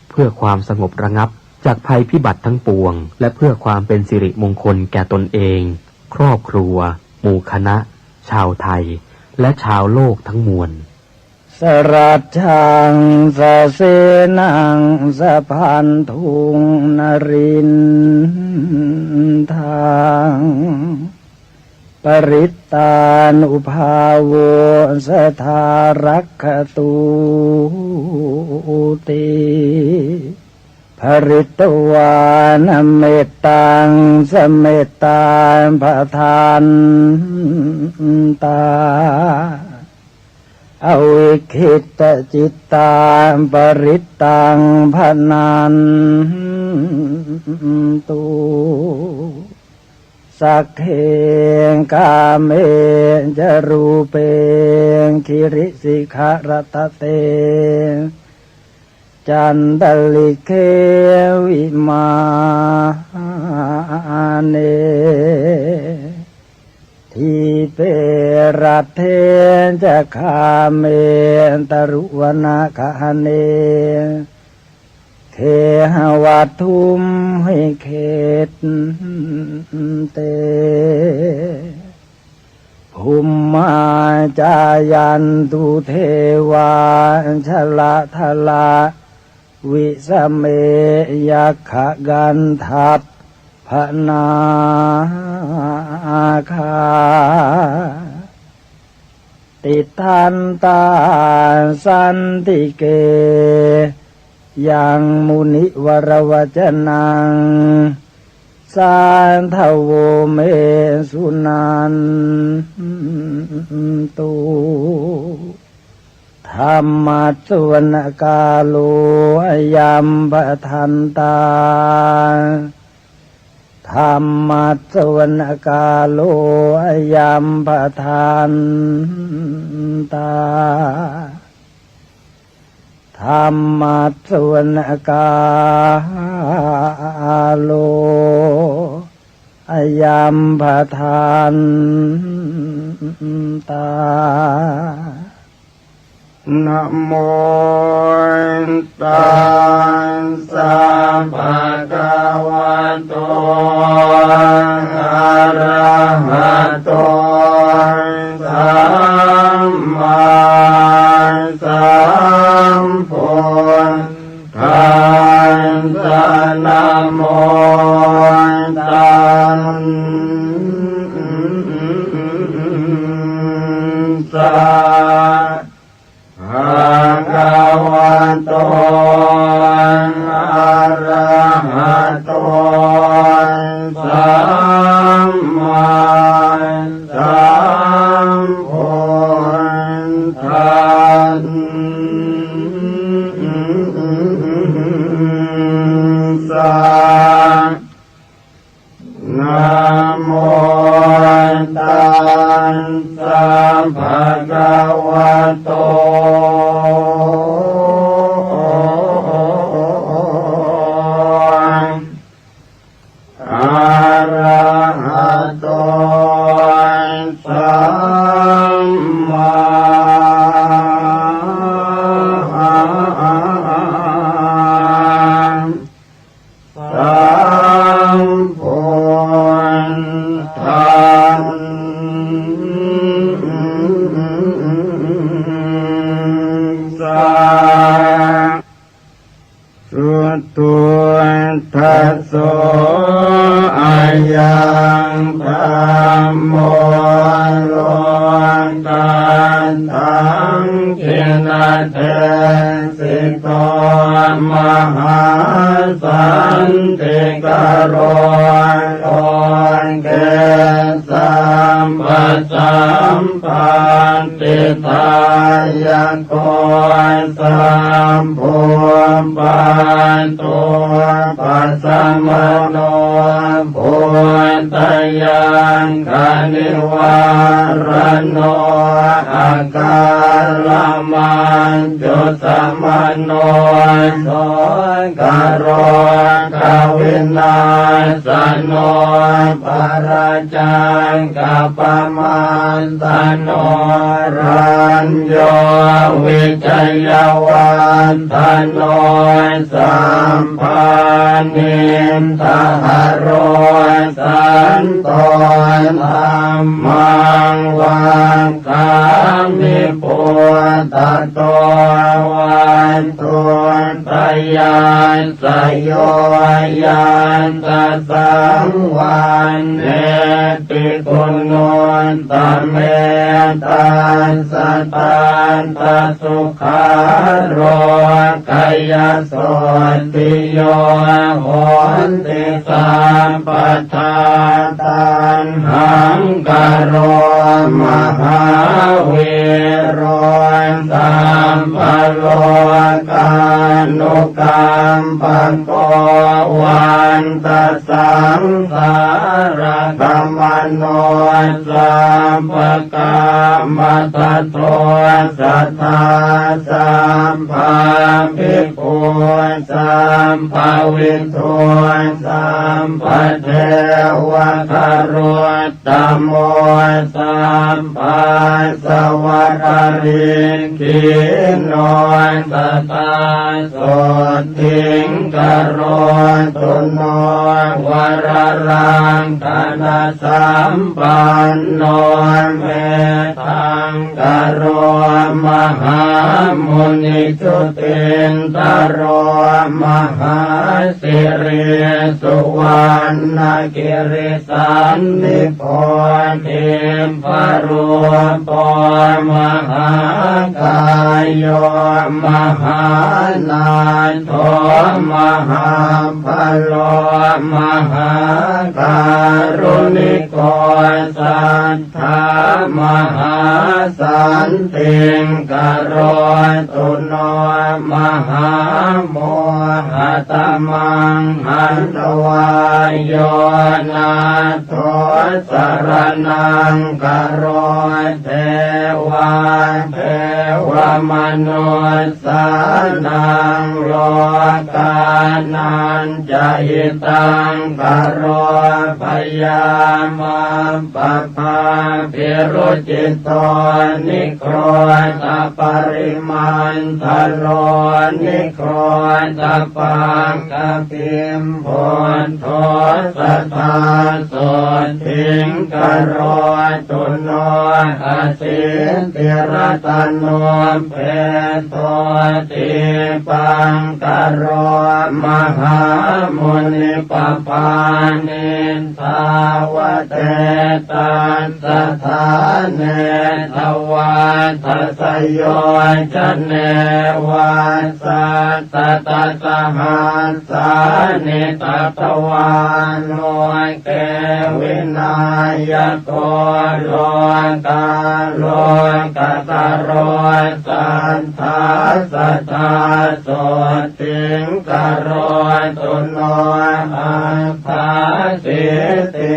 เพื่อความสงบระงับจากภัยพิบัติทั้งปวง และเพื่อความเป็นสิริมงคลแก่ตนเอง ครอบครัว หมู่คณะ ชาวไทย และชาวโลกทั้งมวล สรัจจัง สเสนัง สพันธุง นรินทัง ปริตตานุภาโว สทารักขตูติ ปริตวานะเมตตัง สเมตตาปะทันตา อวิคขิตตจิตตา ปริตตังพะนันตุ สักเข กาเม จะรูเป กิริสิขะระตะเต จันตะลิเข วิมาเน ทีเป รัตเถ จะคาเม ตะรุวนะกะหะเน เขหะวัตถุมหิ เขตเต ภุมมา จายันตุ เทวา ชะละทะละ วิสะเม ยักขะกันทัพพ นาคา ติดทันตา สันติเก ยังมุนิวรวจนัง สาธโว เม สุนันตุ ธัมมัสสวนะกาโล อะยัมภะทันตา ธัมมัสสวนะกาโล อะยัมภะทันตา ธัมมัสสวนะกาโล อะยัมภะทันตา นะโมตัสสะ ภะคะวะโต อะระหะโต สัมมาสัมพุทธัสสะ นะโมตัสสะ ภะคะวะโต อะระหะโต สัมมาสัมพุทธัสสะ นะโมตัสสะ ภะคะวะโต อะระหะโต สัมมาสัมพุทธัสสะ สุตุทัสโส อะยังธัมโม โลกัตถัง ขิณเต สิโต มหาสันติกโร โลเก สัพพะสัมพัตติทายะโก สัพพุปปาทุปัสสะมะโน ปุตตะยักขะนิวาระโน อะกาละมัจจุสะมะโน โสกะโรควินาสะโน ปะระจักขะปะมัตตะโน รัญโญวิจยะวัตถะโน สัพพะนิทะหะโร สันโต ธัมมังวัด คามิ ปุตตะโต วัตถุตยัสสะโย ยัสสะสังวัณเณติ กุณุตตะเม ตัสสะทัตถะสุขะโรกะยะ โสตติโย โหติ สัพพะทา ตัณหังกะโร มหาวีโร สัพพะโลกานุกัมปะโก วันตะสังสาระกะมะโน สัพพะกามัตถะโทสะทา สัพพาภิกขุ สัพพะวิทู สัพพะเทวะคารุตตะโม สัพพาสะวะกะริงขีโน สะทา โสตถิงคาโรตุโน varaṃ gaṇasampanno mettā karo mahāmuni jutiṇḍaro mahāsiri suvaṇṇagirisannibo dibbarūpo mahākāyo mahānātho mahābalo mahākāruṇiko sat dhā mahāsantiṃ karotu no mahāmohatamaṃ hantvā yo nātho saraṇaṃ karo devā devamanussānaṃ lokānañca hitaṃ karo bhayā mā ppa bhābhirucito nikkhotaparimandalo nikkhotapakkhatimbuddho sadā sotthiṃ karotu no asītiratano peto dīpaṅkaro mahāmuni pabāni tāvatedasthāne dvādasayojane vā sattasahassāni tatvā loke vināyako lokālokattaro satthā sadā sotthiṃ karotu no atthāsīti.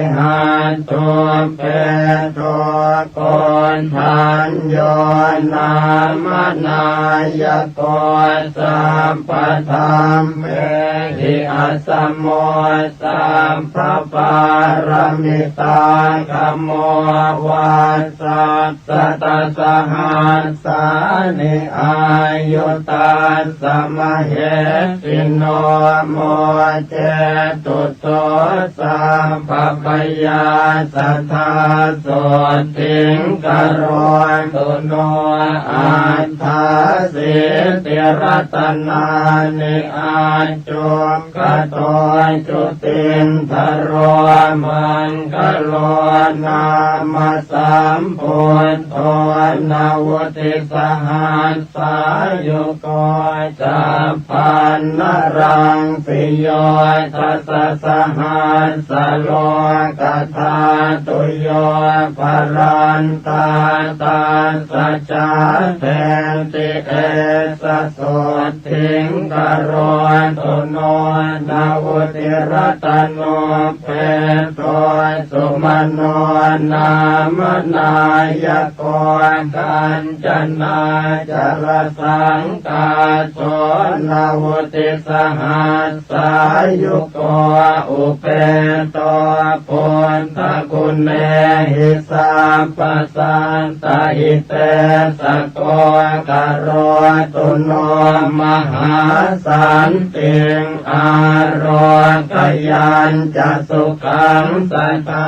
Hatthuppeto koṇḍañño nāma nāyako sabbadhammehi asamo sabbapāramitāgamo vā sattasahassāni āyutassa mahesino mocetu so sabbabhayā sadā sotthiṃ karotu no atthāsīti. Ratanāni accu kato jutindharo maṅgalo nāma sambuddho navutisahassāyugo chabbaṇṇaraṃ siyo dasasahassalokadhātu yo balañca tassa jāteti esa sot thiṃ karotu no navutiratanuppeto sumano nāma nāyako kañcanājarasaṅkāso navutisahassāyugo upeto buddhaguṇehi sabbasattahitejako karotu no mahāsantiṃ ārogayañca sukhaṃ sadā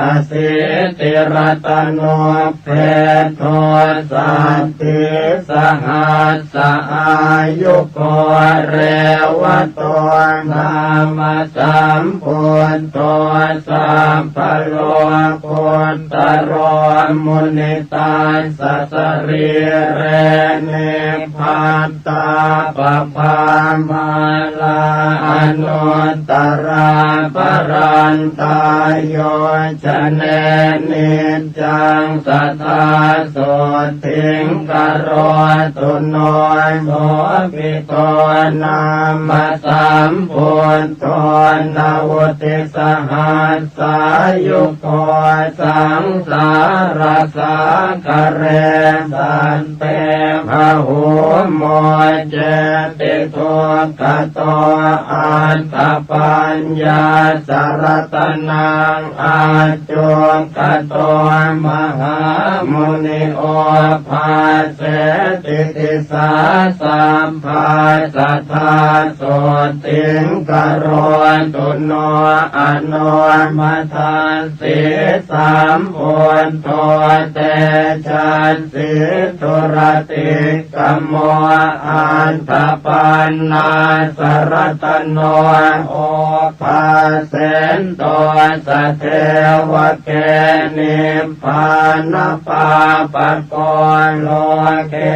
asītiratano peto saddhisahassāyugo revato nāma sambuddho sabbalokuttaro munitassa sarīre nibbattāpabhāmālā anuttarā parantā yojane niccaṃ sadā sotthiṃ karotu no sobhito nāma sambuddho navutisahassāyugo saṃsārasāgare sante bahū mo ceti duggāto attapaññāsa ratanaṃ accuggato mahāmuni obhāseti disā sabbā sadā sotthiṃ karotu no anomathas si sambuddho tejasī dulatikkhamo attapaṇṇāsa ratano obhāsento sadevake nibbānapāpako loke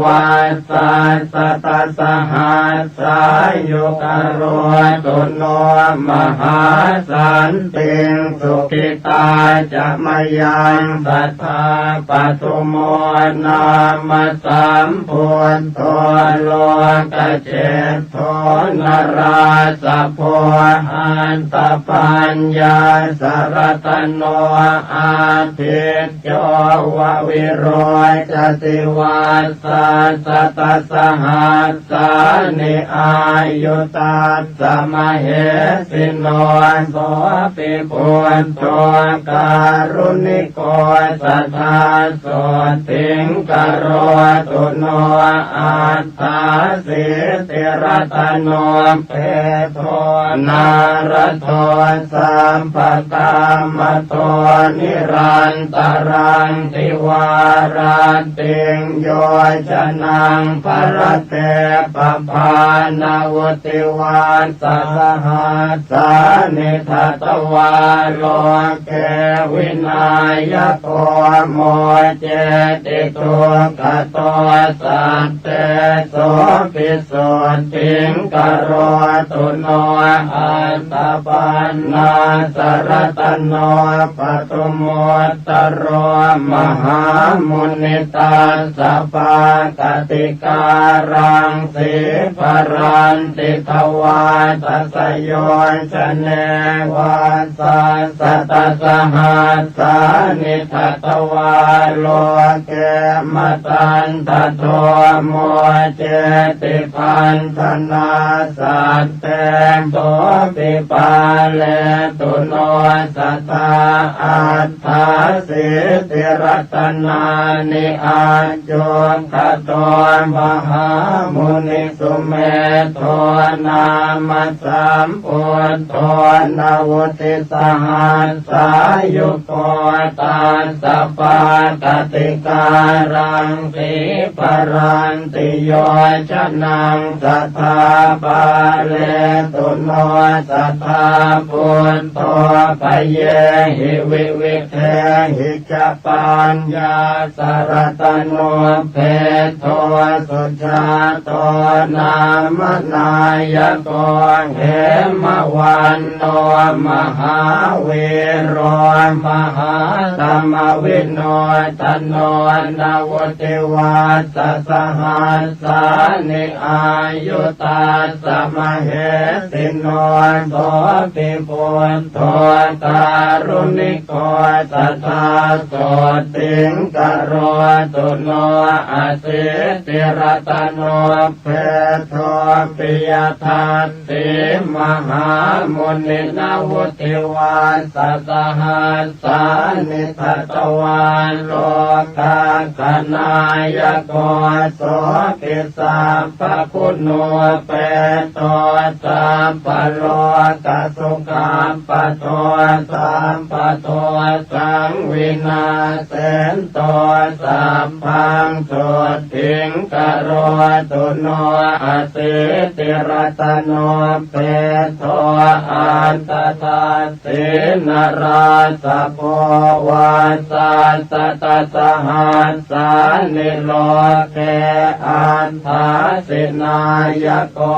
vassasatasahassāyu karotu no mahāsantiṃ. Sukhitā ca mayaṃ sadā padumo nāma sambuddho lokajeṭṭho narāsabho attapaññāsa ratano athityo va virocati vassasatasahassāni āyu tassa mahesino sopi buddho kāruṇiko sadā sotthiṃ karotu no aṭṭhāsīti ratanopeṭho nārado sabbakāmato nirantaraṃ divārattiṃ yojanaṃ bharate pabhānavuti vassasahassāni datvā loke vināyako moceti duggāto saddesopi sotthiṃ karotu no attapaṇṇāsa ratano padumu ttaro mahāmuni tassa pākāṭikāraṃ sīkharanti dvādasayojane vassasatasahassāni datvā loke matandado moceti paṇḍanā saddesopi pāletu no sadā aṭṭhāsīti ratanāni accuggato mahāmuni sumedho nāma sambuddho navutisahassāyuko tassa pākāṭikāraṃ sīkharanti yojanaṃ sadā pāletu no sadā buddho bhayehi vividhehi ca paññāsa ratanopeṭho sujāto nāma nāyako hemavanto mahāvīro mahātamaviṇodanō navutivassasahas sāni āyu tassa mahesino sopi buddho kāruṇiko sadā sotthiṃ karotu no asīti ratanopeṭho piyadassī mahāmuni navutivassasahas sāni datvā lokassāyako sopi sabbaguṇūpeṭho sabbalokasukhappatto sabbadosaṃ vināsento sabbaṃ sotthiṃ karotu no asīti ratanopeṭho aṭṭhadassī narāsabho vassasatasahassāni loke aṭṭhāsi nāyako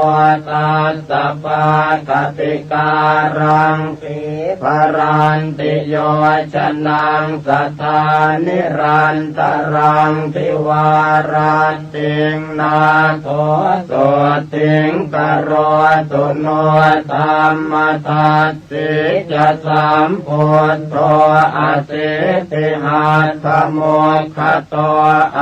tassa pākāṭikāraṃ sīkharanti yojanaṃ sadā nirantaraṃ divārattiṃ nātho sotthiṃ karotu no dhammadas sī ca sambuddho asītihatthamagghato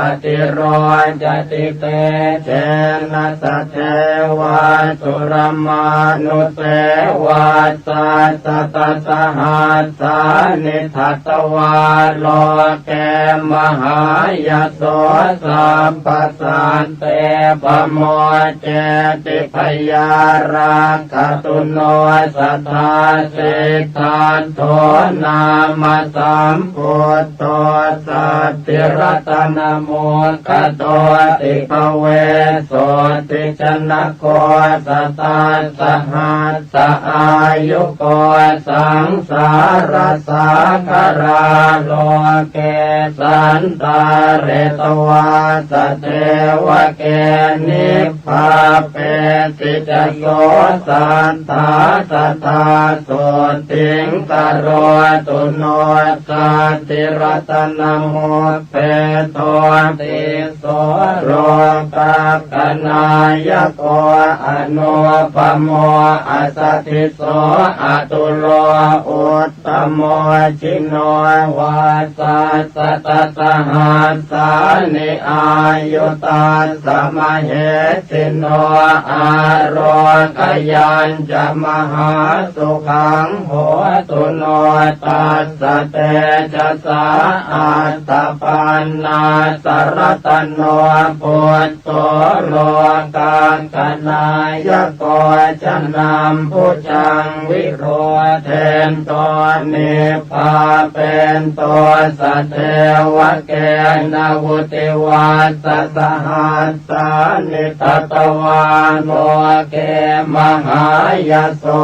atirocati tejena sadevā suramānusevā satasatasahassāni hatavatā loke mahāyaso sabbasatte pamucceti bhayārakkhattuno sadā. Siddhattho nāma sambuddho sabbiratanamuggadho bhikkhave sotthi janako satasahassa āyuko saṃsārasāgarā loke santāretvā sadevake nib pāpesi ca so sattha sadā sotthi karotu no. Sabbiratanamuggadho tisso lokakkanāyako anupamo asadhiso atulo ut tamo jino vasassatasahassāni āyu tassa mahesino ārogayañca mahāsukhaṃ hotu no. Tassa tejasā attapaṇṇassa ratano bud dho lokakkanāyako janambhujaṃ virodhento nibbāpento sadevakena vuṭivassasahas sāni tatvā loke mahāyaso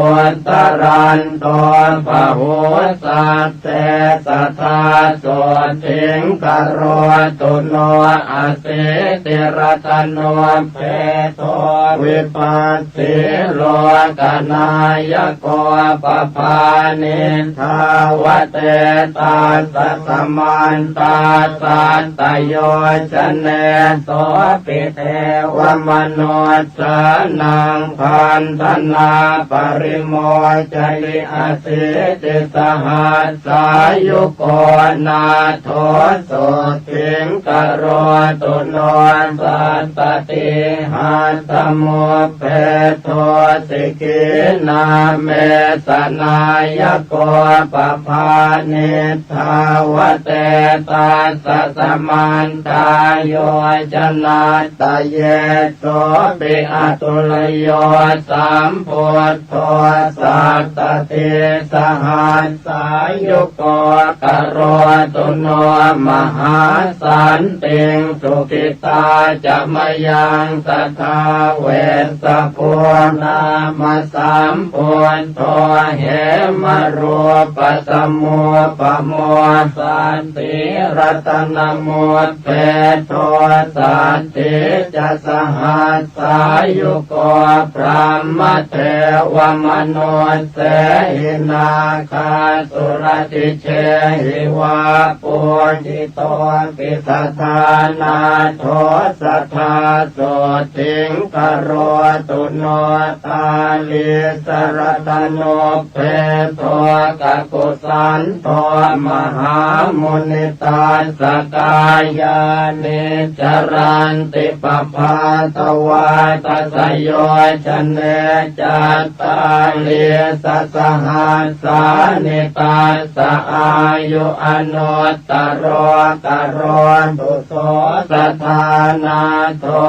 uttaranto bahusat te sadā sotthi karotu no. Asīti ratanubbedo vipassī lokanāyako pabāni dāvatestassa samantā satta yojane sopi devamanussānaṃ bhaṇḍanā parimocati. Asīti sahassāyuko nātho sotthi karotu no. Satta tīhatta mubbe dho sikhī nāmesanāyako pabāni dāvatestassa samantā yojanattaye sopi atulayo sambuddho satta tīsahassāyuko karotu no. Mahāsantiṃ sukhi tā ca mayaṃ sadā vessabhū nāma sambuddho hemarūpasamūpamo sassī ratanamubbedo sassī ca sahassāyuko brahmadevamanussehina khāsuraddhijehi vā pūji topi sadā nātho sadā sotthi karotu no. Dālīsaratanubbedo kakusanto mahāmuni tassa kāyāni caranti pabātavā dasayojane cattālīsasahassāni tassa āyu anut taro karotu so sadā nātho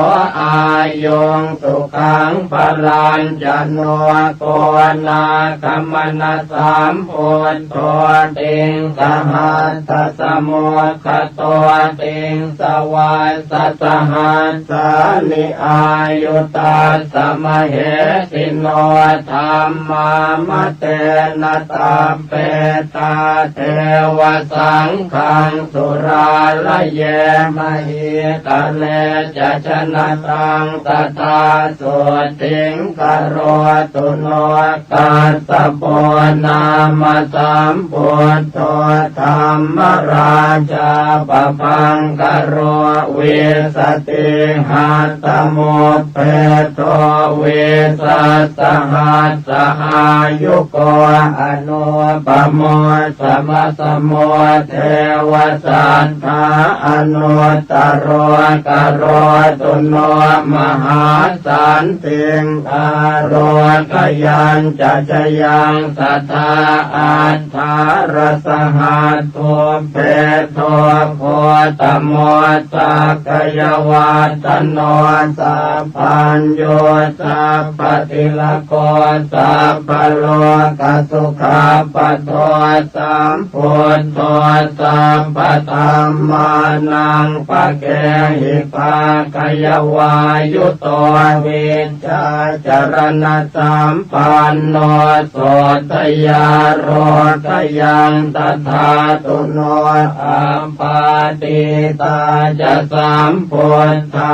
āyuṃ sukhaṃ balañca no. Konāgamanasambuddho tiṃsahassasmuggado tiṃsavassasahassāni āyu tassa mahesino dhammāmatena sabbetā devasaṅghaṃ surāraye mahītale ca janataṃ sadā sotthīṃ karotu no. Kassapo nāma sambuddho dhammarājā pabhaṅkaro, vīsatihasthamuppedo vīsasahassahāyuko, anuppamo samasamo devasat thā anuttaro karotu no. Mahāsantiṃ ārogayañca jayaṃ sadā, aṭṭhārasahassu phedo gotamo sakyavatthano, sabbañño sabbatilako sabbalokasukhappato, sambuddho sabbadhammānaṃ paṭihaṅkhayavāyuto, vijjācaraṇasampanno sotthiy ārogayaṃ sadhātu no. Appātītā ca sambuddhā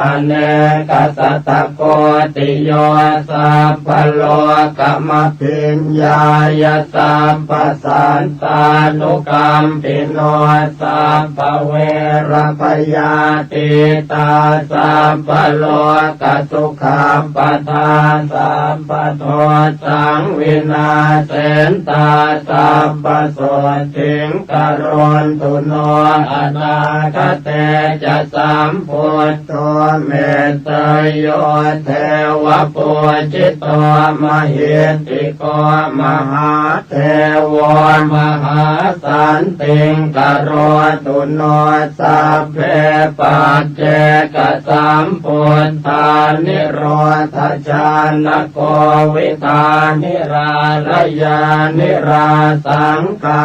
anekasatakoṭiyo, sabbalokam abhiññāya sabbasatānukampino, sabbaverabhayātītā sabbalokasukhappatā, sabbadosaṃ vināsentā sabbasotthiṃ karontu no. Anāgate ca sambuddho metteyyo devapūjito, mahiddhiko mahā devo mahāsantiṃ karotu no. Sabbe paccekasambuddhā nirodhajānako, vidhā nirālayā nirāsaṅgā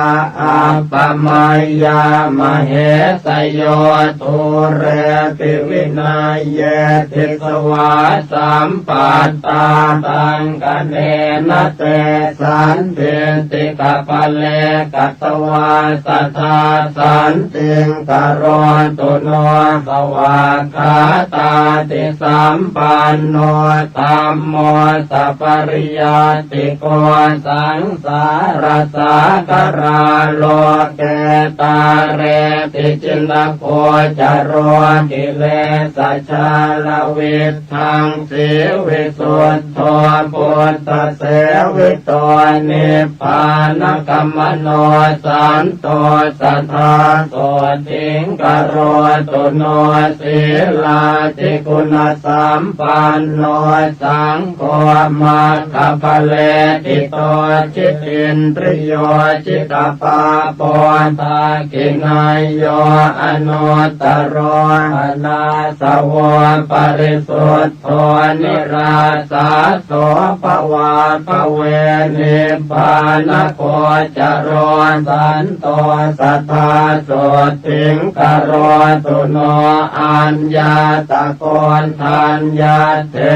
appamayyā mahesayo, dūrepi vinayyedi svāsampattānaṃ, kaṇena tesaṃ diṭṭhikapale katvā sadā santiṃ karotu no. Svākkhātādisampanno dhammo sapariyatthiko, saṃsārasāgarā loke tāre ti jinagocaro, kilesajālaviddhaṃ sīvisuddho buddhaseviतो, nibbānagamano santo sadā sotthī karotu no. Sīlādiguṇasampanno saṅgho maggaphalediṭṭho, jitindriyo jitapāpo dakkhiṇeyyo anuttaro, anāsavo parisud dho nirāsā so bhavābhave nibbānagocaro, santo sadā sotthī karotu no. Aññātakoṇḍaññathe